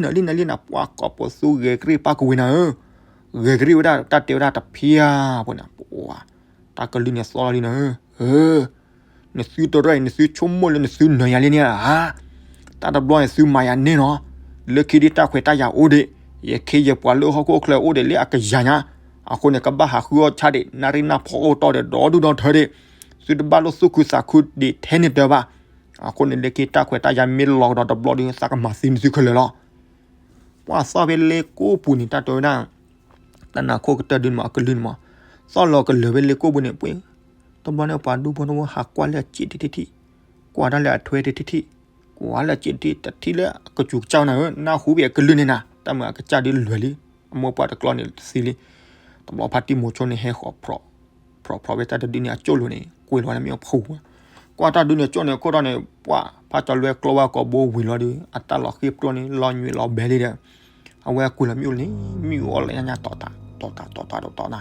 နၢၤလံ နၢၤလံနၤ ပှၤကိာ်ပသူဂဲၤကရံၣ်ပၢ်ကဝ့ၤနၤဧၢ, ဂဲၤကရံၣ်ဝဲဒၣ် တၢ်တဲဝဲဒၣ်တဖၠၣ်ဖိန့ၣ် ပှၤ တၢ်ကလုၢ်န့ၣ်သီလီၤလံနၤဧၢ, နသုတရၢၣ်အံၤ နသုဆိကမိၣ်လၢနသုနၢၤယၤလံန့ၣ်ဧါ, တၢ်တဘျီန့ၣ်သုမၤယၤန့ၣ်နီၤ, လၢခံဒ်တၢ်ခွဲးတၢ်ယာ်အိၣ်ဒံး, ယခ့ယပှၤလၢဟီၣ်ခိၣ်ချၢအိၣ်ဒံးလၢအကယၤညါ, အဃိန့ၣ် ကဘၣ်ဟးဃုအီၣ်ဆၣ်ဒံး နၣ်ရံၣ်နၢ်ဖီအိၣ်တီၢ်ဒီးဒီဒူၣ်ဒီထၢဒံး, သုတဘၣ်လိၣ်သူၣ်ခုသးခုဒံးထဲန့ၣ်တၢ်ဘၣ်, အဃိန့ၣ် လၢခံတၢ်ခွဲးတၢ်ယာ်မ့ၢ်လီၤကဒီးတဘျီဒီး သးကမၤသံနသုခဲလၢာ်လီၤ. ပှၤသီၣ်ဖဲလ့ကိၣ်ပူၤန့ၣ် တၢ်တဲဝဲဒၣ် တၢ်နါခိၣ်ကတၢၢ်ဒုန့ၣ်မး အကလုၢ်န့ၣ်မး, သီၣ်လီၤကလၢာ်ဖဲလ့ကိၣ်ပူၤန့ၣ် ပှ့ၤ, တဘျီန့ၣ် ပှၤဒူဖိတဝီဟးကွၢ်လၢအစံးတထံၣ်ထံၣ်, ကွၢ်တၢ်လၢအထွဲတထံၣ်ထံၣ်, ကွၢ်လၢအစံးတထံၣ် တထံၣ်လၢအကစူၤကစၢ်နၤဧၢ, နၢ်ဟူဖဲအကလုၢ်န့ၣ်နၤ, တၢ်မုာ်အကစၢ်ဒုလွဲၤလံ, အမိၢ်ပှၢ်တကျီန့ၣ်တသံလံ. တဘျီဖါတံၢ်မိၤဆိန့ၣ်ဟဲဃီၤ ဖြီးဖြီးဖဲတၢ်တဒုန့ၣ်အကၠိၣ်လိၤန့ၣ် ကွံာ်လီၤလၢမ့ၣ်အူဖီ, ကွၢ်တၢ်ဒုန့ၣ်အကၠိၣ်န့ၣ်အခိၣ်ထီၣ်န့ၣ် ပှၤဖးကၠီၤလွဲကျီဝဲကိာ်ဘိဝံၤလီၤဒီး အတၢ်လီၤဃံပျိန့ၣ် လီၤညွံးလီၤဘဲလံဒီး အဝဲကွံာ်လီၤမ့ၣ်အူလံ, မ့ၣ်အူအီၣ်လၢညါညါတီၤတၢ် တီၤတၢ် တီၤတၢ် တီၤတၢ်နၤ,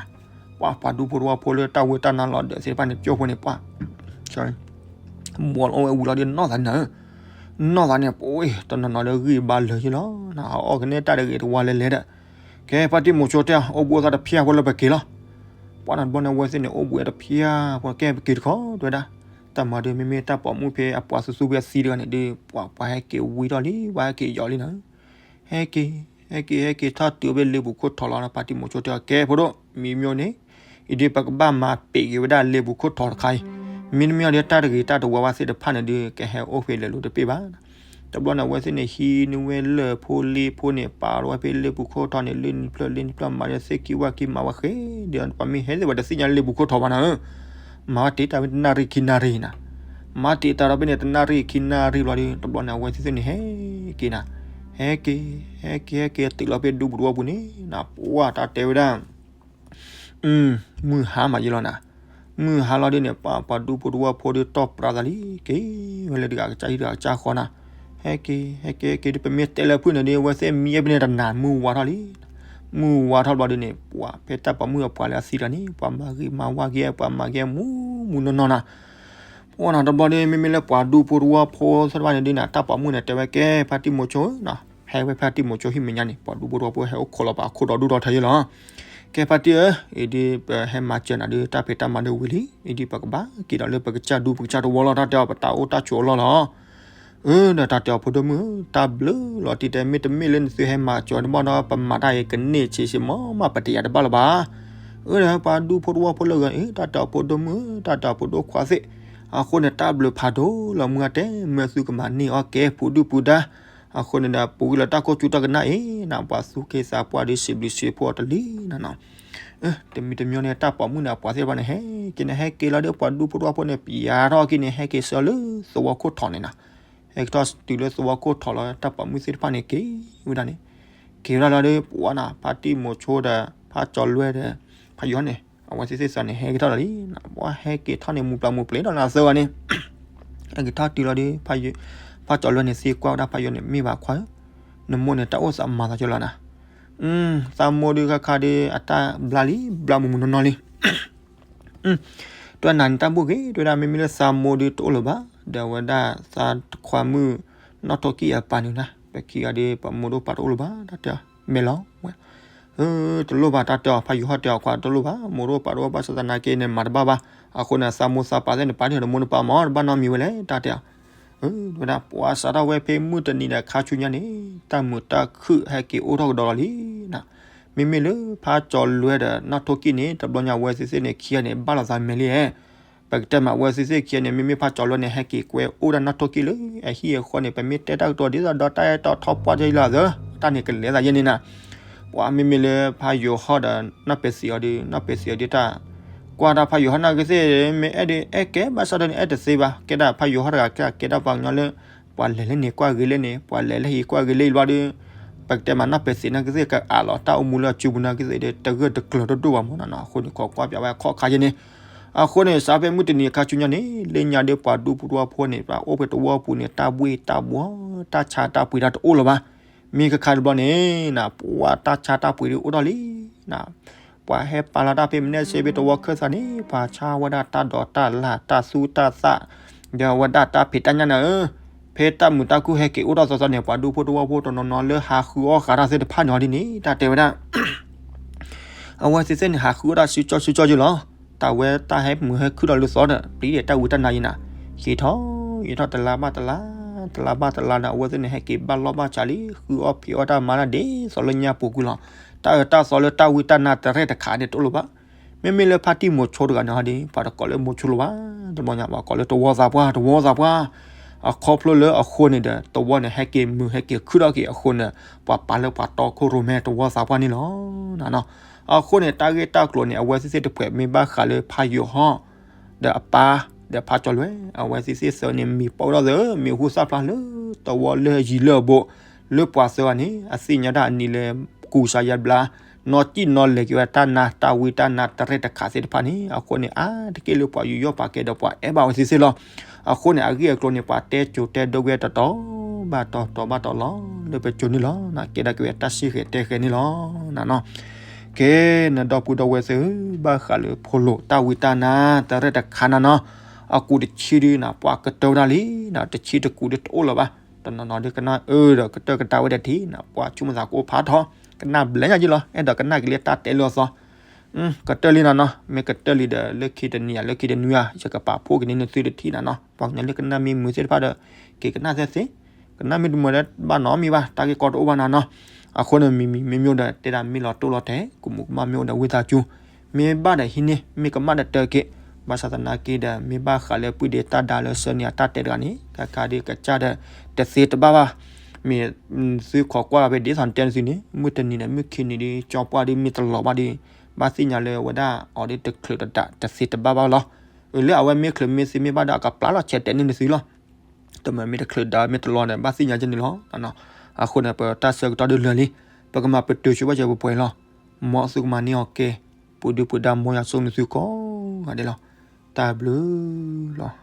ပှၤပှၤဒူဖိတဝီဖိလၢတၢ်ဝံတၢ်နါလီၤဒၢးသ့ၣ်တဖၣ်န့ၣ် ကၠိဖိန့ၣ် ပှၤ ဘှီလီၤဝဲဝံၤလီၤဒီး နီၢ်သးနၤဧၢ, နီၢ်သးန့ၣ် ပှၤတနီၤနီၤဒီးဂံၢ်ဘါလၢာ်ယံလီၤ, အအီၣ်ကနဲတၢ်တဂ့ၤတဝါလဲၤလဲၤဒီး ကဲ ဖါတံၢ်မိၤဆိတဲ အိၣ်ဘူးသးတဖၠၣ်ဖိလၢပက့ၤလီၤ. ပှၤတဘျီန့ၣ် အဝဲသ့ၣ်န့ၣ် အိၣ်ဘူးဝဲတဖၠၣ်ဖိ ကဲပက့ၤတခီ တဲဝဲဒၣ်, တၢ်မၤဒီး မ့မ့ၢ်တၢ်ပိာ်မုၣ်ဖဲအပှၤသူသူဖဲသံတဂၤန့ၣ်ဒီး ပှၤ ပှၤဟဲက့ၤဝံထီၣ်လံ ပှၤဟဲက့ၤယီၤလံနၤ, ဟဲက့ၤ ဟဲက့ၤ ဟဲက့ၤ ဟဲက့ၤထီၣ်တုၤဝဲလ့ပူၤခိၣ်ထီၣ်လီၤ. ဖါတံၢ်မိၤဆိတဲအီၤ ကဲဖိဒိၣ် မံၤမၠိန့ၣ် အံၤဒီးပကဘၣ်မၤပံာ်က့ၤဝဲဒၣ်လ့ပူၤခိၣ်ထီၣ်တခါအံၤ, မ့တမ့ၢ်အီၤဒီးတၢ်တဂ့ၤတၢ်တဝါဘၣ်သ့ၣ်တဖၣ်န့ၣ်ဒီး ကဟဲအိၣ်ဖဲလဲၤလိၤတပ့ၢ်ဘၣ်. တဘျီန့ၣ် အဝဲသ့ၣ်န့ၣ် ဟံးန့ၢ်ဝဲလၢၢ်ဖိလ့ဖိန့ၣ် ပာ်လီၤဝဲဖဲလ့ပူၤခိၣ်ထီၣ်န့ၣ် လ့နံၤဖျၢၣ် လ့နံၤဖျၢၣ် မၤဒီးသ့ၣ်ကံဝၣ်ကံမၤဝဲဃဲဒီး ပှၤမ့ၢ်ဟဲသ့ၣ်ဝဲတသ့ၣ်ညါလ့ပူၤခိၣ်ထီၣ်ဘၣ်နၤဧၢ, မၤဝဲတ့ၢ်တၢ်ဝဲတနၣ်ရံၣ်ခံနၣ်ရံၣ်နၤ, မၤတ့ၢ်တၢ်ဒီးဖဲန့ၣ် တနၣ်ရံၣ်ခံနၣ်ရံၣ်ဘျီဒီး တဘျီန့ၣ် အဝဲသ့ၣ်န့ၣ်ဟဲက့ၤနၤ, ဟဲက့ၤ ဟဲက့ၤ ဟဲက့ၤတုၤလီၤဖဲဒူပူၤတဝီပူၤန့ၣ်နၤ ပှၤတၢ်တဲဝဲဒၣ် မုၢ်ဟါမးယံလီၤနၤ, မုၢ်ဟါလီၤဒ်န့ၣ် ပှၤပှၤဒူဖိတဝီဖိဒီးတီၢ်ပြးသးလံ, က့ၤဝဲလၢတဂၤကစၢ်ဟံၣ်တဂၤကစၢ်ဃီနၤ, ဟဲက့ၤ ဟဲက့ၤ ဟဲက့ၤဒီး ပမ့ၢ်တဲလၢဖုၣ်န့ၣ်ဒီး အဝဲသ့ၣ်မံအဲၣ်ပန့ၣ်တနၤ မုၢ်ဝါထီၣ်လံ, မုၢ်ဝါထီၣ်ဘျီဒ်န့ၣ် ပှၤဖဲတၢ်ပိာ်မုၣ်အပှၤလၢအသံတဂၤန့ၣ် ပှၤမၤဂ့ၤမၤဝါက့ၤ ပှၤမၤက့ၤမူမူနီၢ်နီၢ်နၤ ပှၤနၤတဘျီဒီး မ့မ့ၢ်လၢပှၤဒူဖိတဝီဖိသ့ၣ်တဖၣ်န့ၣ်ဒ်န့ၣ် တၢ်ပိာ်မုၣ်န့ၣ် တဲဝဲကဲ ဖါတံၢ်မိၤဆိဧၢ, ဟဲဝဲဖါတံၢ်မိၤဆိဟံၣ်မဲာ်ညါန့ၣ် ပှၤဒူဖိတဝီဖိဟဲအိၣ်ခိးလီၤပာ်အခိၣ်ဒီဒူၣ်ဒီထၢယံလီၤ, ကဲဖါတံၢ်ဧၢ, အံၤဒ်ပဟဲမၤစၢၤနၤဒီး တၢ်ဖံးတၢ်မၤဒ်ဝံၤလံ, အံၤဒ်ပကဘၣ်က့ၤဒီးလၢပကစၢ်ဒူပကစၢ်တဝီလီၤ, တၢ်တဲအီၤပတၢ်အိၣ်တၢ်ဆိးအလီၢ်လီၤ. အၢ ဒီးတၢ်တဲအီၤဖိဒိၣ်မုၣ်ဧၢ, တၢ်ဘျုးလီၤတံၢ်တဲ မ့တမ့ၢ်လၢနသုဟဲမၤစၢၤတဘၣ်ဒီး ပမၤတၢ်အံၤကန့ၢ်ဆံးဆံးမး မ့ၢ်ပတယာ်တဘၣ်လၢၤဘၣ်. အၢ ဒီးပှၤဒူဖိတဝီဖိလၢဂၤအံၤ တၢ်တဲအီၤဖိဒိၣ်မုၣ်ဧၢ, တၢ်တဲအီၤဖိဒိၣ်ခွါသ့ၣ်, အဃိန့ၣ် တၢ်ဘျုးဖးဒိၣ်လီၤမုၢ်အတဲ မၢသုကမၤန့ၢ်အီၣ်ကဲပူၤဒုၣ်ပူၤဒါ, အဃိန့ၣ်ဒီး ပူၤကွံာ်လၢတၢ်ခိၣ်ဆူတၢ်ကနၣ်အံၤနၤ ပှၤသူၣ်က့သးပှၢ်ဒီးစံးဘျုးစံးဖှိၣ်အီၤတလံနၤနီၤ. တမံၤတမံၤန့ၣ် တၢ်ပိာ်မုၣ်န့ၣ် အပှၤသ့ၣ်တဖၣ်န့ၣ် ဟဲက့ၤန့ၣ် ဟဲက့ၤလီၤဒီး ပှၤဒူဖိတဝီဖိန့ၣ် ပျးထီၣ်က့ၤန့ၣ် ဟဲက့ၤဆၢလၢသဝီခိၣ်ထီၣ်န့ၣ်နၤ, ဟဲက့ၤထီၣ်တုၤလၢသဝီခိၣ်ထီၣ်လီၤ တၢ်ပိာ်မုၣ်သ့ၣ်တဖၣ်န့ၣ် က့ၤဝဲဒၣ်န့ၣ်, က့ၤဝဲဒၣ်လီၤဒီး ပှၤနၤ ဖါတံၢ်မိၤဆိဒီး ဖါကၠီၤလွဲၢ်ဒီး ဖါယီၤန့ၣ် အဝဲသ့ၣ်သ့ၣ်သးန့ၣ် ဟဲက့ၤထီၣ်လီၤလံ, ပှၤဟဲက့ၤထီၣ်န့ၣ် မူၤပျၢ်မူၤပျဲၤဒီးနၤသၢဂၤန့ၣ် ဟဲက့ၤထီၣ်တုၤလီၤဒီး ဖါယီၤ ဖးကၠီၤလွဲန့ၣ်သံကွၢ်ဝဲဒၣ်ဖးယိၤန့ၣ် မ့ၢ်ဘၣ်ခွါဧၢ, နမိၢ်န့ၣ်တၢ်အိၣ်သးမၤသးကလီၤနၤ. သးမိၢ်ဒုးခါခါဒီး အတၢ်ဘျါလံ ဘျါမူးမူးနီၢ်နီၢ်လံ. တၢ်နၤန့ၣ်တၢ်ဘူၣ်ဂ့ၤ တဲဝဲဒၣ် မ့မ့ၢ်လၢသးမိၢ်ဒုးတအိၣ်လၢၤဘၣ်, ဒီးဝဲဒၣ်သးတခွါမုၣ် နီၢ်ထိၣ်ကံၢ်အပၢ်န့ၣ်နၤ ပခံဂၤဒီး ပမိၢ်တအိၣ်ပၢ်တအိၣ်လၢၤဘၣ် တၢ်တဲအီၤ မဲာ်လီၤဝဲ တလိၣ်ဘၣ် တၢ်တဲအီၤ ဖးယိၤဟီၣ်တဲအီၤ ခွါတလိၣ်ဘၣ် မိၢ်တအိၣ်ပၢ်တအိၣ်ဘၣ်ဆၣ်သနာ်က့န့ၣ် မၤတဘၣ်ဘၣ်. အဃိန့ၣ် သးမိၢ်သးပၢ်သ့ၣ်န့ၣ် ပာ်တ့ၢ်ဒီးမိၢ်နပၢ်မး တဘၣ်နီတမံၤဝဲလဲၣ် တၢ်တဲအီၤ. ဝဲဒၣ်ပှၤစးထီၣ်ဝဲဖဲမုၢ်တနံၤဒီးခါဆူညါန့ၣ် တၢ်မုာ်တၢ်ခုၣ်ဟဲက့ၤအိၣ်ထီၣ်ကဒီးလီၤလံနၤ. မ့မ့ၢ်လၢဖးကၠီၤလွဲဒီးနီၢ်ထိၣ်ကံၢ်န့ၣ် တဘျီညါအဝဲသ့ၣ်သ့ၣ်န့ၣ် ခံဂၤန့ၣ် ဘၣ်လိာ်သးမဲာ်လံဧါ. ပကတဲမး အဝဲသ့ၣ်သ့ၣ်ခံဂၤန့ၣ် မ့မ့ၢ်ဖးကၠီၤလွဲန့ၣ် ဟဲက့ၤကွဲအိၣ်ဒၣ်နီၢ်ထိၣ်ကံၢ်လၢအဟံၣ်အဃီန့ၣ် ပမ့ၢ်တဲတၢ်ကတိၤဒ်သိးဒီးတၢ်အဲၣ်တီထီၣ်ပှၢ်တယံၤလီၤသၢ တၢ်န့ၣ်ကလဲၤသးယဲၢ်န့ၣ်နၤ. ပှၤမ့မ့ၢ်လၢဖးယိၤဟီၣ်ဒီးနီၢ်ပဲာ်သံးအီၤဒီး နီၢ်ပဲာ်သံးအီၤဒီးတၢ် ကွၢ်တၢ်ဖးယိၤဟီၣ်နာ်က့သ့ၣ် မ့ၢ်အဲၣ်ဒိးအဲၣ်ကဲ ဘၣ်ဆၣ်ဒီးန့ၣ် အဲၣ်တသ့ဘၣ် ကဲဒၣ်ဖးယိၤဟီၣ်တဂၤ ကဲဒၣ်ပှၤကညီလၢ ပှၤလဲၤလၢန့ၣ်ကွၢ်ဂ့ၤလၢန့ၣ် ပှၤလဲၤလၢဟံၣ်ကွၢ်ဂ့ၤလၢဟံၣ်ဘျီဒီး ပကတဲမးနီၢ်ပဲာ်သံးနာ်က့သ့ၣ် ကအးလီၤတၢ်အိၣ်မူလၢအစုပူၤနာ်က့သ့ၣ်ဒီး တဂၢၢ်တကျၢၤတဒိၣ်ဘၣ်မးနီၤနီၤ. အဃိန့ၣ် ခိးကွၢ်ပၠးဝဲခီၣ်ခါယဲၢ်န့ၣ် အဃိန့ၣ် စးဖဲမုၢ်တနံၤအခါဆူညါန့ၣ် လၢညါဒီးပှၤဒူဖိတဝီဖိန့ၣ် ပှၤအိၣ်ဖဲတဝီပူၤန့ၣ် တၢ်ဘှ့ၣ်တၢ်ဘှီ တၢ်ဆါတၢ်ပှ့ၤတၢ်တအိၣ်လၢၤဘၣ်. မ့ၢ်ခါခါတဘျီန့ၣ် ပှၤတၢ်ဆါတၢ်ပှ့ၤဒုးအိၣ်ထီၣ်လံနၤ. ပှၤဟဲပာ်လီၤတၢ်ဖဲမုၢ်နံၤဆ့ဖဲတဝီခၢၣ်သးန့ၣ် ပှၤဆါဝဲဒၣ်တၢ်ဒိးတၢ်လၢ် တၢ်သူတၢ်သၣ် ဒီးဝဲဒၣ်တၢ်ဖံးတၢ်ညၣ်န့ၣ်ဧၢ, ဖဲတၢ်မုာ်တၢ်ခုၣ်ဟဲက့ၤအိၣ်ထီၣ်သီသီန့ၣ် ပှၤဒူဖိတဝီဖိတနီၤနီၤလၢဟးဃုအီၣ်ဃာ်တၢ်သ့ၣ်တဖၣ်န့ၣ်အီၤဒ်န့ၣ် တၢ်တဲဝဲဒၣ် အဝဲသ့ၣ်သ့ၣ်န့ၣ် ဟးဃုအီၣ်တၢ်စုကၠီစုကၠီယုာ်လီၤ. တၢ်ဝဲတၢ်ဟဲမုာ်ဟဲခုၣ်ထီၣ်လၢသီဒီး ပျံၤဒီးတၢ်ဝံတၢ်နါယံၤနၤ, ယံာ်ထီၣ်ယံာ်ထီၣ်တလါဘၣ်တလါ, တလါဘၣ်တလါဒီး အဝဲသ့ၣ်န့ၣ် ဟဲက့ၤဘၣ်လီၢ်ဘၣ်ဆးလံ ဃုအီၣ်ဖံးအီၣ်တၢ်မၤတၢ်ဒ်သိးလၢညါပူၤကွံာ်လီၤ. တၢ်အၢတၢ်သီလၢတၢ်ဝံတၢ်နါတရဲၣ်တခါန့ၣ်တအိၣ်လၢၤဘၣ်. မ့မ့ၢ်လၢဖါတံၢ်မိၤဆိတဂၤန့ၣ်ဟီဒ် ပှၤတကိးလၢမိၤဆိလၢၤဘၣ်, တဘျီညါပှၤကိးလၢတဝီသးပှၢ် တဝီသးပှၢ်, အခီဖျိလၢအဃိန့ၣ်ဒီး တဝီန့ၣ် ဟဲက့ၤမုာ်ဟဲက့ၤခုၣ်ထီၣ်က့ၤအဃိန့ၣ် ပှၤပာ်လၢပှၤတီခိၣ်ရိၣ်မဲတဝီသးပှၢ်န့ၣ်လီၤ. အဃိန့ၣ် တၢ်ဂ့ၢ်တၢ်ကျိၤန့ၣ် အဝဲသ့ၣ်သ့ၣ်တဖှဲးမ့ၢ်ဘၣ်ဃးလၢဖါယိၤဟီၣ် ဒီးအပၢ် ဒီးဖါကၠီၤလွဲၢ် အဝဲသ့ၣ်သ့ၣ်သၢန့ၣ် မံၤပိၢ်ထီၣ်သၢ မံၤဟူသၣ်ဖျါလၢတဝီလၢယံၤလၢအဘူး, လၢပှၤသၢဂၤန့ၣ် အသ့ၣ်ညါတၢ်အနံၤလၢ ကူစါယါဘျါ နီၢ်စံၣ်နီၢ်လဲၤက့ၤဝဲတၢ်နါတၢ်ဝံတၢ်နါတရဲၣ်တခါသ့ၣ်တဖၣ်န့ၣ် အဃိန့ၣ် အါတက့ၢ်လၢပှၤယူးယီၣ်ပာ်ကဲဒီးပှၤအဲၣ်ဘၣ်ဝဲသ့ၣ်သ့ၣ်လီၤ. အဃိန့ၣ် အဂ့ၢ်အကျိၤန့ၣ် ပှၤတဲစိၤတဲဒိဝဲတီၤတီၤဘၣ်တီၤတီၤဘၣ်တီၤလီၤ လၢပစိၤန့ၣ်လီၤ. ကဲဒၣ်က့ၤဝဲတၢ်စံၣ်ဃဲၤတဲဃဲၤန့ၣ်လီၤနၤနီၤ. ကဲ နဒီပုၢ်ဒီဝဲၢ်သ့ၣ်ဧၢ, ဘၣ်ဃးလၢဖိလိာ်တၢ်ဝံတၢ်နါတရဲၣ်တခါနၤနီၤ, အကူးတဆံဒုနၤ ပှၤကတၢၢ်ဝဲဒၣ်လံနၤ, တဆံတကူးဒုတအိၣ်လၢၤဘၣ်. တနီၤနီၤဒုကနၣ်အၢဒီးကတၢၢ်ကတၢၢ်ဝဲဒၣ်ထံနၤ, ပှၤဆိကမိၣ်သးကအိၣ်ဖးထီ, ကနၣ်ဘျဲညါယလီၤ, အဲၣ်ဒိးကနၣ်က့ၤလၢတၢ်တဲလၢအသီ ကတၢၢ်လံနၤနီၤ, မ့ၢ်ကတၢၢ်လံဒီး လၢခံတနံၤဧါ လၢခံတနွံဧါ ယကပာ်ဖှိၣ်က့ၤန့ၢ်နသုတထံၣ်နၤနီၤ. ပှၤကညီလၢကနၣ်မ့ၢ်မုာ်သ့ၣ်တဖၣ်ဒီး က့ၤကနၣ်သ့သ့, ကနၣ်မ့ၢ်တမုာ်ဒီးဘၣ်နီတမံၤဘၣ်, တၢ်ဂ့ၢ်ကီတအိၣ်ဘၣ်နၤနီၤ. အဃိန့ၣ် မံၤမံၤမ့ၢ်မ့ၢ်အိၣ်ဒီး တဲဒၣ်မ့ၢ်လီၤတိၢ်လီၤတဲာ်, ကမူးကမၣ်မ့ၢ်အိၣ်ဒီးဝံသးစူၤ, မ့ၢ်ဘၣ်ဒီးဟံးန့ၢ်, မ့ၢ်ကမၣ်ဒီးတၢ်က့ၤ, ဘၣ်ဆၣ်သနာ်က့ဒီး မ့ၢ်ဘၣ်ဃးလၢပုၢ်ဒ့တၢ်ဒါလၢဆၢန့ၢ်အတၢ်တဲတဂၤန့ၣ် ကကါဒုးကစၢ်ဒီး တသ့တဘၣ်ဘၣ်. မ့ၢ်သုခိးကွၢ်လီၤဖဲဒ်သိးနတဲနသုန့ၣ် မုၢ်တနံၤဒီး မုၢ်ခံနံၤဒုး ကၠီပှၢ်ဒုးမ့ၢ်တလီၤဘၣ်ဒီး ဘၣ်သ့ၣ်ညါလၢအဝဲဒၣ်အီၤဒုးတချုးတဒါ တသ့တဘၣ်ဘၣ်လီၤ. အၢ လၢအဝဲမ့ၢ်ချုးမ့ၢ်သ့မ့ၢ်ဘၣ်ဒီး အကပျၢ်လီၤဆဲးတဲန့ၢ်နသုလီၤ. တမ့ၢ်မ့ၢ်တချုးဒါမ့ၢ်တလီၤဒီး ဘၣ်သ့ၣ်ညါကန့ၣ်လီၤ. အဃိန့ၣ် ပတၢ်ဆၢကတီၢ်ဒုးလၢာ်လံ, ပကမၤပတုာ်ဆိဘၣ်စၢၤပှဲၤပှဲၤလီၤ. မ်သုကမၤန့ၢ်အီၤကဲ, ပူၤဒုပူၤဒါမ်ယွၤဆိၣ်ဂ့ၤနသုကိးဂၤဒဲးလီၤ. တၢ်ဘျုးလီၤ.